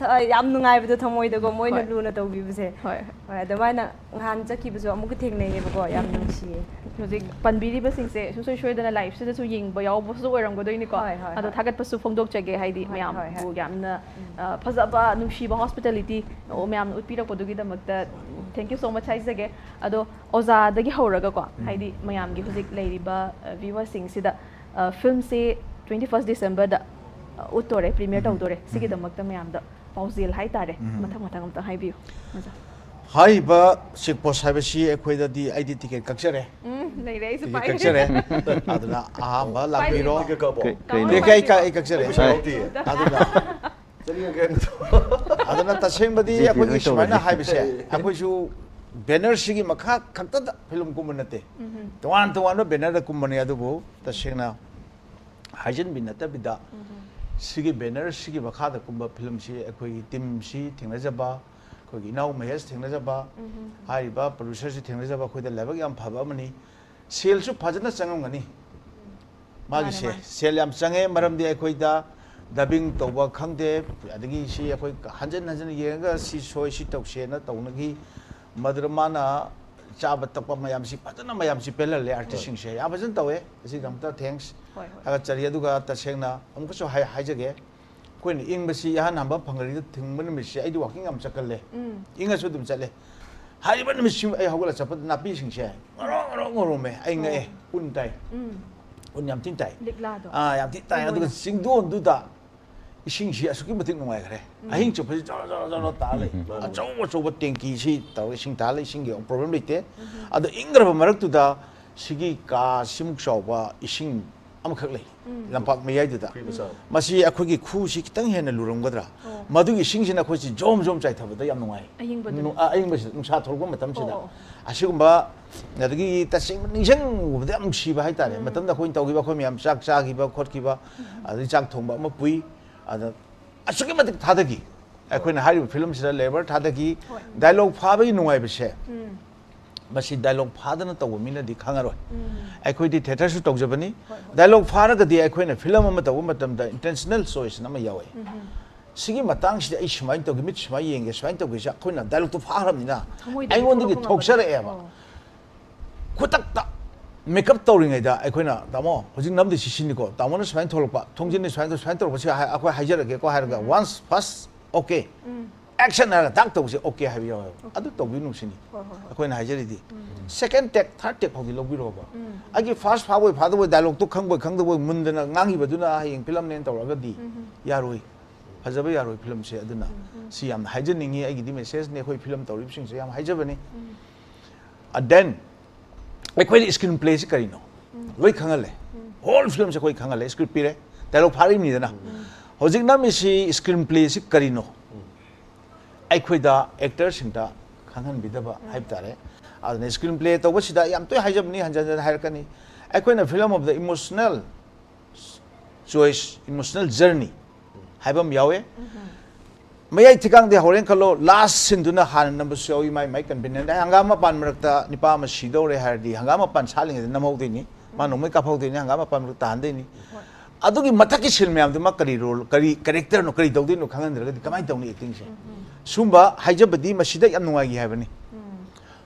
ꯌꯥꯝ ꯅꯨꯡꯉꯥꯏꯕꯗꯣ ꯊꯃꯣꯏꯗꯀꯣ, ꯃꯣꯏꯅ ꯍꯣꯏ꯫ ꯂꯨꯅ ꯇꯧꯕꯤꯕꯁꯦ꯫ ꯍꯣꯏ꯫ ꯍꯣꯏ, ꯑꯗꯨꯃꯥꯏꯅ ꯅꯍꯥꯟ ꯆꯠꯈꯤꯕꯁꯨ ꯑꯃꯨꯛꯀ ꯊꯦꯡꯅꯩꯌꯦꯕꯀꯣ, ꯌꯥꯝ ꯅꯨꯡꯁꯤꯌꯦ꯫ ꯍꯧꯖꯤꯛ ꯄꯟꯕꯤꯔꯤꯕꯁꯤꯡꯁꯦ ꯁꯨꯡꯁꯣꯏ ꯁꯣꯏꯗꯅ ꯂꯥꯏꯐꯁꯤꯗꯁꯨ ꯌꯦꯡꯕ ꯌꯥꯎꯕꯁꯨ ꯑꯣꯏꯔꯝꯒꯗꯣꯏꯅꯤꯀꯣ꯫ ꯍꯣꯏ, ꯍꯣꯏ, ꯑꯗꯣ ꯍꯣꯏ꯫ ꯊꯥꯒꯠꯄꯁꯨ ꯐꯣꯡꯗꯣꯛꯆꯒꯦ, ꯍꯥꯏꯗꯤ ꯍꯣꯏ, ꯃꯌꯥꯝꯕꯨ ꯍꯣꯏ, ꯍꯣꯏ꯫ ꯌꯥꯝꯅ ꯑ, ꯐꯖꯕ, ꯅꯨꯡꯁꯤꯕ ꯍꯣꯁꯄꯤꯇꯥꯂꯤꯇꯤ ꯃꯌꯥꯝꯅ ꯎꯠꯄꯤꯔꯛꯄꯗꯨꯒꯤꯗꯃꯛꯇ thank you so much ꯍꯥꯏꯖꯒꯦ꯫ ꯑꯗꯣ ꯑꯣꯖꯥꯗꯒꯤ ꯍꯧꯔꯒꯀꯣ, ꯍꯥꯏꯗꯤ ꯃꯌꯥꯝꯒꯤ ꯍꯧꯖꯤꯛ ꯂꯩꯔꯤꯕ ꯚ꯭ꯌꯨꯋꯔꯁꯤꯡꯁꯤꯗ ꯐꯤꯜꯝꯁꯦ twenty first Decemberꯗ ꯎꯠꯇꯣꯔꯦ, ꯄ꯭ꯔꯤꯃꯤꯌꯔ ꯇꯧꯗꯣꯔꯦ, ꯁꯤꯒꯤꯗꯃꯛꯇ ꯃꯌꯥꯝꯗ ꯄꯥꯎꯖꯦꯜ ꯍꯥꯏꯇꯥꯔꯦ, ꯃꯊꯪ ꯃꯊꯪ ꯑꯝꯇ ꯍꯥꯏꯕꯤꯌꯨ, ꯑꯣꯖꯥ꯫ ꯍꯥꯏꯔꯤꯕ ꯆꯦꯛ ꯄꯣꯁ ꯍꯥꯏꯕꯁꯤ ꯑꯩꯈꯣꯏꯗꯗꯤ ꯑꯩꯗꯤ ꯇꯤꯀꯦꯠ ꯀꯛꯆꯔꯦ꯫ ꯎꯝ, ꯂꯩꯔꯦ, ꯑꯩꯁꯨ ꯇꯤꯀꯦꯠ ꯄꯥꯏꯔꯦ꯫ ꯀꯛꯆꯔꯦ꯫ ꯑꯗꯨꯅ ꯑꯍꯥꯟꯕ ꯂꯥꯛꯄꯤꯔꯣ꯫ ꯇꯤꯀꯦꯠ ꯀꯛꯑꯕꯣ? ꯀꯩ- ꯀꯃꯥꯏꯅ ꯀꯩꯅꯣ? ꯇꯤꯀꯦꯠ ꯀꯛ- ꯄꯥꯏꯕꯤꯔꯣ? ꯑꯩ ꯀꯛꯆꯔꯦ꯫ ꯄꯩꯁꯥ ꯌꯥꯎꯗꯤꯌꯦ꯫ ꯑꯗꯨꯅ ꯆꯅꯤ ꯌꯥꯡꯈꯩ ꯑꯃ ꯑꯗꯨꯅ ꯇꯁꯦꯡꯕꯗꯤ ꯖꯤ ꯄꯦ ꯑꯩꯈꯣꯏꯒꯤ ꯂꯣꯏ ꯁꯨꯃꯥꯏꯅ ꯇꯧꯕꯅꯦ꯫ ꯍꯥꯏꯕꯁꯦ, ꯑꯩꯈꯣꯏꯁꯨ ꯕꯦꯅꯔꯁꯤꯒꯤ ꯃꯈꯥ ꯈꯛꯇꯗ ꯐꯤꯂꯝ ꯀꯨꯝꯕ ꯅꯠꯇꯦ, ꯇꯣꯉꯥꯟ ꯇꯣꯉꯥꯟꯕ ꯕꯦꯅꯔꯗ ꯀꯨꯝꯕꯅꯤ꯫ ꯑꯗꯨꯕꯨ ꯇꯁꯦꯡꯅ ꯍꯥꯏꯖꯤꯟꯕꯤ ꯅꯠꯇꯕꯤꯗ ꯁꯤꯒꯤ ꯕꯦꯅꯔꯁꯤꯒꯤ ꯃꯈꯥꯗ ꯀꯨꯝꯕ ꯐꯤꯂꯝꯁꯤ ꯑꯩꯈꯣꯏꯒꯤ ꯇꯤꯝꯁꯤ ꯊꯦꯡꯅꯖꯕ, ꯑꯩꯈꯣꯏꯒꯤ ꯏꯅꯥꯎ ꯃꯍꯦꯁ ꯊꯦꯡꯅꯖꯕ, ꯍꯥꯏꯔꯤꯕ ꯄ꯭ꯔꯣꯗ꯭ꯌꯨꯁꯔꯁꯤ ꯊꯦꯡꯅꯖꯕ ꯑꯩꯈꯣꯏꯗ ꯂꯥꯏꯕꯛ ꯌꯥꯝ ꯐꯕ ꯑꯃꯅꯤ꯫ ꯁꯦꯜꯁꯨ ꯐꯖꯅ ꯆꯪꯉꯝꯒꯅꯤ꯫ ꯃꯥꯒꯤꯁꯦ ꯃꯥꯅꯦ, ꯃꯥꯅꯦ꯫ ꯁꯦꯜ ꯌꯥꯝ ꯆꯪꯉꯦ, ꯃꯔꯝꯗꯤ ꯑꯩꯈꯣꯏꯗ ꯗꯕꯤꯡ ꯇꯧꯕ ꯈꯪꯗꯦ, ꯑꯗꯒꯤ ꯁꯤ ꯑꯩꯈꯣꯏ ꯍꯟꯖꯤꯟ ꯍꯟꯖꯤꯟ ꯌꯦꯡꯉꯒ ꯁꯤ ꯁꯣꯏ, ꯁꯤ ꯇꯧꯁꯦꯅ ꯇꯧꯅꯈꯤ꯫ ꯃꯗꯨꯗ ꯃꯥꯅ ꯆꯥꯕ ꯊꯛꯄ ꯃꯌꯥꯝꯁꯤ ꯐꯖꯅ ꯃꯌꯥꯝꯁꯤ ꯄꯦꯜꯍꯜꯂꯦ, ꯑꯥꯔꯇꯤꯁꯀꯤꯡꯁꯦ ꯌꯥꯝ ꯐꯖꯅ ꯇꯧꯋꯦ꯫ ꯑꯁꯤꯒꯤꯗꯃꯛꯇ ꯊꯦꯡꯁ ꯍꯣꯏ, ꯍꯣꯏ꯫ ꯊꯥꯒꯠꯆꯔꯤ꯫ ꯑꯗꯨꯒ ꯇꯁꯦꯡꯅ ꯑꯃꯨꯛꯀꯁꯨ ꯍꯥꯏ-, ꯍꯥꯏꯖꯒꯦ, ꯑꯩꯈꯣꯏꯅ ꯏꯪꯕꯁꯤ ꯏꯍꯥꯟ ꯍꯥꯟꯕ ꯐꯪꯒꯅꯤꯗ ꯊꯤꯡꯕ ꯅꯨꯃꯤꯠꯁꯦ ꯑꯩꯗꯤ ꯋꯥꯀꯤꯡ ꯌꯥꯝ ꯆꯠꯀꯜꯂꯦ꯫ ꯏꯪꯉꯁꯨ ꯑꯗꯨꯝ ꯆꯠꯂꯦ꯫ ꯍꯥꯏꯔꯤꯕ ꯅꯨꯃꯤꯠꯁꯤ ꯑꯩ ꯍꯧꯒꯠꯂ ꯆꯠꯄꯗ ꯅꯥꯄꯤꯁꯤꯡꯁꯦ ꯉꯧꯔꯣꯛ ꯉꯧꯔꯣꯛ ꯉꯧꯔꯣꯝꯃꯦ꯫ ꯑꯩ ꯉꯛꯑꯦ꯫ ꯎꯟ ꯇꯥꯏ꯫ ꯎꯟ ꯌꯥꯝ ꯊꯤꯅ ꯇꯥꯏ꯫ ꯂꯤꯛꯂꯥꯗꯣ꯫ ꯑꯥ, ꯌꯥꯝ ꯊꯤꯅ ꯇꯥꯏ꯫ ꯎꯟ ꯑꯗꯨꯒ ꯑꯣꯏꯅ꯫ ꯆꯤꯡꯗꯣꯟꯗꯨꯗ ꯏꯁꯤꯡꯁꯤ ꯑꯁꯨꯛꯀꯤ ꯃꯇꯤꯛ ꯅꯨꯡꯉꯥꯏꯈ꯭ꯔꯦ꯫ ꯑꯍꯤꯡ ꯆꯨꯞꯄꯁꯤ ꯖꯣꯔꯣ ꯖꯣꯔꯣ ꯖꯣꯔꯣ ꯇꯥ ꯂꯩ꯫ ꯑꯆꯧ ꯑꯆꯧꯕ ꯇꯦꯡꯀꯤꯁꯤ ꯇꯧꯔꯒ ꯏꯁꯤꯡ ꯇꯥ ꯂꯩ꯫ ꯏꯁꯤꯡꯒꯤ ꯄ꯭ꯔꯣꯕ꯭ꯂꯦꯝ ꯂꯩꯇꯦ꯫ ꯑꯗꯣ ꯏꯪꯈ꯭ꯔꯕ ꯃꯔꯛꯇꯨꯗ ꯁꯤꯒꯤ ꯀꯥ ꯁꯤꯃꯨꯛ ꯆꯥꯎꯕ ꯏꯁꯤꯡ ꯑꯃꯈꯛ ꯂꯩ, ꯂꯝꯄꯥꯛ ꯃꯌꯥꯏꯗꯨꯗ꯫ ꯄꯨꯈ꯭ꯔꯤ ꯃꯆꯥ꯫ ꯃꯁꯤ ꯑꯩꯈꯣꯏꯒꯤ ꯈꯨꯁꯤ ꯈꯤꯇꯪ ꯍꯦꯟꯅ ꯂꯨꯔꯝꯒꯗ꯭ꯔꯥ? ꯃꯗꯨꯒꯤ ꯏꯁꯤꯡꯁꯤꯅ ꯑꯩꯈꯣꯏꯁꯤ ꯖꯣꯝ ꯖꯣꯝ ꯆꯥꯏꯊꯕꯗ ꯌꯥꯝ ꯅꯨꯡꯉꯥꯏ꯫ ꯑꯌꯤꯡꯕꯗꯨꯅ꯫ ꯅꯨ-, ꯑ, ꯑꯌꯤꯡꯕꯁꯤꯗ, ꯅꯨꯡꯁꯥ ꯊꯣꯛꯂꯛꯄ ꯃꯇꯝꯁꯤꯗ꯫ ꯑꯣ, ꯑꯣ꯫ ꯑꯁꯤꯒꯨꯝꯕ, ꯑꯗꯒꯤ ꯇꯁꯦꯡꯅ ꯅꯤꯡꯁꯤꯡꯉꯨꯕꯗ ꯌꯥꯝ ꯅꯨꯡꯁꯤꯕ ꯍꯥꯏꯇꯥꯔꯦ꯫ ꯃꯇꯝꯗ ꯑꯩꯈꯣꯏꯅ ꯇꯧꯈꯤꯕ, ꯑꯩꯈꯣꯏ ꯃꯌꯥꯝ ꯆꯥꯛ ꯆꯥꯈꯤꯕ ꯈꯣꯠꯈꯤꯕ, ꯑꯗꯒꯤ ꯆꯥꯛ ꯊꯣꯡꯕ ꯑꯃ ꯄꯨꯏ꯫ ꯑꯗ ꯑꯁꯨꯛꯀꯤ ꯃꯇꯤꯛ ꯊꯥꯗꯈꯤ꯫ ꯑꯩꯈꯣꯏꯅ ꯍꯥꯏꯔꯤꯕ ꯐꯤꯂꯝꯁꯤꯗ ꯂꯦꯕꯔ ꯊꯥꯗꯈꯤ꯫ ꯍꯣꯏ꯫ ꯗꯥꯏꯂꯣꯛ ꯐꯥꯕꯒꯤ ꯅꯨꯡꯉꯥꯏꯕꯁꯦ, ꯃꯁꯤ ꯗꯥꯏꯂꯣꯛ ꯐꯥꯗꯅ ꯇꯧꯕ ꯃꯤꯅꯗꯤ ꯈꯪꯉꯔꯣꯏ꯫ ꯑꯩꯈꯣꯏꯗꯤ ꯊꯤꯌꯦꯇꯔꯁꯨ ꯇꯧꯖꯕꯅꯤ꯫ ꯍꯣꯏ, ꯍꯣꯏ꯫ ꯗꯥꯏꯂꯣꯛ ꯐꯥꯔꯒꯗꯤ ꯑꯩꯈꯣꯏꯅ ꯐꯤꯂꯝ ꯑꯃ ꯇꯧꯕ ꯃꯇꯝꯗ ꯏꯟꯇꯦꯟꯁꯅꯦꯜ ꯆꯣꯏꯁ ꯑꯃ ꯌꯥꯎꯋꯦ꯫ ꯁꯤꯒꯤ ꯃꯇꯥꯡꯁꯤꯗ ꯑꯩ ꯁꯨꯃꯥꯏꯅ ꯇꯧꯒꯦ, ꯃꯤꯠ ꯁꯨꯃꯥꯏꯅ ꯌꯦꯡꯒꯦ, ꯁꯨꯃꯥꯏꯅ ꯇꯧꯒꯦꯁꯦ ꯑꯩꯈꯣꯏꯅ ꯗꯥꯏꯂꯣꯛꯇꯣ ꯐꯥꯈ꯭ꯔꯕꯅꯤꯅ ꯊꯃꯣꯏꯗꯒꯤ ꯑꯩꯉꯣꯟꯗꯒꯤ ꯊꯣꯛꯂꯛꯄ ꯊꯣꯛꯆꯔꯛꯑꯦꯕ꯫ ꯉꯝꯕ꯫ ꯑꯣ꯫ ꯈꯨꯗꯛꯇ ꯃꯦꯀꯞ ꯇꯧꯔꯤꯉꯩꯗ ꯑꯩꯈꯣꯏꯅ, "ꯇꯥꯃꯣ, ꯍꯧꯖꯤꯛ ꯅꯝꯗꯣꯏꯁꯤ ꯁꯤꯅꯤꯀꯣ, ꯇꯥꯃꯣꯅ ꯁꯨꯃꯥꯏꯅ ꯊꯣꯛꯂꯛꯄ, ꯊꯣꯡꯖꯤꯟꯅꯤ ꯁꯨꯃꯥꯏꯅ ꯇꯧ-, ꯁꯨꯃꯥꯏꯅ ꯇꯧꯔꯛꯄ, ꯁꯤ ꯍꯥꯏ-, ꯑꯩꯈꯣꯏ ꯍꯥꯏꯖꯔꯒꯦꯀꯣ" ꯍꯥꯏꯔꯒ ꯋꯥꯟꯁ ꯐꯥꯔꯁ ꯑꯣꯀꯦ, ꯑꯦꯛꯁꯟ ꯍꯥꯏꯔꯒ ꯗꯥꯛ ꯇꯧꯕꯁꯦ ꯑꯣꯀꯦ ꯍꯥꯏꯕ ꯌꯥꯎꯋꯦꯕ꯫ ꯑꯗꯨ ꯇꯧꯕꯤꯅꯨ ꯁꯤꯅꯤ ꯍꯣꯏ, ꯍꯣꯏ, ꯍꯣꯏ꯫ ꯑꯩꯈꯣꯏꯅ ꯍꯥꯏꯖꯔꯤꯗꯤ꯫ ꯁꯦꯀꯦꯟ ꯇꯦꯛ, ꯊꯥꯔꯠ ꯇꯦꯛ ꯐꯥꯎꯗꯤ ꯂꯧꯕꯤꯔꯣꯕ꯫ ꯑꯩꯒꯤ ꯐꯥꯔꯁ ꯐꯥꯕꯣꯏ ꯐꯥꯗꯕꯣꯏ, ꯗꯥꯏꯂꯣꯛꯇꯣ ꯈꯪꯕꯣꯏ ꯈꯪꯗꯕꯣꯏ ꯃꯨꯟꯗꯅ ꯉꯥꯡꯈꯤꯕꯗꯨꯅ ꯍꯌꯦꯡ ꯐꯤꯂꯝꯅꯦꯅ ꯇꯧꯔꯛꯑꯒꯗꯤ ꯌꯥꯔꯣꯏ꯫ ꯐꯖꯕ ꯌꯥꯔꯣꯏ ꯐꯤꯂꯝꯁꯦ꯫ ꯑꯗꯨꯅ ꯁꯤ ꯌꯥꯝꯅ ꯍꯥꯏꯖꯅꯤꯡꯉꯤ, ꯑꯩꯒꯤꯗꯤ ꯃꯦꯁꯦꯖꯅꯤ, ꯑꯩꯈꯣꯏ ꯐꯤꯂꯝ ꯇꯧꯔꯤꯕꯁꯤꯡꯁꯦ ꯌꯥꯝ ꯍꯥꯏꯖꯕꯅꯤ꯫ And then ꯑꯩꯈꯣꯏꯗꯤ ꯁ꯭ꯀ꯭ꯔꯤꯟ ꯄ꯭ꯂꯦꯁꯤ ꯀꯔꯤꯅꯣ ꯂꯣꯏ ꯈꯪꯍꯜꯂꯦ꯫ ꯍꯣꯜ ꯐꯤꯂꯝꯁꯦ ꯑꯩꯈꯣꯏ ꯈꯪꯍꯜꯂꯦ, ꯁ꯭ꯀ꯭ꯔꯤꯞ ꯄꯤꯔꯦ, ꯗꯥꯏꯂꯣꯛ ꯐꯥꯔꯛꯏꯕꯅꯤꯗꯅ꯫ ꯍꯧꯖꯤꯛ ꯅꯝꯃꯤꯁꯤ ꯁ꯭ꯀ꯭ꯔꯤꯟ ꯄ꯭ꯂꯦꯁꯤ ꯀꯔꯤꯅꯣ ꯑꯩꯈꯣꯏꯗ ꯑꯦꯛꯇꯔꯁꯤꯡꯗ ꯈꯪꯍꯟꯕꯤꯗꯕ ꯍꯥꯏꯕ ꯇꯥꯔꯦ꯫ ꯑꯗꯨꯅ ꯁ꯭ꯀ꯭ꯔꯤꯟ ꯄ꯭ꯂꯦ ꯇꯧꯕꯁꯤꯗ ꯌꯥꯝ ꯇꯣꯏ ꯍꯥꯏꯖꯕꯅꯤ, ꯍꯟꯖꯟ ꯍꯟꯖꯟ ꯍꯥꯏꯔꯛꯀꯅꯤ꯫ ꯑꯩꯈꯣꯏꯅ film of the emotional choice, emotional journey ꯍꯥꯏꯕ ꯑꯃ ꯌꯥꯎꯋꯦ꯫ ꯃꯌꯥꯏ ꯊꯤꯀꯥꯡꯗꯤ ꯍꯧꯔꯦꯅ ꯈꯜꯂꯣ, ꯂꯥꯁ ꯁꯤꯟꯗꯨꯅ ꯍꯥꯟꯅ ꯅꯝꯕꯁꯨ ꯌꯥꯎꯏ, ꯃꯥꯏ ꯃꯥꯏ ꯀꯟꯚꯤꯅꯤꯌꯟ꯫ ꯍꯪꯒꯥꯝ ꯃꯄꯥꯟ ꯃꯔꯛꯇ ꯅꯤꯄꯥ ꯑꯃ ꯁꯤꯗꯧꯔꯦ ꯍꯥꯏꯔꯗꯤ, ꯍꯪꯒꯥꯝ ꯃꯄꯥꯟ ꯁꯥꯠꯂꯤꯉꯩꯗ ꯅꯝꯍꯧꯗꯣꯏꯅꯤ, ꯃꯥ ꯅꯣꯡꯃꯩ ꯀꯥꯞꯍꯧꯗꯣꯏꯅꯤ, ꯍꯪꯒꯥꯝ ꯃꯄꯥꯟ ꯃꯔꯛꯇ ꯇꯥꯍꯟꯗꯣꯏꯅꯤ꯫ ꯑꯗꯨꯒꯤ ꯃꯊꯛꯀꯤ ꯁꯤꯟ ꯃꯌꯥꯝꯗꯨꯃ ꯀꯔꯤ ꯔꯣꯜ, ꯀꯔꯤ ꯀꯦꯔꯦꯛꯇꯔꯅꯣ, ꯀꯔꯤ ꯇꯧꯗꯣꯏꯅꯣ ꯈꯪꯍꯟꯗ꯭ꯔꯒꯗꯤ ꯀꯃꯥꯏꯅ ꯇꯧꯅꯤ ꯑꯦꯛꯇꯤꯡꯁꯦ? ꯁꯨꯝꯕ ꯍꯥꯏꯖꯕꯗꯤ ꯃꯁꯤꯗ ꯌꯥꯝ ꯅꯨꯡꯉꯥꯏꯈꯤ ꯍꯥꯏꯕꯅꯤ꯫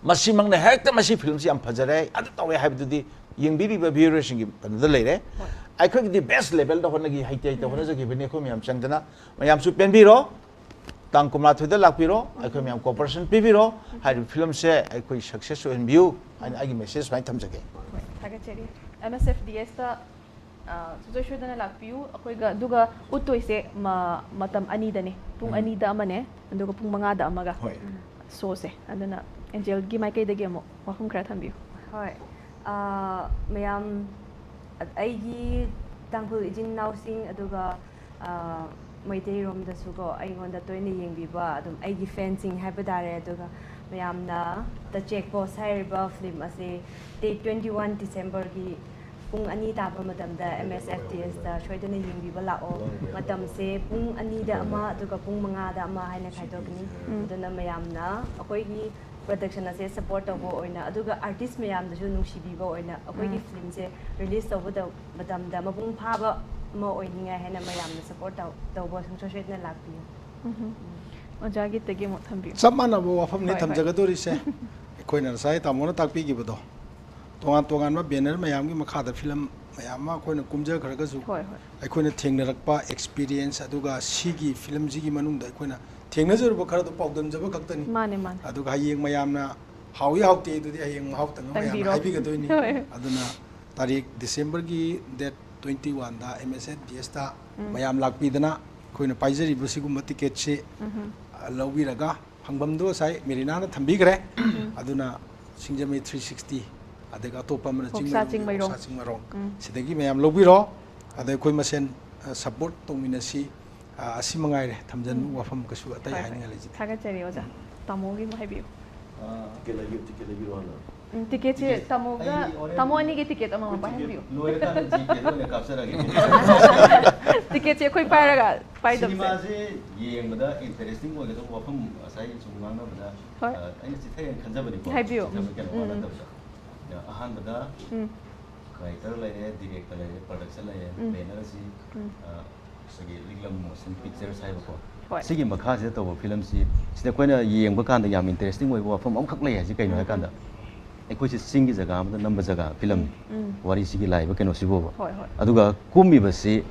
ꯃꯁꯤꯃꯛꯅ ꯍꯦꯛꯇ ꯃꯁꯤ ꯐꯤꯂꯝꯁꯤ ꯌꯥꯝ ꯐꯖꯔꯦ, ꯑꯗꯨ ꯇꯧꯔꯦ ꯍꯥꯏꯕꯗꯨꯗꯤ ꯌꯦꯡꯕꯤꯔꯤꯕ ꯚ꯭ꯌꯨꯋꯔꯁꯤꯡꯒꯤ ꯀꯩꯅꯣꯗ ꯂꯩꯔꯦ꯫ ꯑꯩꯈꯣꯏꯒꯤꯗꯤ ꯕꯦꯁ ꯂꯦꯚꯦꯜꯗ ꯍꯣꯠꯅꯈꯤ, ꯍꯩꯇ ꯍꯩꯇ ꯍꯣꯠꯅꯖꯈꯤꯕꯅꯤ ꯑꯩꯈꯣꯏ ꯃꯌꯥꯝ ꯆꯪꯗꯅ꯫ ꯃꯌꯥꯝꯁꯨ ꯄꯦꯟꯕꯤꯔꯣ, ꯇꯥꯡ ꯀꯨꯟꯃꯥꯊꯣꯏꯗ ꯂꯥꯛꯄꯤꯔꯣ, ꯑꯩꯈꯣꯏ ꯃꯌꯥꯝ ꯀꯣꯑꯣꯄꯔꯦꯁꯟ ꯄꯤꯕꯤꯔꯣ, ꯍꯥꯏꯔꯤꯕ ꯐꯤꯂꯝꯁꯦ ꯑꯩꯈꯣꯏ ꯁꯛꯁꯦꯁ ꯑꯣꯏꯍꯟꯕꯤꯌꯨ ꯍꯥꯏꯅ ꯑꯩꯒꯤ ꯃꯦꯁꯦꯖ ꯁꯨꯃꯥꯏꯅ ꯊꯝꯖꯒꯦ꯫ ꯍꯣꯏ, ꯊꯥꯒꯠꯆꯔꯤ꯫ ꯑꯦꯝ ꯑꯦꯁ ꯑꯦꯐ ꯗꯤ ꯑꯦꯁꯇ ꯁꯨꯡꯁꯣꯏ ꯁꯣꯏꯗꯅ ꯂꯥꯛꯄꯤꯌꯨ꯫ ꯑꯩꯈꯣꯏꯒ ꯑꯗꯨꯒ ꯎꯠꯇꯣꯏꯁꯦ ꯃ-, ꯃꯇꯝ ꯑꯅꯤꯗꯅꯦ, ꯄꯨꯡ ꯑꯅꯤꯗ ꯑꯃꯅꯦ, ꯑꯗꯨꯒ ꯄꯨꯡ ꯃꯉꯥꯗ ꯑꯃꯒ꯫ ꯍꯣꯏ꯫ ꯁꯣꯁꯦ꯫ ꯑꯗꯨꯅ ꯑꯦꯟꯖꯦꯜꯒꯤ ꯃꯥꯏꯀꯩꯗꯒꯤ ꯑꯃꯨꯛ ꯋꯥꯐꯝ ꯈꯔ ꯊꯝꯕꯤꯌꯨ꯫ ꯍꯣꯏ꯫ ꯑꯥ, ꯃꯌꯥꯝ, ꯑꯩꯒꯤ ꯇꯥꯡꯈꯨꯜ ꯏꯆꯤꯟ ꯏꯅꯥꯎꯁꯤꯡ, ꯑꯗꯨꯒ, ꯑꯥ, ꯃꯩꯇꯩꯔꯣꯝꯗꯁꯨꯀꯣ, ꯑꯩꯉꯣꯟꯗ ꯇꯣꯏꯅ ꯌꯦꯡꯕꯤꯕ ꯑꯗꯨꯝ ꯑꯩꯒꯤ ꯐꯦꯟꯁꯤꯡ ꯍꯥꯏꯕ ꯇꯥꯔꯦ꯫ ꯑꯗꯨꯒ ꯃꯌꯥꯝꯅ ꯗ ꯆꯦꯛ ꯄꯣꯁ ꯍꯥꯏꯔꯤꯕ ꯐꯤꯂꯝ ꯑꯁꯤ ꯗꯦꯠ ꯇ꯭ꯋꯦꯟꯇꯤ ꯋꯥꯟ ꯗꯤꯁꯦꯝꯕꯔꯒꯤ ꯄꯨꯡ ꯑꯅꯤ ꯇꯥꯕ ꯃꯇꯝꯗ ꯑꯦꯝ ꯑꯦꯁ ꯑꯦꯐ ꯗꯤ ꯑꯦꯁꯇ ꯁꯣꯏꯗꯅ ꯌꯦꯡꯕꯤꯕ ꯂꯥꯛꯑꯣ꯫ ꯃꯇꯝꯁꯦ ꯄꯨꯡ ꯑꯅꯤꯗ ꯑꯃ ꯑꯗꯨꯒ ꯄꯨꯡ ꯃꯉꯥꯗ ꯑꯃ ꯍꯥꯏꯅ ꯈꯥꯏꯗꯣꯛꯀꯅꯤ꯫ ꯑꯗꯨꯅ ꯃꯌꯥꯝꯅ ꯑꯩꯈꯣꯏꯒꯤ ꯄ꯭ꯔꯗꯛꯁꯟ ꯑꯁꯦ ꯁꯞꯄꯣꯔꯠ ꯇꯧꯕ ꯑꯣꯏꯅ, ꯑꯗꯨꯒ ꯑꯥꯔꯇꯤꯁ ꯃꯌꯥꯝꯗꯁꯨ ꯅꯨꯡꯁꯤꯕꯤꯕ ꯑꯣꯏꯅ, ꯑꯩꯈꯣꯏꯒꯤ ꯐꯤꯂꯝꯁꯦ ꯔꯤꯂꯤꯁ ꯇꯧꯕꯗ ꯃꯇꯝꯗ ꯃꯄꯨꯡ ꯐꯥꯕ ꯑꯃ ꯑꯣꯏꯅꯤꯡꯉꯥꯏ ꯍꯥꯏꯅ ꯃꯌꯥꯝꯅ ꯁꯞꯄꯣꯔꯠ ꯇꯧꯕ ꯁꯨꯡꯁꯣꯏ ꯁꯣꯏꯗꯅ ꯂꯥꯛꯄꯤꯌꯨ꯫ ꯎꯝ꯫ ꯑꯣꯖꯥꯒꯤꯗꯒꯤ ꯑꯃꯨꯛ ꯊꯝꯕꯤꯌꯨ꯫ ꯆꯞ ꯃꯥꯟꯅꯕ ꯋꯥꯐꯝꯅꯤ ꯍꯣꯏ, ꯍꯣꯏ꯫ ꯊꯝꯖꯒꯗꯣꯔꯤꯁꯦ꯫ ꯑꯩꯈꯣꯏꯅ ꯉꯁꯥꯏ ꯇꯥꯃꯣꯅ ꯇꯥꯛꯄꯤꯈꯤꯕꯗꯣ, ꯇꯣꯉꯥꯟ ꯇꯣꯉꯥꯟꯕ ꯕꯦꯅꯔ ꯃꯌꯥꯝꯒꯤ ꯃꯈꯥꯗ ꯐꯤꯂꯝ ꯃꯌꯥꯝ ꯑꯃ ꯑꯩꯈꯣꯏꯅ ꯀꯨꯝꯖꯈ꯭ꯔꯒꯁꯨ, ꯍꯣꯏ, ꯍꯣꯏ꯫ ꯑꯩꯈꯣꯏꯅ ꯊꯦꯡꯅꯔꯛꯄ ꯑꯦꯛꯁꯄꯤꯔꯤꯌꯦꯟꯁ, ꯑꯗꯨꯒ ꯁꯤꯒꯤ ꯐꯤꯂꯝꯁꯤꯒꯤ ꯃꯅꯨꯡꯗ ꯑꯩꯈꯣꯏꯅ ꯊꯦꯡꯅꯖꯔꯨꯕ ꯈꯔꯗꯣ ꯄꯥꯎꯗꯝꯖꯕ ꯈꯛꯇꯅꯤ꯫ ꯃꯥꯅꯦ, ꯃꯥꯅꯦ꯫ ꯑꯗꯨꯒ ꯍꯌꯦꯡ ꯃꯌꯥꯝꯅ ꯍꯥꯎꯏ ꯍꯥꯎꯇꯦ ꯑꯗꯨꯗꯤ ꯍꯌꯦꯡ ꯃꯍꯥꯎ ꯇꯪꯉ ꯃꯌꯥꯝꯅ ꯇꯪꯕꯤꯔꯣ꯫ ꯍꯥꯏꯕꯤꯒꯗꯣꯏꯅꯤ꯫ ꯍꯣꯏ꯫ ꯑꯗꯨꯅ ꯇꯥꯔꯤꯛ ꯗꯤꯁꯦꯝꯕꯔꯒꯤ ꯗꯦꯠ ꯇ꯭ꯋꯦꯟꯇꯤ ꯋꯥꯟꯗ ꯑꯦꯝ ꯑꯦꯁ ꯑꯦꯐ ꯗꯤ ꯑꯦꯁꯇ ꯎꯝ꯫ ꯃꯌꯥꯝ ꯂꯥꯛꯄꯤꯗꯅ ꯑꯩꯈꯣꯏꯅ ꯄꯥꯏꯖꯔꯤꯕ ꯁꯤꯒꯨꯝꯕ ꯇꯤꯀꯦꯠꯁꯤ ꯎꯝ꯫ ꯑ, ꯂꯧꯕꯤꯔꯒ ꯐꯪꯐꯝꯗꯣ ꯉꯁꯥꯏ ꯃꯦꯔꯤꯅꯥꯅ ꯊꯝꯕꯤꯈ꯭ꯔꯦ꯫ ꯑꯗꯨꯅ ꯁꯤꯡꯖꯃꯩ ꯊ꯭ꯔꯤ ꯁꯤꯛꯁꯇꯤ, ꯑꯗꯒꯤ ꯑꯇꯣꯞꯄ ꯑꯃꯅ ꯍꯣꯛꯁꯥ ꯆꯤꯡꯃꯩꯔꯣꯡ, ꯆꯤꯡꯃꯩꯔꯣꯡ꯫ ꯍꯣꯛꯁꯥ ꯆꯤꯡꯃꯩꯔꯣꯡ꯫ ꯎꯝ꯫ ꯁꯤꯗꯒꯤ ꯃꯌꯥꯝ ꯂꯧꯕꯤꯔꯣ꯫ ꯑꯗ ꯑꯩꯈꯣꯏ ꯃꯁꯦꯟ ꯁꯞꯄꯣꯔꯠ ꯇꯧꯃꯤꯟꯅꯁꯤ꯫ ꯑ, ꯑꯁꯤ ꯃꯉꯥꯏꯔꯦ ꯊꯝꯖꯟꯕ ꯋꯥꯐꯝ, ꯀꯩꯁꯨ ꯑꯇꯩ ꯍꯣꯏ, ꯍꯣꯏ꯫ ꯍꯥꯏꯅꯤꯡꯉꯥꯏ ꯂꯩꯖꯗꯦ꯫ ꯊꯥꯒꯠꯆꯔꯤ ꯑꯣꯖꯥ꯫ ꯇꯥꯃꯣꯒꯤ ꯑꯃꯨꯛ ꯍꯥꯏꯕꯤꯌꯨ꯫ ꯇꯤꯀꯦꯠ ꯂꯩꯕꯤꯌꯨ, ꯇꯤꯀꯦꯠ ꯂꯩꯕꯤꯔꯣ ꯍꯥꯟꯅ꯫ ꯎꯝ, ꯇꯤꯀꯦꯠꯁꯦ ꯇꯤꯀꯦꯠ ꯇꯥꯃꯣꯒ ꯑꯩ ꯑꯣꯔꯦꯟ ꯇꯥꯃꯣ ꯑꯅꯤꯒꯤ ꯇꯤꯀꯦꯠ ꯑꯃꯃꯝ ꯄꯥꯏꯍꯟꯕꯤꯌꯨ꯫ ꯂꯣꯏꯔꯀꯥꯟꯗ ꯖꯤꯄꯦꯗ ꯑꯣꯏꯅ ꯀꯥꯞꯆꯔꯒꯦ꯫ ꯇꯤꯀꯦꯠꯁꯦ ꯑꯩꯈꯣꯏ ꯄꯥꯏꯔꯒ ꯄꯥꯏꯗꯕꯁꯦ꯫ ꯁꯤꯅꯦꯃꯥꯁꯦ ꯌꯦꯡꯕꯗ ꯏꯟꯇꯔꯦꯁꯇꯤꯡ ꯑꯣꯏꯒꯗꯕ ꯋꯥꯐꯝ ꯉꯁꯥꯏ ꯁꯨꯝ ꯉꯥꯡꯅꯕꯗ, ꯍꯣꯏ꯫ ꯑ, ꯑꯩꯅ ꯆꯤꯊꯩꯅ ꯈꯟꯖꯕꯅꯤꯀꯣ꯫ ꯍꯥꯏꯕꯤꯌꯨ꯫ ꯆꯤꯊꯕ ꯀꯩꯅꯣ ꯎꯝ, ꯎꯝ꯫ ꯅꯠꯇꯕꯗ꯫ ꯑ, ꯑꯍꯥꯟꯕꯗ ꯎꯝ꯫ ꯔꯥꯏꯇꯔ ꯂꯩꯔꯦ, ꯗꯤꯔꯦꯛꯇꯔ ꯂꯩꯔꯦ, ꯄ꯭ꯔꯗꯛꯁꯟ ꯂꯩꯔꯦ, ꯎꯝ꯫ ꯕꯦꯅꯔ ꯑꯁꯤ, ꯎꯝ꯫ ꯑ, ꯑꯩꯈꯣꯏꯒꯤ ꯂꯤꯛꯂꯝ ꯃꯣꯁꯟ ꯄꯤꯛꯆꯔꯁ ꯍꯥꯏꯕꯀꯣ꯫ ꯍꯣꯏ꯫ ꯁꯤꯒꯤ ꯃꯈꯥꯁꯤꯗ ꯇꯧꯕ ꯐꯤꯂꯝꯁꯤ, ꯁꯤꯗ ꯑꯩꯈꯣꯏꯅ ꯌꯦꯡꯕ ꯀꯥꯟꯗ ꯌꯥꯝ ꯏꯟꯇꯔꯦꯁꯇꯤꯡ ꯑꯣꯏꯕ ꯋꯥꯐꯝ ꯑꯃꯈꯛ ꯂꯩ ꯍꯥꯏꯁꯤ ꯀꯩꯅꯣ ꯎꯝ, ꯍꯥꯏꯀꯥꯟꯗ, ꯑꯩꯈꯣꯏꯁꯦ ꯆꯤꯡꯒꯤ ꯖꯒꯥ ꯑꯃꯗ ꯅꯝꯕ ꯖꯒꯥ ꯐꯤꯂꯝꯅꯤ꯫ ꯎꯝ꯫ ꯋꯥꯔꯤꯁꯤꯒꯤ ꯂꯥꯛꯏꯕ ꯀꯩꯅꯣꯁꯤꯕꯨꯕ꯫ ꯍꯣꯏ, ꯍꯣꯏ꯫ ꯑꯗꯨꯒ ꯀꯨꯝꯃꯤꯕꯁꯤ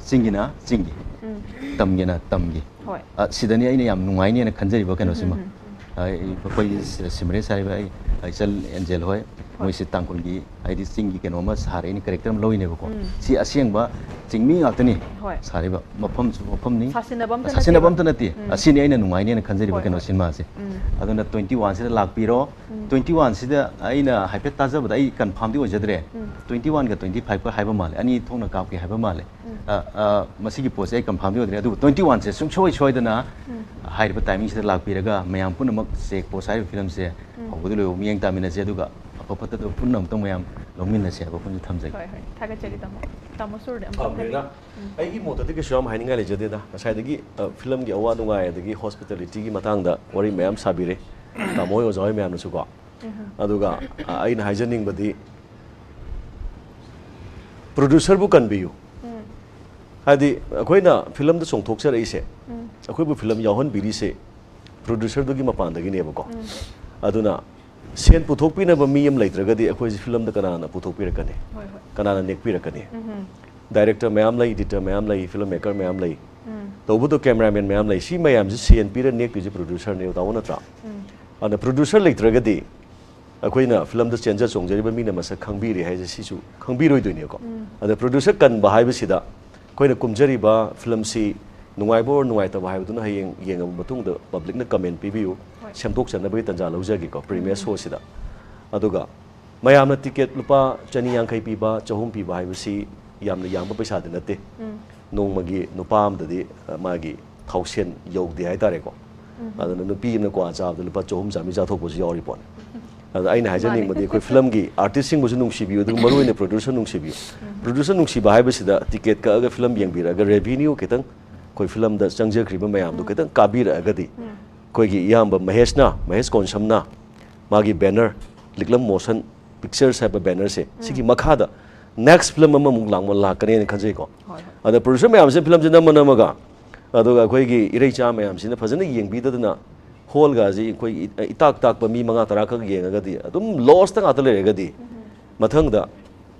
ꯆꯤꯡꯒꯤꯅ ꯆꯤꯡꯒꯤ, ꯎꯝ꯫ ꯇꯝꯒꯤꯅ ꯇꯝꯒꯤ꯫ ꯍꯣꯏ꯫ ꯑ, ꯁꯤꯗꯅꯤ ꯑꯩꯅ ꯌꯥꯝ ꯅꯨꯡꯉꯥꯏꯅꯦꯅ ꯈꯟꯖꯔꯤꯕ ꯀꯩꯅꯣꯁꯤꯃ꯫ ꯎꯝ, ꯎꯝ, ꯑ, ꯑꯩꯈꯣꯏꯒꯤ ꯁꯤ-, ꯁꯤꯃꯔꯦꯁ ꯍꯥꯏꯔꯤꯕ ꯑꯩ, ꯑꯩ ꯏꯆꯜ ꯑꯦꯟꯖꯦꯜ ꯍꯣꯏ, ꯃꯣꯏꯁꯦ ꯇꯥꯡꯈꯨꯜꯒꯤ, ꯍꯥꯏꯗꯤ ꯆꯤꯡꯒꯤ ꯀꯩꯅꯣ ꯑꯃ ꯁꯥꯔꯦ, ꯑꯩꯅ ꯀꯦꯔꯦꯛꯇꯔ ꯑꯃ ꯂꯧꯔꯤꯅꯦꯕꯀꯣ꯫ ꯎꯝ꯫ ꯁꯤ ꯑꯁꯦꯡꯕ ꯆꯤꯡꯃꯤ ꯉꯥꯛꯇꯅꯤ ꯍꯣꯏ꯫ ꯁꯥꯔꯤꯕ꯫ ꯃꯐꯝꯁꯨ ꯃꯐꯝꯅꯤ꯫ ꯁꯥꯁꯤꯟꯅꯕ ꯑꯝꯇ ꯁꯥꯁꯤꯟꯅꯕ ꯅꯠꯇꯦꯕ꯫ ꯑꯝꯇ ꯅꯠꯇꯦ꯫ ꯎꯝ꯫ ꯑꯁꯤꯅꯤ ꯑꯩꯅ ꯅꯨꯡꯉꯥꯏꯅꯦꯅ ꯈꯟꯖꯔꯤꯕ ꯍꯣꯏ, ꯀꯩꯅꯣ ꯍꯣꯏ꯫ ꯁꯤꯅꯦꯃꯥꯁꯦ꯫ ꯎꯝ꯫ ꯑꯗꯨꯅ ꯇ꯭ꯋꯦꯟꯇꯤ ꯋꯥꯟꯁꯤꯗ ꯂꯥꯛꯄꯤꯔꯣ꯫ ꯎꯝ꯫ ꯇ꯭ꯋꯦꯟꯇꯤ ꯋꯥꯟꯁꯤꯗ ꯑꯩꯅ ꯍꯥꯏꯐꯦꯠ ꯇꯥꯖꯕꯗ, ꯑꯩ ꯀꯟꯐꯥꯝꯗꯤ ꯑꯣꯏꯖꯗ꯭ꯔꯦ, ꯎꯝ꯫ ꯇ꯭ꯋꯦꯟꯇꯤ ꯋꯥꯟꯒ ꯇ꯭ꯋꯦꯟꯇꯤ ꯐꯥꯏꯚꯀ ꯍꯥꯏꯕ ꯃꯥꯜꯂꯦ, ꯑꯅꯤ ꯊꯣꯛꯅ ꯀꯥꯞꯀꯦ ꯍꯥꯏꯕ ꯃꯥꯜꯂꯦ꯫ ꯎꯝ꯫ ꯑ, ꯑ, ꯃꯁꯤꯒꯤ ꯄꯣꯠꯁꯦ ꯑꯩ ꯀꯟꯐꯥꯝꯗꯤ ꯑꯣꯏꯗ꯭ꯔꯦ, ꯑꯗꯨꯕꯨ ꯇ꯭ꯋꯦꯟꯇꯤ ꯋꯥꯟꯁꯦ ꯁꯨꯡꯁꯣꯏ ꯁꯣꯏꯗꯅ ꯎꯝ꯫ ꯍꯥꯏꯔꯤꯕ ꯇꯥꯏꯃꯤꯡꯁꯤꯗ ꯂꯥꯛꯄꯤꯔꯒ ꯃꯌꯥꯝ ꯄꯨꯝꯅꯃꯛ ꯆꯦꯛ ꯄꯣꯁ ꯍꯥꯏꯔꯤꯕ ꯐꯤꯂꯝꯁꯦ ꯎꯝ꯫ ꯍꯧꯕꯗꯩ ꯂꯣꯏꯕ ꯃꯤꯠꯌꯦꯡ ꯇꯥꯃꯤꯟꯅꯁꯦ, ꯑꯗꯨꯒ ꯑꯐ ꯐꯠꯇꯗꯕ ꯄꯨꯝꯅꯃꯛꯇ ꯃꯌꯥꯝ ꯂꯧꯃꯤꯟꯅꯁꯦ ꯍꯥꯏꯕ ꯋꯥꯐꯝꯁꯦ ꯊꯝꯖꯒꯦ꯫ ꯍꯣꯏ, ꯍꯣꯏ꯫ ꯊꯥꯒꯠꯆꯔꯤ, ꯇꯥꯃꯣ꯫ ꯇꯥꯃꯣ ꯁꯨꯔꯗꯤ ꯑꯝꯇ ꯑ, ꯃꯦꯔꯤꯅꯥ, ꯎꯝ꯫ ꯑꯩꯒꯤ ꯃꯣꯠꯇꯗꯤ ꯀꯩꯁꯨ ꯌꯥꯝ ꯍꯥꯏꯅꯤꯡꯉꯥꯏ ꯂꯩꯖꯗꯦꯗ꯫ ꯉꯁꯥꯏꯗꯒꯤ, ꯑ, ꯐꯤꯂꯝꯒꯤ ꯑꯋꯥ ꯅꯨꯡꯉꯥꯏ ꯑꯗꯒꯤ ꯍꯣꯁꯄꯤꯇꯥꯂꯤꯇꯤꯒꯤ ꯃꯇꯥꯡꯗ ꯋꯥꯔꯤ ꯃꯌꯥꯝ ꯁꯥꯕꯤꯔꯦ, ꯇꯥꯃꯣ ꯍꯣꯏ, ꯑꯣꯖꯥ ꯍꯣꯏ ꯃꯌꯥꯝꯅꯁꯨꯀꯣ꯫ ꯑꯗꯨꯒ, ꯑ, ꯑꯩꯅ ꯍꯥꯏꯖꯅꯤꯡꯕꯗꯤ, ꯄ꯭ꯔꯣꯗ꯭ꯌꯨꯁꯔꯕꯨ ꯀꯟꯕꯤꯌꯨ꯫ ꯍꯥꯏꯗꯤ ꯑꯩꯈꯣꯏꯅ ꯐꯤꯂꯝꯗ ꯆꯣꯡꯊꯣꯛꯆꯔꯛꯏꯁꯦ, ꯑꯩꯈꯣꯏꯕꯨ ꯐꯤꯂꯝ ꯌꯥꯎꯍꯟꯕꯤꯔꯤꯁꯦ ꯄ꯭ꯔꯣꯗ꯭ꯌꯨꯁꯔꯗꯨꯒꯤ ꯃꯄꯥꯟꯗꯒꯤꯅꯦꯕꯀꯣ꯫ ꯑꯗꯨꯅ ꯁꯦꯟ ꯄꯨꯊꯣꯛꯄꯤꯅꯕ ꯃꯤ ꯑꯃ ꯂꯩꯇ꯭ꯔꯒꯗꯤ ꯑꯩꯈꯣꯏꯁꯦ ꯐꯤꯂꯝꯗ ꯀꯅꯥꯅ ꯄꯨꯊꯣꯛꯄꯤꯔꯛꯀꯅꯤ? ꯍꯣꯏ, ꯍꯣꯏ꯫ ꯀꯅꯥꯅ ꯅꯦꯛꯄꯤꯔꯛꯀꯅꯤ? ꯎꯝ꯫ ꯗꯥꯏꯔꯦꯛꯇꯔ ꯃꯌꯥꯝ ꯂꯩ, ꯏꯗꯤꯇꯔ ꯃꯌꯥꯝ ꯂꯩ, ꯐꯤꯂꯝ ꯃꯦꯀꯔ ꯃꯌꯥꯝ ꯂꯩ꯫ ꯎꯝ꯫ ꯇꯧꯕꯗꯣ ꯀꯦꯃꯦꯔꯥꯃꯦꯟ ꯃꯌꯥꯝ ꯂꯩ꯫ ꯁꯤ ꯃꯌꯥꯝꯁꯦ ꯁꯦꯟ ꯄꯤꯔ ꯅꯦꯛꯇꯣꯏꯁꯦ ꯄ꯭ꯔꯣꯗ꯭ꯌꯨꯁꯔꯅꯦꯕ, ꯇꯥꯃꯣ, ꯅꯠꯇ꯭ꯔꯥ? ꯎꯝ꯫ ꯑꯗꯨꯅ ꯄ꯭ꯔꯣꯗ꯭ꯌꯨꯁꯔ ꯂꯩꯇ꯭ꯔꯒꯗꯤ ꯑꯩꯈꯣꯏꯅ ꯐꯤꯂꯝꯗ ꯆꯦꯟꯖ ꯆꯣꯡꯖꯔꯤꯕ ꯃꯤꯅ ꯃꯁꯛ ꯈꯪꯕꯤꯔꯦ ꯍꯥꯏꯁꯦ ꯁꯤꯁꯨ ꯈꯪꯕꯤꯔꯣꯏꯗꯣꯏꯅꯦꯀꯣ꯫ ꯎꯝ꯫ ꯑꯗ ꯄ꯭ꯔꯣꯗ꯭ꯌꯨꯁꯔ ꯀꯟꯕ ꯍꯥꯏꯕꯁꯤꯗ ꯑꯩꯈꯣꯏꯅ ꯀꯨꯝꯖꯔꯤꯕ ꯐꯤꯂꯝꯁꯤ ꯅꯨꯡꯉꯥꯏꯕ ꯑꯣꯔ ꯅꯨꯡꯉꯥꯏꯇꯕ ꯍꯥꯏꯕꯗꯨꯅ ꯍꯌꯦꯡ ꯌꯦꯡꯉꯕ ꯃꯇꯨꯡꯗ ꯄꯕ꯭ꯂꯤꯛꯅ ꯀꯃꯦꯟ ꯄꯤꯕꯤꯌꯨ, ꯍꯣꯏ꯫ ꯁꯦꯝꯗꯣꯛꯆꯅꯕꯒꯤ ꯇꯥꯟꯖꯥ ꯂꯧꯖꯒꯦꯀꯣ ꯄ꯭ꯔꯤꯃꯤꯌꯔ ꯎꯝ꯫ ꯁꯣꯁꯤꯗ꯫ ꯑꯗꯨꯒ ꯃꯌꯥꯝꯅ ꯇꯤꯀꯦꯠ ꯂꯨꯄꯥ ꯆꯅꯤ ꯌꯥꯡꯈꯩ ꯄꯤꯕ, ꯆꯍꯨꯝ ꯄꯤꯕ ꯍꯥꯏꯕꯁꯤ ꯌꯥꯝꯅ ꯌꯥꯝꯕ ꯄꯩꯁꯥꯗꯤ ꯅꯠꯇꯦ꯫ ꯎꯝ꯫ ꯅꯣꯡꯃꯒꯤ ꯅꯨꯄꯥ ꯑꯃꯗꯗꯤ, ꯑ, ꯃꯥꯒꯤ ꯊꯥꯎꯁꯦꯟ ꯌꯧꯗꯦ ꯍꯥꯏꯇꯥꯔꯦꯀꯣ꯫ ꯎꯝ꯫ ꯑꯗꯨꯅ ꯅꯨꯄꯤ ꯑꯃꯅ ꯀ꯭ꯋꯥ ꯆꯥꯕꯗ ꯂꯨꯄꯥ ꯆꯍꯨꯝ ꯆꯥꯝꯃꯔꯤ ꯆꯥꯊꯣꯛꯄꯁꯨ ꯌꯥꯎꯔꯤ ꯄꯣꯠꯅꯤ꯫ ꯑꯗ ꯑꯩꯅ ꯍꯥꯏꯖꯅꯤꯡꯕꯗꯤ ꯃꯥꯅꯦ꯫ ꯑꯩꯈꯣꯏ ꯐꯤꯂꯝꯒꯤ ꯑꯥꯔꯇꯤꯁꯁꯤꯡꯕꯨꯁꯨ ꯅꯨꯡꯁꯤꯕꯤꯌꯨ, ꯑꯗꯨꯒ ꯃꯔꯨꯑꯣꯏꯅ ꯄ꯭ꯔꯣꯗ꯭ꯌꯨꯁꯔ ꯅꯨꯡꯁꯤꯕꯤꯌꯨ꯫ ꯎꯝ꯫ ꯄ꯭ꯔꯣꯗ꯭ꯌꯨꯁꯔ ꯅꯨꯡꯁꯤꯕ ꯍꯥꯏꯕꯁꯤꯗ ꯇꯤꯀꯦꯠ ꯀꯛꯑꯒ ꯐꯤꯂꯝ ꯌꯦꯡꯕꯤꯔꯛꯑꯒ ꯔꯦꯚꯤꯅ꯭ꯌꯨ ꯈꯤꯇꯪ, ꯑꯩꯈꯣꯏ ꯐꯤꯂꯝꯗ ꯆꯪꯖꯈ꯭ꯔꯤꯕ ꯃꯌꯥꯝꯗꯣ ꯎꯝ꯫ ꯈꯤꯇꯪ ꯀꯥꯕꯤꯔꯛꯑꯒꯗꯤ, ꯎꯝ꯫ ꯑꯩꯈꯣꯏꯒꯤ ꯏꯌꯥꯝꯕ ꯃꯍꯦꯁꯅ, ꯃꯍꯦꯁ ꯀꯣꯟꯁꯝꯅ ꯃꯥꯒꯤ ꯕꯦꯅꯔ ꯂꯤꯛꯂꯝ ꯃꯣꯁꯟ ꯄꯤꯛꯆꯔꯁ ꯍꯥꯏꯕ ꯕꯦꯅꯔꯁꯦ, ꯎꯝ꯫ ꯁꯤꯒꯤ ꯃꯈꯥꯗ ꯅꯦꯛꯁ ꯐꯤꯂꯝ ꯑꯃꯃꯨꯛ ꯂꯥꯛꯃ-, ꯂꯥꯛꯀꯅꯦꯅ ꯈꯟꯖꯩꯀꯣ꯫ ꯍꯣꯏ, ꯍꯣꯏ꯫ ꯑꯗ ꯄ꯭ꯔꯣꯗ꯭ꯌꯨꯁꯔ ꯃꯌꯥꯝꯁꯤꯅ ꯐꯤꯂꯝꯁꯦ ꯅꯝꯃ ꯅꯝꯃꯒ, ꯑꯗꯨꯒ ꯑꯩꯈꯣꯏꯒꯤ ꯏꯔꯩꯆꯥ ꯃꯌꯥꯝꯁꯤꯅ ꯐꯖꯅ ꯌꯦꯡꯕꯤꯗꯗꯅ, ꯍꯣꯜꯒꯁꯤ ꯑꯩꯈꯣꯏꯒꯤ ꯏ-, ꯏꯇꯥꯛ ꯇꯥꯛꯄ ꯃꯤ ꯃꯉꯥ ꯇꯔꯥ ꯈꯛ ꯌꯦꯡꯉꯒꯗꯤ ꯑꯗꯨꯝ ꯂꯣꯁꯇ ꯉꯥꯛꯇ ꯂꯩꯔꯒꯗꯤ, ꯎꯝ꯫ ꯃꯊꯪꯗ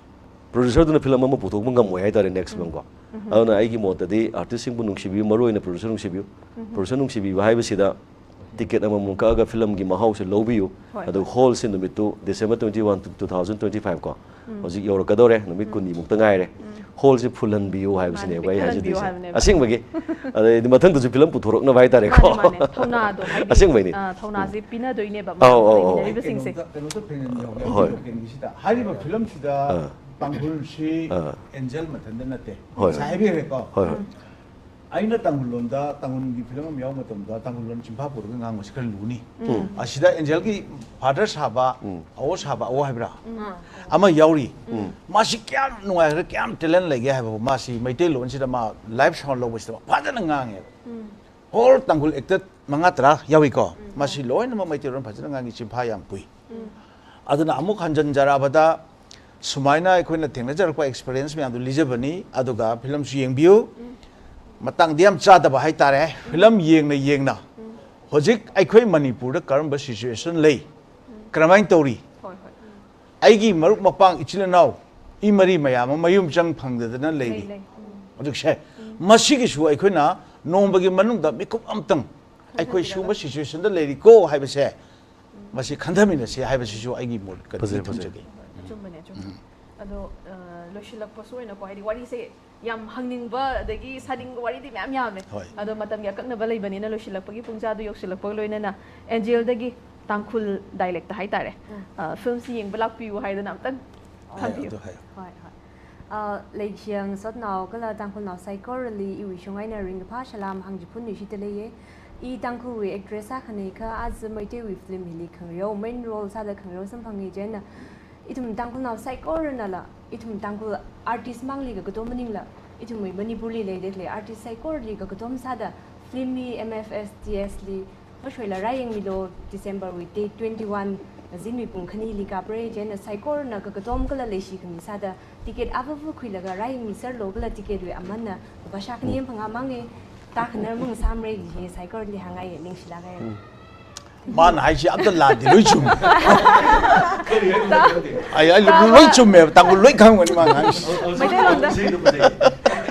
ꯄ꯭ꯔꯣꯗ꯭ꯌꯨꯁꯔꯗꯨꯅ ꯐꯤꯂꯝ ꯑꯃ ꯄꯨꯊꯣꯛꯄ ꯉꯝꯃꯣꯏ ꯍꯥꯏꯇꯥꯔꯦ, ꯅꯦꯛꯁ ꯎꯝ꯫ ꯐꯤꯂꯝꯀꯣ꯫ ꯎꯝ꯫ ꯑꯗꯨꯅ ꯑꯩꯒꯤ ꯃꯣꯠꯇꯗꯤ ꯑꯥꯔꯇꯤꯁꯁꯤꯡꯕꯨ ꯅꯨꯡꯁꯤꯕꯤꯌꯨ, ꯃꯔꯨꯑꯣꯏꯅ ꯄ꯭ꯔꯣꯗ꯭ꯌꯨꯁꯔ ꯅꯨꯡꯁꯤꯕꯤꯌꯨ꯫ ꯎꯝ꯫ ꯄ꯭ꯔꯣꯗ꯭ꯌꯨꯁꯔ ꯅꯨꯡꯁꯤꯕꯤꯕ ꯍꯥꯏꯕꯁꯤꯗ ꯇꯤꯀꯦꯠ ꯑꯃꯃꯝ ꯀꯛꯑꯒ ꯐꯤꯂꯝꯒꯤ ꯃꯍꯥꯎꯁꯦ ꯂꯧꯕꯤꯌꯨ꯫ ꯍꯣꯏ, ꯑꯗꯨ ꯍꯣꯏ꯫ ꯍꯣꯜꯁꯦ ꯅꯨꯃꯤꯠꯇꯨ December twenty one, two thousand twenty five ꯀꯣ꯫ ꯎꯝ꯫ ꯍꯧꯖꯤꯛ ꯌꯧꯔꯛꯀꯗꯧꯔꯦ, ꯅꯨꯃꯤꯠ ꯎꯝ꯫ ꯀꯨꯟꯅꯤꯃꯨꯛꯇ ꯉꯥꯏꯔꯦ꯫ ꯎꯝ꯫ ꯍꯣꯜꯁꯦ ꯐꯨꯜꯍꯟꯕꯤꯌꯨ ꯍꯥꯏꯕꯁꯤꯅꯦꯕ ꯃꯥꯅꯦ, ꯑꯩ ꯄꯤꯛꯊꯜꯍꯟꯕꯤꯌꯨ ꯍꯥꯏꯖꯗꯣꯏꯁꯦ꯫ ꯍꯥꯏꯕꯅꯦꯕ꯫ ꯑꯁꯦꯡꯕꯒꯤ꯫ ꯑꯗꯩꯗꯤ ꯃꯊꯪꯗꯁꯨ ꯐꯤꯂꯝ ꯄꯨꯊꯣꯔꯛꯅꯕ ꯍꯥꯏꯇꯥꯔꯦꯀꯣ꯫ ꯃꯥꯅꯦ, ꯃꯥꯅꯦ꯫ ꯊꯧꯅꯥꯗꯣ, ꯍꯥꯏꯗꯤ, ꯑꯁꯦꯡꯕꯩꯅꯤ꯫ ꯑ, ꯊꯧꯅꯥꯁꯦ ꯄꯤꯅꯗꯣꯏꯅꯦꯕ ꯑꯧ, ꯃꯥꯅ ꯑꯧ, ꯑꯧ꯫ ꯂꯩꯃꯤꯟꯅꯔꯤꯕꯁꯤꯡꯁꯦ꯫ ꯀꯩꯅꯣꯝꯇ, ꯀꯩꯅꯣꯝꯇ ꯊꯦꯡꯅꯅꯤꯡꯍꯧꯒꯦ꯫ ꯍꯣꯏ꯫ ꯂꯣꯀꯦꯜꯒꯤꯁꯤꯗ꯫ ꯍꯥꯏꯔꯤꯕ ꯐꯤꯂꯝꯁꯤꯗ ꯑꯥ꯫ ꯇꯥꯡꯈꯨꯜꯁꯤ ꯑꯥ꯫ ꯑꯦꯟꯖꯦꯜ ꯃꯊꯟꯇ ꯅꯠꯇꯦ꯫ ꯍꯣꯏ, ꯉꯁꯥꯏ ꯍꯣꯏ꯫ ꯍꯥꯏꯕꯤꯈ꯭ꯔꯦꯀꯣ꯫ ꯍꯣꯏ, ꯍꯣꯏ꯫ ꯎꯝ꯫ ꯑꯩꯅ ꯇꯥꯡꯈꯨꯜ ꯂꯣꯟꯗ, ꯇꯥꯡꯈꯨꯜꯒꯤ ꯐꯤꯂꯝ ꯑꯃ ꯌꯥꯎꯕ ꯃꯇꯝꯗ ꯇꯥꯡꯈꯨꯜ ꯂꯣꯟ ꯆꯤꯟꯐꯥ ꯄꯨꯔꯒ ꯉꯥꯡꯕꯁꯤ ꯈꯔ ꯂꯨꯅꯤ꯫ ꯎꯝ꯫ ꯑꯁꯤꯗ ꯑꯦꯟꯖꯦꯜꯒꯤ ꯐꯥꯗꯔ ꯁꯥꯕ, ꯎꯝ꯫ ꯑꯋꯣ ꯁꯥꯕ, ꯑꯋꯣ ꯍꯥꯏꯕ꯭ꯔꯥ? ꯎꯝ꯫ ꯑꯃ ꯌꯥꯎꯔꯤ꯫ ꯎꯝ꯫ ꯃꯥꯁꯤ ꯀꯌꯥꯝ ꯅꯨꯡꯉꯥꯏꯈ꯭ꯔꯦ, ꯀꯌꯥꯝ ꯇꯦꯂꯦꯟ ꯂꯩꯒꯦ ꯍꯥꯏꯕꯕꯨ ꯃꯥꯁꯤ ꯃꯩꯇꯩꯂꯣꯟꯁꯤꯗ ꯃꯥ ꯂꯥꯏꯚ ꯁꯥꯎꯟ ꯂꯧꯕꯁꯤꯗ ꯃꯥ ꯐꯖꯅ ꯉꯥꯡꯉꯦꯕ꯫ ꯎꯝ꯫ ꯍꯣꯜ ꯇꯥꯡꯈꯨꯜ ꯑꯦꯛꯇꯔ ꯃꯉꯥ ꯇꯔꯥ ꯌꯥꯎꯏꯀꯣ꯫ ꯎꯝ꯫ ꯃꯁꯤ ꯂꯣꯏꯅꯃꯛ ꯃꯩꯇꯩꯂꯣꯟ ꯐꯖꯅ ꯉꯥꯡꯉꯤ, ꯆꯤꯟꯐꯥ ꯌꯥꯝ ꯄꯨꯏ꯫ ꯎꯝ꯫ ꯑꯗꯨꯅ ꯑꯃꯨꯛ ꯍꯟꯖꯟꯖꯔꯕꯗ ꯁꯨꯃꯥꯏꯅ ꯑꯩꯈꯣꯏꯅ ꯊꯦꯡꯅꯖꯔꯛꯄ ꯑꯦꯛꯁꯄꯤꯔꯤꯌꯦꯟꯁ ꯃꯌꯥꯝꯗꯨ ꯂꯤꯖꯕꯅꯤ꯫ ꯑꯗꯨꯒ ꯐꯤꯂꯝꯁꯨ ꯌꯦꯡꯕꯤꯌꯨ꯫ ꯃꯇꯥꯡꯗꯤ ꯌꯥꯝ ꯆꯥꯗꯕ ꯍꯥꯏꯇꯥꯔꯦ꯫ ꯐꯤꯂꯝ ꯌꯦꯡꯅ ꯌꯦꯡꯅ ꯍꯧꯖꯤꯛ ꯑꯩꯈꯣꯏ ꯃꯅꯤꯄꯨꯔꯗ ꯀꯔꯝꯕ ꯁꯤꯆꯨꯋꯦꯁꯟ ꯂꯩ, ꯀꯔꯝꯍꯥꯏꯅ ꯇꯧꯔꯤ, ꯍꯣꯏ ꯍꯣꯏ ꯑꯩꯒꯤ ꯃꯔꯨꯞ ꯃꯄꯥꯡ ꯏꯆꯤꯜ ꯏꯅꯥꯎ ꯏ ꯃꯔꯤ ꯃꯌꯥꯝ ꯑꯃ ꯃꯌꯨꯝ ꯆꯪ ꯐꯪꯗꯗꯅ ꯂꯩꯔꯤ꯫ ꯂꯩ ꯍꯧꯖꯤꯛꯁꯦ ꯃꯁꯤꯒꯤꯁꯨ ꯑꯩꯈꯣꯏꯅ ꯅꯣꯡꯃꯒꯤ ꯃꯅꯨꯡꯗ ꯃꯤꯀꯨꯞ ꯑꯝꯇꯪ ꯑꯩꯈꯣꯏ ꯁꯤꯒꯨꯝꯕ ꯁꯤꯆꯨꯋꯦꯁꯟꯗ ꯂꯩꯔꯤꯀꯣ ꯍꯥꯏꯕꯁꯦ ꯃꯁꯤ ꯈꯟꯊꯃꯤꯟꯅꯁꯤ ꯍꯥꯏꯕꯁꯤꯁꯨ ꯑꯩꯒꯤ ꯃꯣꯠ ꯀꯔꯤ ꯐꯖꯩ, ꯐꯖꯩ꯫ ꯊꯝꯖꯒꯦ꯫ ꯑꯆꯨꯝꯕꯅꯦ ꯑꯆꯨꯝꯕꯅꯦ꯫ ꯑꯗꯣ ꯑ, ꯂꯣꯏꯁꯤꯜꯂꯛꯄꯁꯨ ꯑꯣꯏꯅꯀꯣ, ꯍꯥꯏꯗꯤ ꯋꯥꯔꯤꯁꯦ ꯌꯥꯝ ꯍꯪꯅꯤꯡꯕ ꯑꯗꯒꯤ ꯁꯥꯅꯤꯡꯕ ꯋꯥꯔꯤꯗꯤ ꯃꯌꯥꯝ ꯌꯥꯝꯃꯦ꯫ ꯍꯣꯏ꯫ ꯑꯗꯣ ꯃꯇꯝꯒꯤ ꯑꯀꯛꯅꯕ ꯂꯩꯕꯅꯤꯅ ꯂꯣꯏꯁꯤꯜꯂꯛꯄꯒꯤ ꯄꯨꯡꯖꯥꯗꯨ ꯌꯧꯁꯤꯜꯂꯛꯄꯒ ꯂꯣꯏꯅꯅ ꯑꯦꯟꯖꯦꯜꯗꯒꯤ ꯇꯥꯡꯈꯨꯜ ꯗꯥꯏꯂꯦꯛꯇ ꯍꯥꯏꯇꯥꯔꯦ꯫ ꯑ, ꯐꯤꯂꯝꯁꯤ ꯌꯦꯡꯕ ꯂꯥꯛꯄꯤꯌꯨ ꯍꯥꯏꯗꯅ ꯑꯝꯇꯪ ꯍꯥꯏꯌꯣ, ꯊꯝꯕꯤꯌꯨ꯫ ꯑꯗꯨ ꯍꯥꯏꯌꯣ꯫ ꯍꯣꯏ ꯍꯣꯏ꯫ ꯑ, ꯂꯩꯈꯤꯌꯪ ꯁꯣꯠꯅꯥꯎ ꯀꯂ ꯇꯥꯡꯈꯨꯜꯅꯥꯎ ꯁꯥꯏꯀꯣꯔꯂꯤ ꯏꯋꯤ ꯁꯨꯡꯉꯥꯏꯅ ꯔꯤꯡꯒꯐꯥ ꯁꯂꯥꯝ ꯍꯥꯡꯖꯤꯐꯨꯟ ꯅꯨꯏꯁꯤꯇ ꯂꯩꯌꯦ꯫ ꯏ ꯇꯥꯡꯈꯨꯜꯋꯤ ꯑꯦꯛꯇ꯭ꯔꯦꯁ ꯁꯥꯈꯅꯩ ꯈ ꯑꯥꯖ ꯃꯩꯇꯩꯋꯤ ꯐꯤꯂꯝ ꯍꯤꯂꯤ ꯈꯪꯔꯧ ꯃꯦꯟ ꯔꯣꯜ ꯁꯥꯗ ꯈꯪꯔꯧ ꯁꯝ ꯐꯪꯉꯤ ꯖꯦꯟꯅ ꯏꯊꯨꯝ ꯇꯥꯡꯈꯨꯜꯅꯥꯎ ꯁꯥꯏꯀꯣꯔꯅꯂ ꯏꯊꯨꯝ ꯇꯥꯡꯈꯨꯜ ꯑꯥꯔꯇꯤꯁ ꯃꯥꯡꯂꯤꯒ ꯀꯇꯣꯝ ꯃꯅꯤꯡꯂ ꯏꯊꯨꯝ ꯃꯅꯤꯄꯨꯔꯂꯤ ꯂꯩꯗꯦꯛꯂꯦ ꯑꯥꯔꯇꯤꯁ ꯁꯥꯏꯀꯣꯔꯂꯤꯒ ꯀꯇꯣꯝ ꯁꯥꯗ film E M F S T S ꯂꯤ ꯃꯁꯣꯏ ꯂꯔꯥꯏ ꯌꯦꯡꯃꯤꯂꯣ ꯗꯤꯁꯦꯝꯕꯔ ꯋꯤ ꯗꯦꯠ ꯇ꯭ꯋꯦꯟꯇꯤ ꯋꯥꯟ ꯖꯤꯟ ꯋꯤ ꯄꯨꯡ ꯈꯅꯤ ꯂꯤ ꯀꯥꯞꯄ꯭ꯔꯦ ꯖꯦꯟꯅ ꯁꯥꯏꯀꯣꯔꯅ ꯀꯀꯇꯣꯝ ꯀꯂ ꯂꯩꯁꯤ ꯈꯪꯃꯤ ꯁꯥꯗ ꯇꯤꯀꯦꯠ ꯑꯐꯕ ꯈꯨꯏꯂꯒ ꯔꯥꯏ ꯌꯦꯡꯃꯤ ꯁꯔꯂꯣ ꯀꯂ ꯇꯤꯀꯦꯠ ꯋꯤ ꯑꯃꯅ ꯂꯨꯄꯥ ꯁꯥ ꯈꯅꯤ ꯑꯃ ꯐꯪꯉꯥ ꯃꯥꯡꯉꯦ ꯇꯥ ꯈꯅꯔ ꯃꯨꯡ ꯁꯥꯝꯔꯦ ꯒꯤ ꯁꯥꯏꯀꯣꯔꯂꯤ ꯍꯥꯡꯉꯥꯏ ꯅꯤꯡꯁꯤꯂꯥꯒ ꯃꯥꯅ ꯍꯥꯏꯁꯤ ꯑꯝꯇ ꯂꯥꯟꯗꯦ, ꯂꯣꯏ ꯆꯨꯝꯃꯦ꯫ ꯑꯩ, ꯑꯩ ꯂꯣꯏ ꯆꯨꯝꯃꯦꯕ, ꯇꯥꯡꯈꯨꯜ ꯂꯣꯏ ꯈꯪꯕꯅꯤ ꯃꯥꯅ ꯍꯥꯏꯁꯤ꯫ ꯃꯩꯇꯩꯂꯣꯟꯗ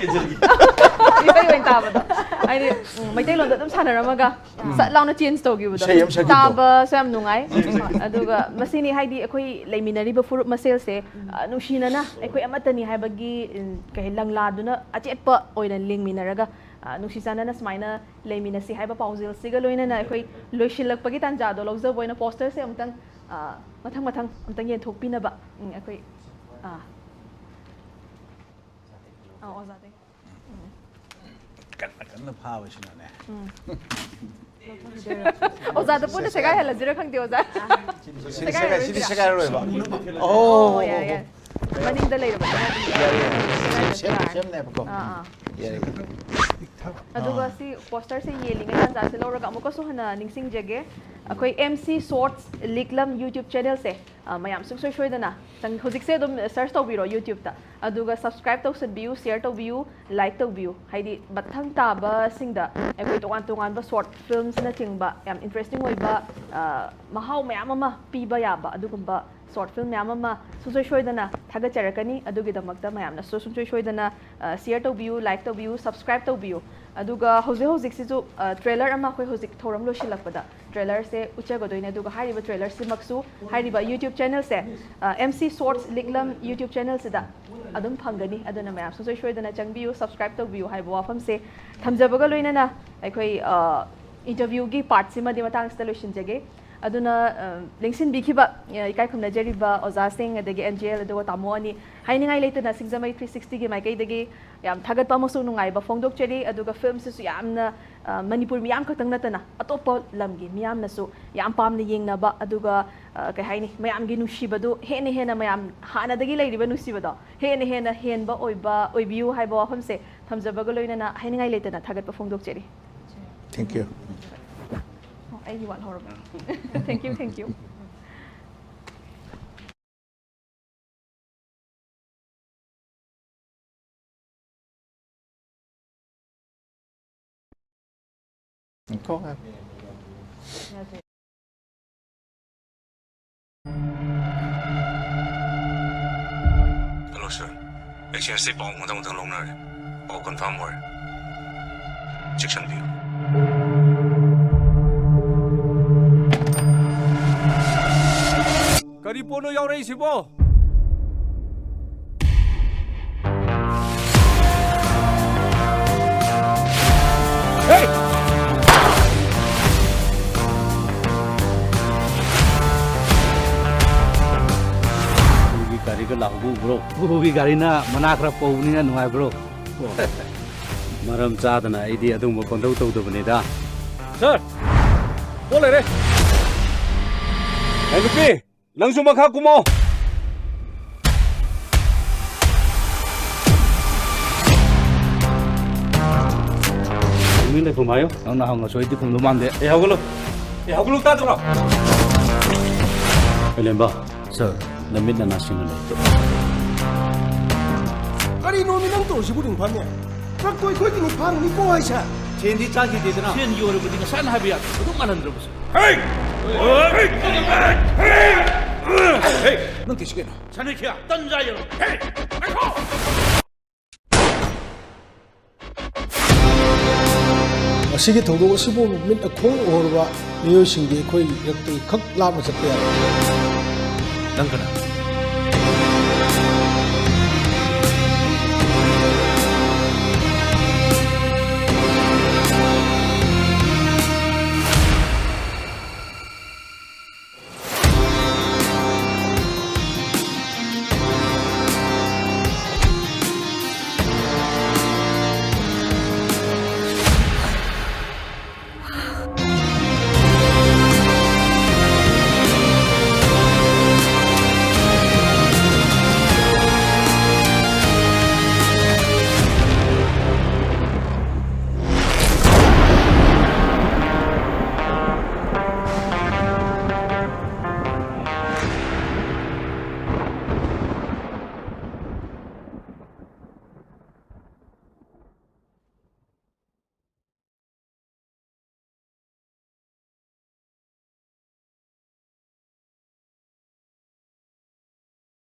ꯏꯁꯩ ꯑꯣꯏꯅ ꯇꯥꯕꯗꯣ꯫ ꯍꯥꯏꯗꯤ ꯎꯝ, ꯃꯩꯇꯩꯂꯣꯟꯗ ꯑꯗꯨꯝ ꯁꯥꯟꯅꯔꯝꯃꯒ ꯁꯠ ꯂꯥꯎꯅ ꯆꯦꯟꯖ ꯇꯧꯈꯤꯕꯗꯣ꯫ ꯏꯁꯩ ꯑꯃ ꯁꯛꯄꯤꯗꯣ꯫ ꯇꯥꯕꯁꯨ ꯌꯥꯝ ꯅꯨꯡꯉꯥꯏ꯫ ꯑꯗꯨꯒ ꯃꯁꯤꯅꯤ ꯍꯥꯏꯗꯤ ꯑꯩꯈꯣꯏ ꯂꯩꯃꯤꯟꯅꯔꯤꯕ ꯐꯨꯔꯨꯞ ꯃꯁꯦꯜꯁꯦ ꯑ, ꯅꯨꯡꯁꯤꯅꯅ ꯑꯩꯈꯣꯏ ꯑꯃꯠꯇꯅꯤ ꯍꯥꯏꯕꯒꯤ ꯎꯝ, ꯀꯩ ꯍꯥꯏ, ꯂꯪꯂꯥꯗꯨꯅ ꯑꯆꯦꯠꯄ ꯑꯣꯏꯅ ꯂꯤꯡꯃꯤꯟꯅꯔꯒ ꯑ, ꯅꯨꯡꯁꯤ ꯆꯥꯟꯅꯅ ꯁꯨꯃꯥꯏꯅ ꯂꯩꯃꯤꯟꯅꯁꯤ ꯍꯥꯏꯕ ꯄꯥꯎꯖꯦꯜꯁꯤꯒ ꯂꯣꯏꯅꯅ ꯑꯩꯈꯣꯏ ꯂꯣꯏꯁꯤꯜꯂꯛꯄꯒꯤ ꯇꯥꯟꯖꯥꯗꯣ ꯂꯧꯖꯕ ꯑꯣꯏꯅ ꯄꯣꯁꯇꯔꯁꯦ ꯑꯃꯨꯛꯇꯪ ꯑ, ꯃꯊꯪ ꯃꯊꯪ ꯑꯃꯨꯛꯇꯪ ꯌꯦꯟꯊꯣꯛꯄꯤꯅꯕ ꯎꯝ, ꯑꯩꯈꯣꯏ ꯑ, ꯑ, ꯑꯣꯖꯥꯗꯒꯤ ꯀꯟꯅ ꯀꯟꯅ ꯐꯥꯕꯁꯤꯅꯅꯦ꯫ ꯑꯣꯖꯥꯗ ꯄꯨꯟꯅ ꯁꯦꯒꯥꯏꯍꯜꯂꯁꯤꯔ ꯈꯪꯗꯦ ꯑꯣꯖꯥ꯫ ꯁꯤꯗꯤ ꯁꯦꯒꯥꯏ, ꯁꯤꯗꯤ ꯁꯦꯒꯥꯏꯔꯔꯣꯏꯕ꯫ ꯑꯣ ꯑꯣ, ꯌꯥꯏ ꯌꯥꯏ꯫ ꯃꯅꯤꯡꯗ ꯂꯩꯔꯕ꯫ ꯌꯥꯔꯦ, ꯌꯥꯔꯦ꯫ ꯁꯦꯝ, ꯁꯦꯝꯅꯦꯕꯀꯣ꯫ ꯑꯥ ꯑꯥ꯫ ꯌꯥꯔꯦ꯫ ꯑꯗꯨꯒ ꯁꯤ ꯄꯣꯁꯇꯔꯁꯦ ꯌꯦꯡꯂꯤꯉꯩ ꯇꯥꯟꯖꯥꯁꯦ ꯂꯧꯔꯒ ꯑꯃꯨꯛꯀꯁꯨ ꯍꯟꯅ ꯅꯤꯡꯁꯤꯡꯖꯒꯦ꯫ ꯑꯩꯈꯣꯏ ꯑꯦꯝ ꯁꯤ ꯁꯣꯔꯠꯁ ꯂꯤꯛꯂꯝ ꯌꯨꯇ꯭ꯌꯨꯕ ꯆꯦꯅꯦꯜꯁꯦ, ꯑ, ꯃꯌꯥꯝ ꯁꯨꯡꯁꯣꯏ ꯁꯣꯏꯗꯅ ꯆꯪ-, ꯍꯧꯖꯤꯛꯁꯦ ꯑꯗꯨꯝ ꯁꯔꯆ ꯇꯧꯕꯤꯔꯣ ꯌꯨꯇ꯭ꯌꯨꯕꯇ, ꯑꯗꯨꯒ ꯁꯕꯁꯀ꯭ꯔꯥꯏꯕ ꯇꯧꯁꯟꯕꯤꯌꯨ, ꯁꯤꯌꯔ ꯇꯧꯕꯤꯌꯨ, ꯂꯥꯏꯛ ꯇꯧꯕꯤꯌꯨ꯫ ꯍꯥꯏꯗꯤ ꯃꯊꯪ ꯇꯥꯕꯁꯤꯡꯗ ꯑꯩꯈꯣꯏ ꯇꯣꯉꯥꯟ ꯇꯣꯉꯥꯟꯕ ꯁꯣꯔꯠ ꯐꯤꯂꯝꯁꯅꯆꯤꯡꯕ ꯌꯥꯝ ꯏꯟꯇꯔꯦꯁꯇꯤꯡ ꯑꯣꯏꯕ, ꯑ, ꯃꯍꯥꯎ ꯃꯌꯥꯝ ꯑꯃ ꯄꯤꯕ ꯌꯥꯕ ꯑꯗꯨꯒꯨꯝꯕ ꯁꯣꯔꯠ ꯐꯤꯂꯝ ꯃꯌꯥꯝ ꯑꯃ ꯁꯨꯡꯁꯣꯏ ꯁꯣꯏꯗꯅ ꯊꯥꯒꯠꯆꯔꯛꯀꯅꯤ꯫ ꯑꯗꯨꯒꯤꯗꯃꯛꯇ ꯃꯌꯥꯝꯅꯁꯨ ꯁꯨꯡꯁꯣꯏ ꯁꯣꯏꯗꯅ, ꯑ, ꯁꯤꯌꯔ ꯇꯧꯕꯤꯌꯨ, ꯂꯥꯏꯛ ꯇꯧꯕꯤꯌꯨ, ꯁꯕꯁꯀ꯭ꯔꯥꯏꯕ ꯇꯧꯕꯤꯌꯨ꯫ ꯑꯗꯨꯒ ꯍꯧꯖꯤꯛ ꯍꯧꯖꯤꯛꯁꯤꯁꯨ, ꯑ, ꯇ꯭ꯔꯦꯂꯔ ꯑꯃ ꯑꯩꯈꯣꯏ ꯍꯧꯖꯤꯛ ꯊꯧꯔꯝ ꯂꯣꯏꯁꯤꯜꯂꯛꯄꯗ ꯇ꯭ꯔꯦꯂꯔꯁꯦ ꯎꯠꯆꯒꯗꯣꯏꯅꯦ꯫ ꯑꯗꯨꯒ ꯍꯥꯏꯔꯤꯕ ꯇ꯭ꯔꯦꯂꯔꯁꯤꯃꯛꯁꯨ ꯍꯥꯏꯔꯤꯕ ꯌꯨꯇ꯭ꯌꯨꯕ ꯆꯦꯅꯦꯜꯁꯦ, ꯑ, ꯑꯦꯝ ꯁꯤ ꯁꯣꯔꯠꯁ ꯂꯤꯛꯂꯝ ꯌꯨꯇ꯭ꯌꯨꯕ ꯆꯦꯅꯦꯜꯁꯤꯗ ꯑꯗꯨꯝ ꯐꯪꯒꯅꯤ꯫ ꯑꯗꯨꯅ ꯃꯌꯥꯝ ꯁꯨꯡꯁꯣꯏ ꯁꯣꯏꯗꯅ ꯆꯪꯕꯤꯌꯨ, ꯁꯕꯁꯀ꯭ꯔꯥꯏꯕ ꯇꯧꯕꯤꯌꯨ ꯍꯥꯏꯕ ꯋꯥꯐꯝꯁꯦ ꯊꯝꯖꯕꯒ ꯂꯣꯏꯅꯅ ꯑꯩꯈꯣꯏ, ꯑ, ꯏꯟꯇꯔꯚ꯭ꯌꯨꯒꯤ ꯄꯥꯔꯠꯁꯤꯃꯗꯤ ꯃꯇꯥꯡꯁꯤꯗ ꯂꯣꯏꯁꯤꯟꯖꯒꯦ꯫ ꯑꯗꯨꯅ, ꯑ, ꯂꯦꯡꯁꯤꯟꯕꯤꯈꯤꯕ, ꯑ, ꯏꯀꯥꯏ ꯈꯨꯝꯅꯖꯔꯤꯕ ꯑꯣꯖꯥꯁꯤꯡ, ꯑꯗꯒꯤ ꯑꯦꯟ ꯖꯤ ꯑꯦꯜ, ꯑꯗꯨꯒ ꯇꯥꯃꯣ ꯑꯅꯤ, ꯍꯥꯏꯅꯤꯡꯉꯥꯏ ꯂꯩꯇꯅ ꯁꯤꯡꯖꯃꯩ ꯊ꯭ꯔꯤ ꯁꯤꯛꯁꯇꯤꯒꯤ ꯃꯥꯏꯀꯩꯗꯒꯤ ꯌꯥꯝ ꯊꯥꯒꯠꯄ ꯑꯃꯁꯨꯡ ꯅꯨꯡꯉꯥꯏꯕ ꯐꯣꯡꯗꯣꯛꯆꯔꯤ꯫ ꯑꯗꯨꯒ ꯐꯤꯂꯝꯁꯤꯁꯨ ꯌꯥꯝꯅ, ꯑ, ꯃꯅꯤꯄꯨꯔ ꯃꯤꯌꯥꯝ ꯈꯛꯇꯪ ꯅꯠꯇꯅ ꯑꯇꯣꯞꯄ ꯂꯝꯒꯤ ꯃꯤꯌꯥꯝꯅꯁꯨ ꯌꯥꯝ ꯄꯥꯝꯅ ꯌꯦꯡꯅꯕ, ꯑꯗꯨꯒ, ꯑ, ꯀꯩ ꯍꯥꯏꯅꯤ, ꯃꯌꯥꯝꯒꯤ ꯅꯨꯡꯁꯤꯕꯗꯨ ꯍꯦꯟꯅ ꯍꯦꯟꯅ ꯃꯌꯥꯝ ꯍꯥꯟꯅꯗꯒꯤ ꯂꯩꯔꯤꯕ ꯅꯨꯡꯁꯤꯕꯗꯣ ꯍꯦꯟꯅ ꯍꯦꯟꯅ ꯍꯦꯟꯕ ꯑꯣꯏꯕ, ꯑꯣꯏꯕꯤꯌꯨ ꯍꯥꯏꯕ ꯋꯥꯐꯝꯁꯦ ꯊꯝꯖꯕꯒ ꯂꯣꯏꯅꯅ ꯍꯥꯏꯅꯤꯡꯉꯥꯏ ꯂꯩꯇꯅ ꯊꯥꯒꯠꯄ ꯐꯣꯡꯗꯣꯛꯆꯔꯤ꯫ Thank you. ꯑꯣ, ꯑꯩꯒꯤ ꯋꯥꯠꯍꯧꯔꯕ꯭ꯔꯥ? Thank you, thank you. Go ahead. Hello, sir. Exchange ꯗꯒꯤ ꯄꯥꯎ ꯃꯊꯪ ꯃꯊꯪ ꯂꯧꯅꯔꯦ꯫ ꯄꯥꯎ confirm ꯑꯣꯏꯔꯦ꯫ ꯆꯦꯛꯁꯤꯟꯕꯤꯌꯨ꯫ ꯀꯔꯤ ꯄꯣꯠꯅꯣ ꯌꯥꯎꯔꯛꯏꯁꯤꯕꯣ? ꯍꯦ! ꯎꯒꯤ ꯒꯥꯔꯤꯒ ꯂꯥꯛꯍꯧꯕ ꯎꯕ꯭ꯔꯣ? ꯎꯒꯤ ꯒꯥꯔꯤꯅ ꯃꯅꯥ ꯈꯔ ꯄꯧꯕꯅꯤꯅ ꯅꯨꯡꯉꯥꯏꯕ꯭ꯔꯣ? ꯃꯔꯝ ꯆꯥꯗꯅ ꯑꯩꯗꯤ ꯑꯗꯨꯒꯨꯝꯕ ꯄꯣꯟꯗꯧ ꯇꯧꯗꯕꯅꯤꯗ꯫ ꯁꯥꯔ, ꯄꯣꯠ ꯂꯩꯔꯦ꯫ ꯑꯦ, ꯅꯨꯄꯤ, ꯅꯪꯁꯨ ꯃꯈꯥ ꯀꯨꯝꯃꯣ꯫ ꯅꯣꯏ ꯂꯩꯐꯝ ꯍꯥꯏꯌꯨ꯫ ꯅꯪꯅ ꯍꯪꯉꯁꯨ ꯑꯩꯗꯤ ꯈꯨꯝꯗꯧ ꯃꯥꯟꯗꯦ꯫ ꯑꯦ, ꯍꯧꯒꯠꯂꯣ꯫ ꯑꯦ, ꯍꯧꯒꯠꯂꯣ, ꯇꯥꯗ꯭ꯔꯣ? ꯑꯦꯂꯦꯝꯕ꯫ ꯁꯥꯔ꯫ ꯅꯃꯤꯠ ꯅꯅꯥꯁꯤꯡꯅ ꯂꯩ꯫ ꯀꯔꯤꯅꯣꯃꯤ ꯅꯪ ꯇꯧꯔꯤꯁꯤꯕꯨ, ꯔꯤꯡꯐꯥꯟꯅꯦ? ꯇ꯭ꯔꯛꯇꯣ ꯑꯩꯈꯣꯏꯒꯤꯅꯤ, ꯐꯥꯔꯨꯅꯤꯀꯣ ꯍꯥꯏꯁꯦ꯫ ꯁꯦꯟꯗꯤ ꯆꯥꯈꯤꯗꯦꯗꯅ꯫ ꯁꯦꯟꯒꯤ ꯑꯣꯏꯔꯕꯗꯤ ꯉꯁꯥꯏꯅ ꯍꯥꯏꯕ ꯌꯥꯗ꯭ꯔꯣ? ꯑꯗꯨꯝ ꯃꯥꯜꯍꯟꯗ꯭ꯔꯕꯁꯦ꯫ ꯍꯦ! ꯍꯦ! ꯅꯪ ꯇꯧꯔꯤꯁꯤ ꯀꯩꯅꯣ? ꯁꯅꯤꯈꯤꯌꯥ, ꯇꯟ ꯆꯥꯏꯌꯦꯕ꯫ ꯍꯦ! ꯉꯥꯏꯈꯣ! ꯃꯁꯤꯒꯤ ꯊꯧꯗꯣꯛ ꯑꯁꯤꯕꯨ ꯃꯤꯠꯅ ꯈꯣꯡꯅ ꯎꯍꯧꯔꯕ ꯃꯤꯑꯣꯏꯁꯤꯡꯗꯤ ꯑꯩꯈꯣꯏ ꯏꯔꯛꯇꯒꯤ ꯈꯛ ꯂꯥꯞꯅ ꯆꯠꯄ ꯌꯥꯔꯣꯏ꯫ ꯅꯪ ꯀꯅꯥ?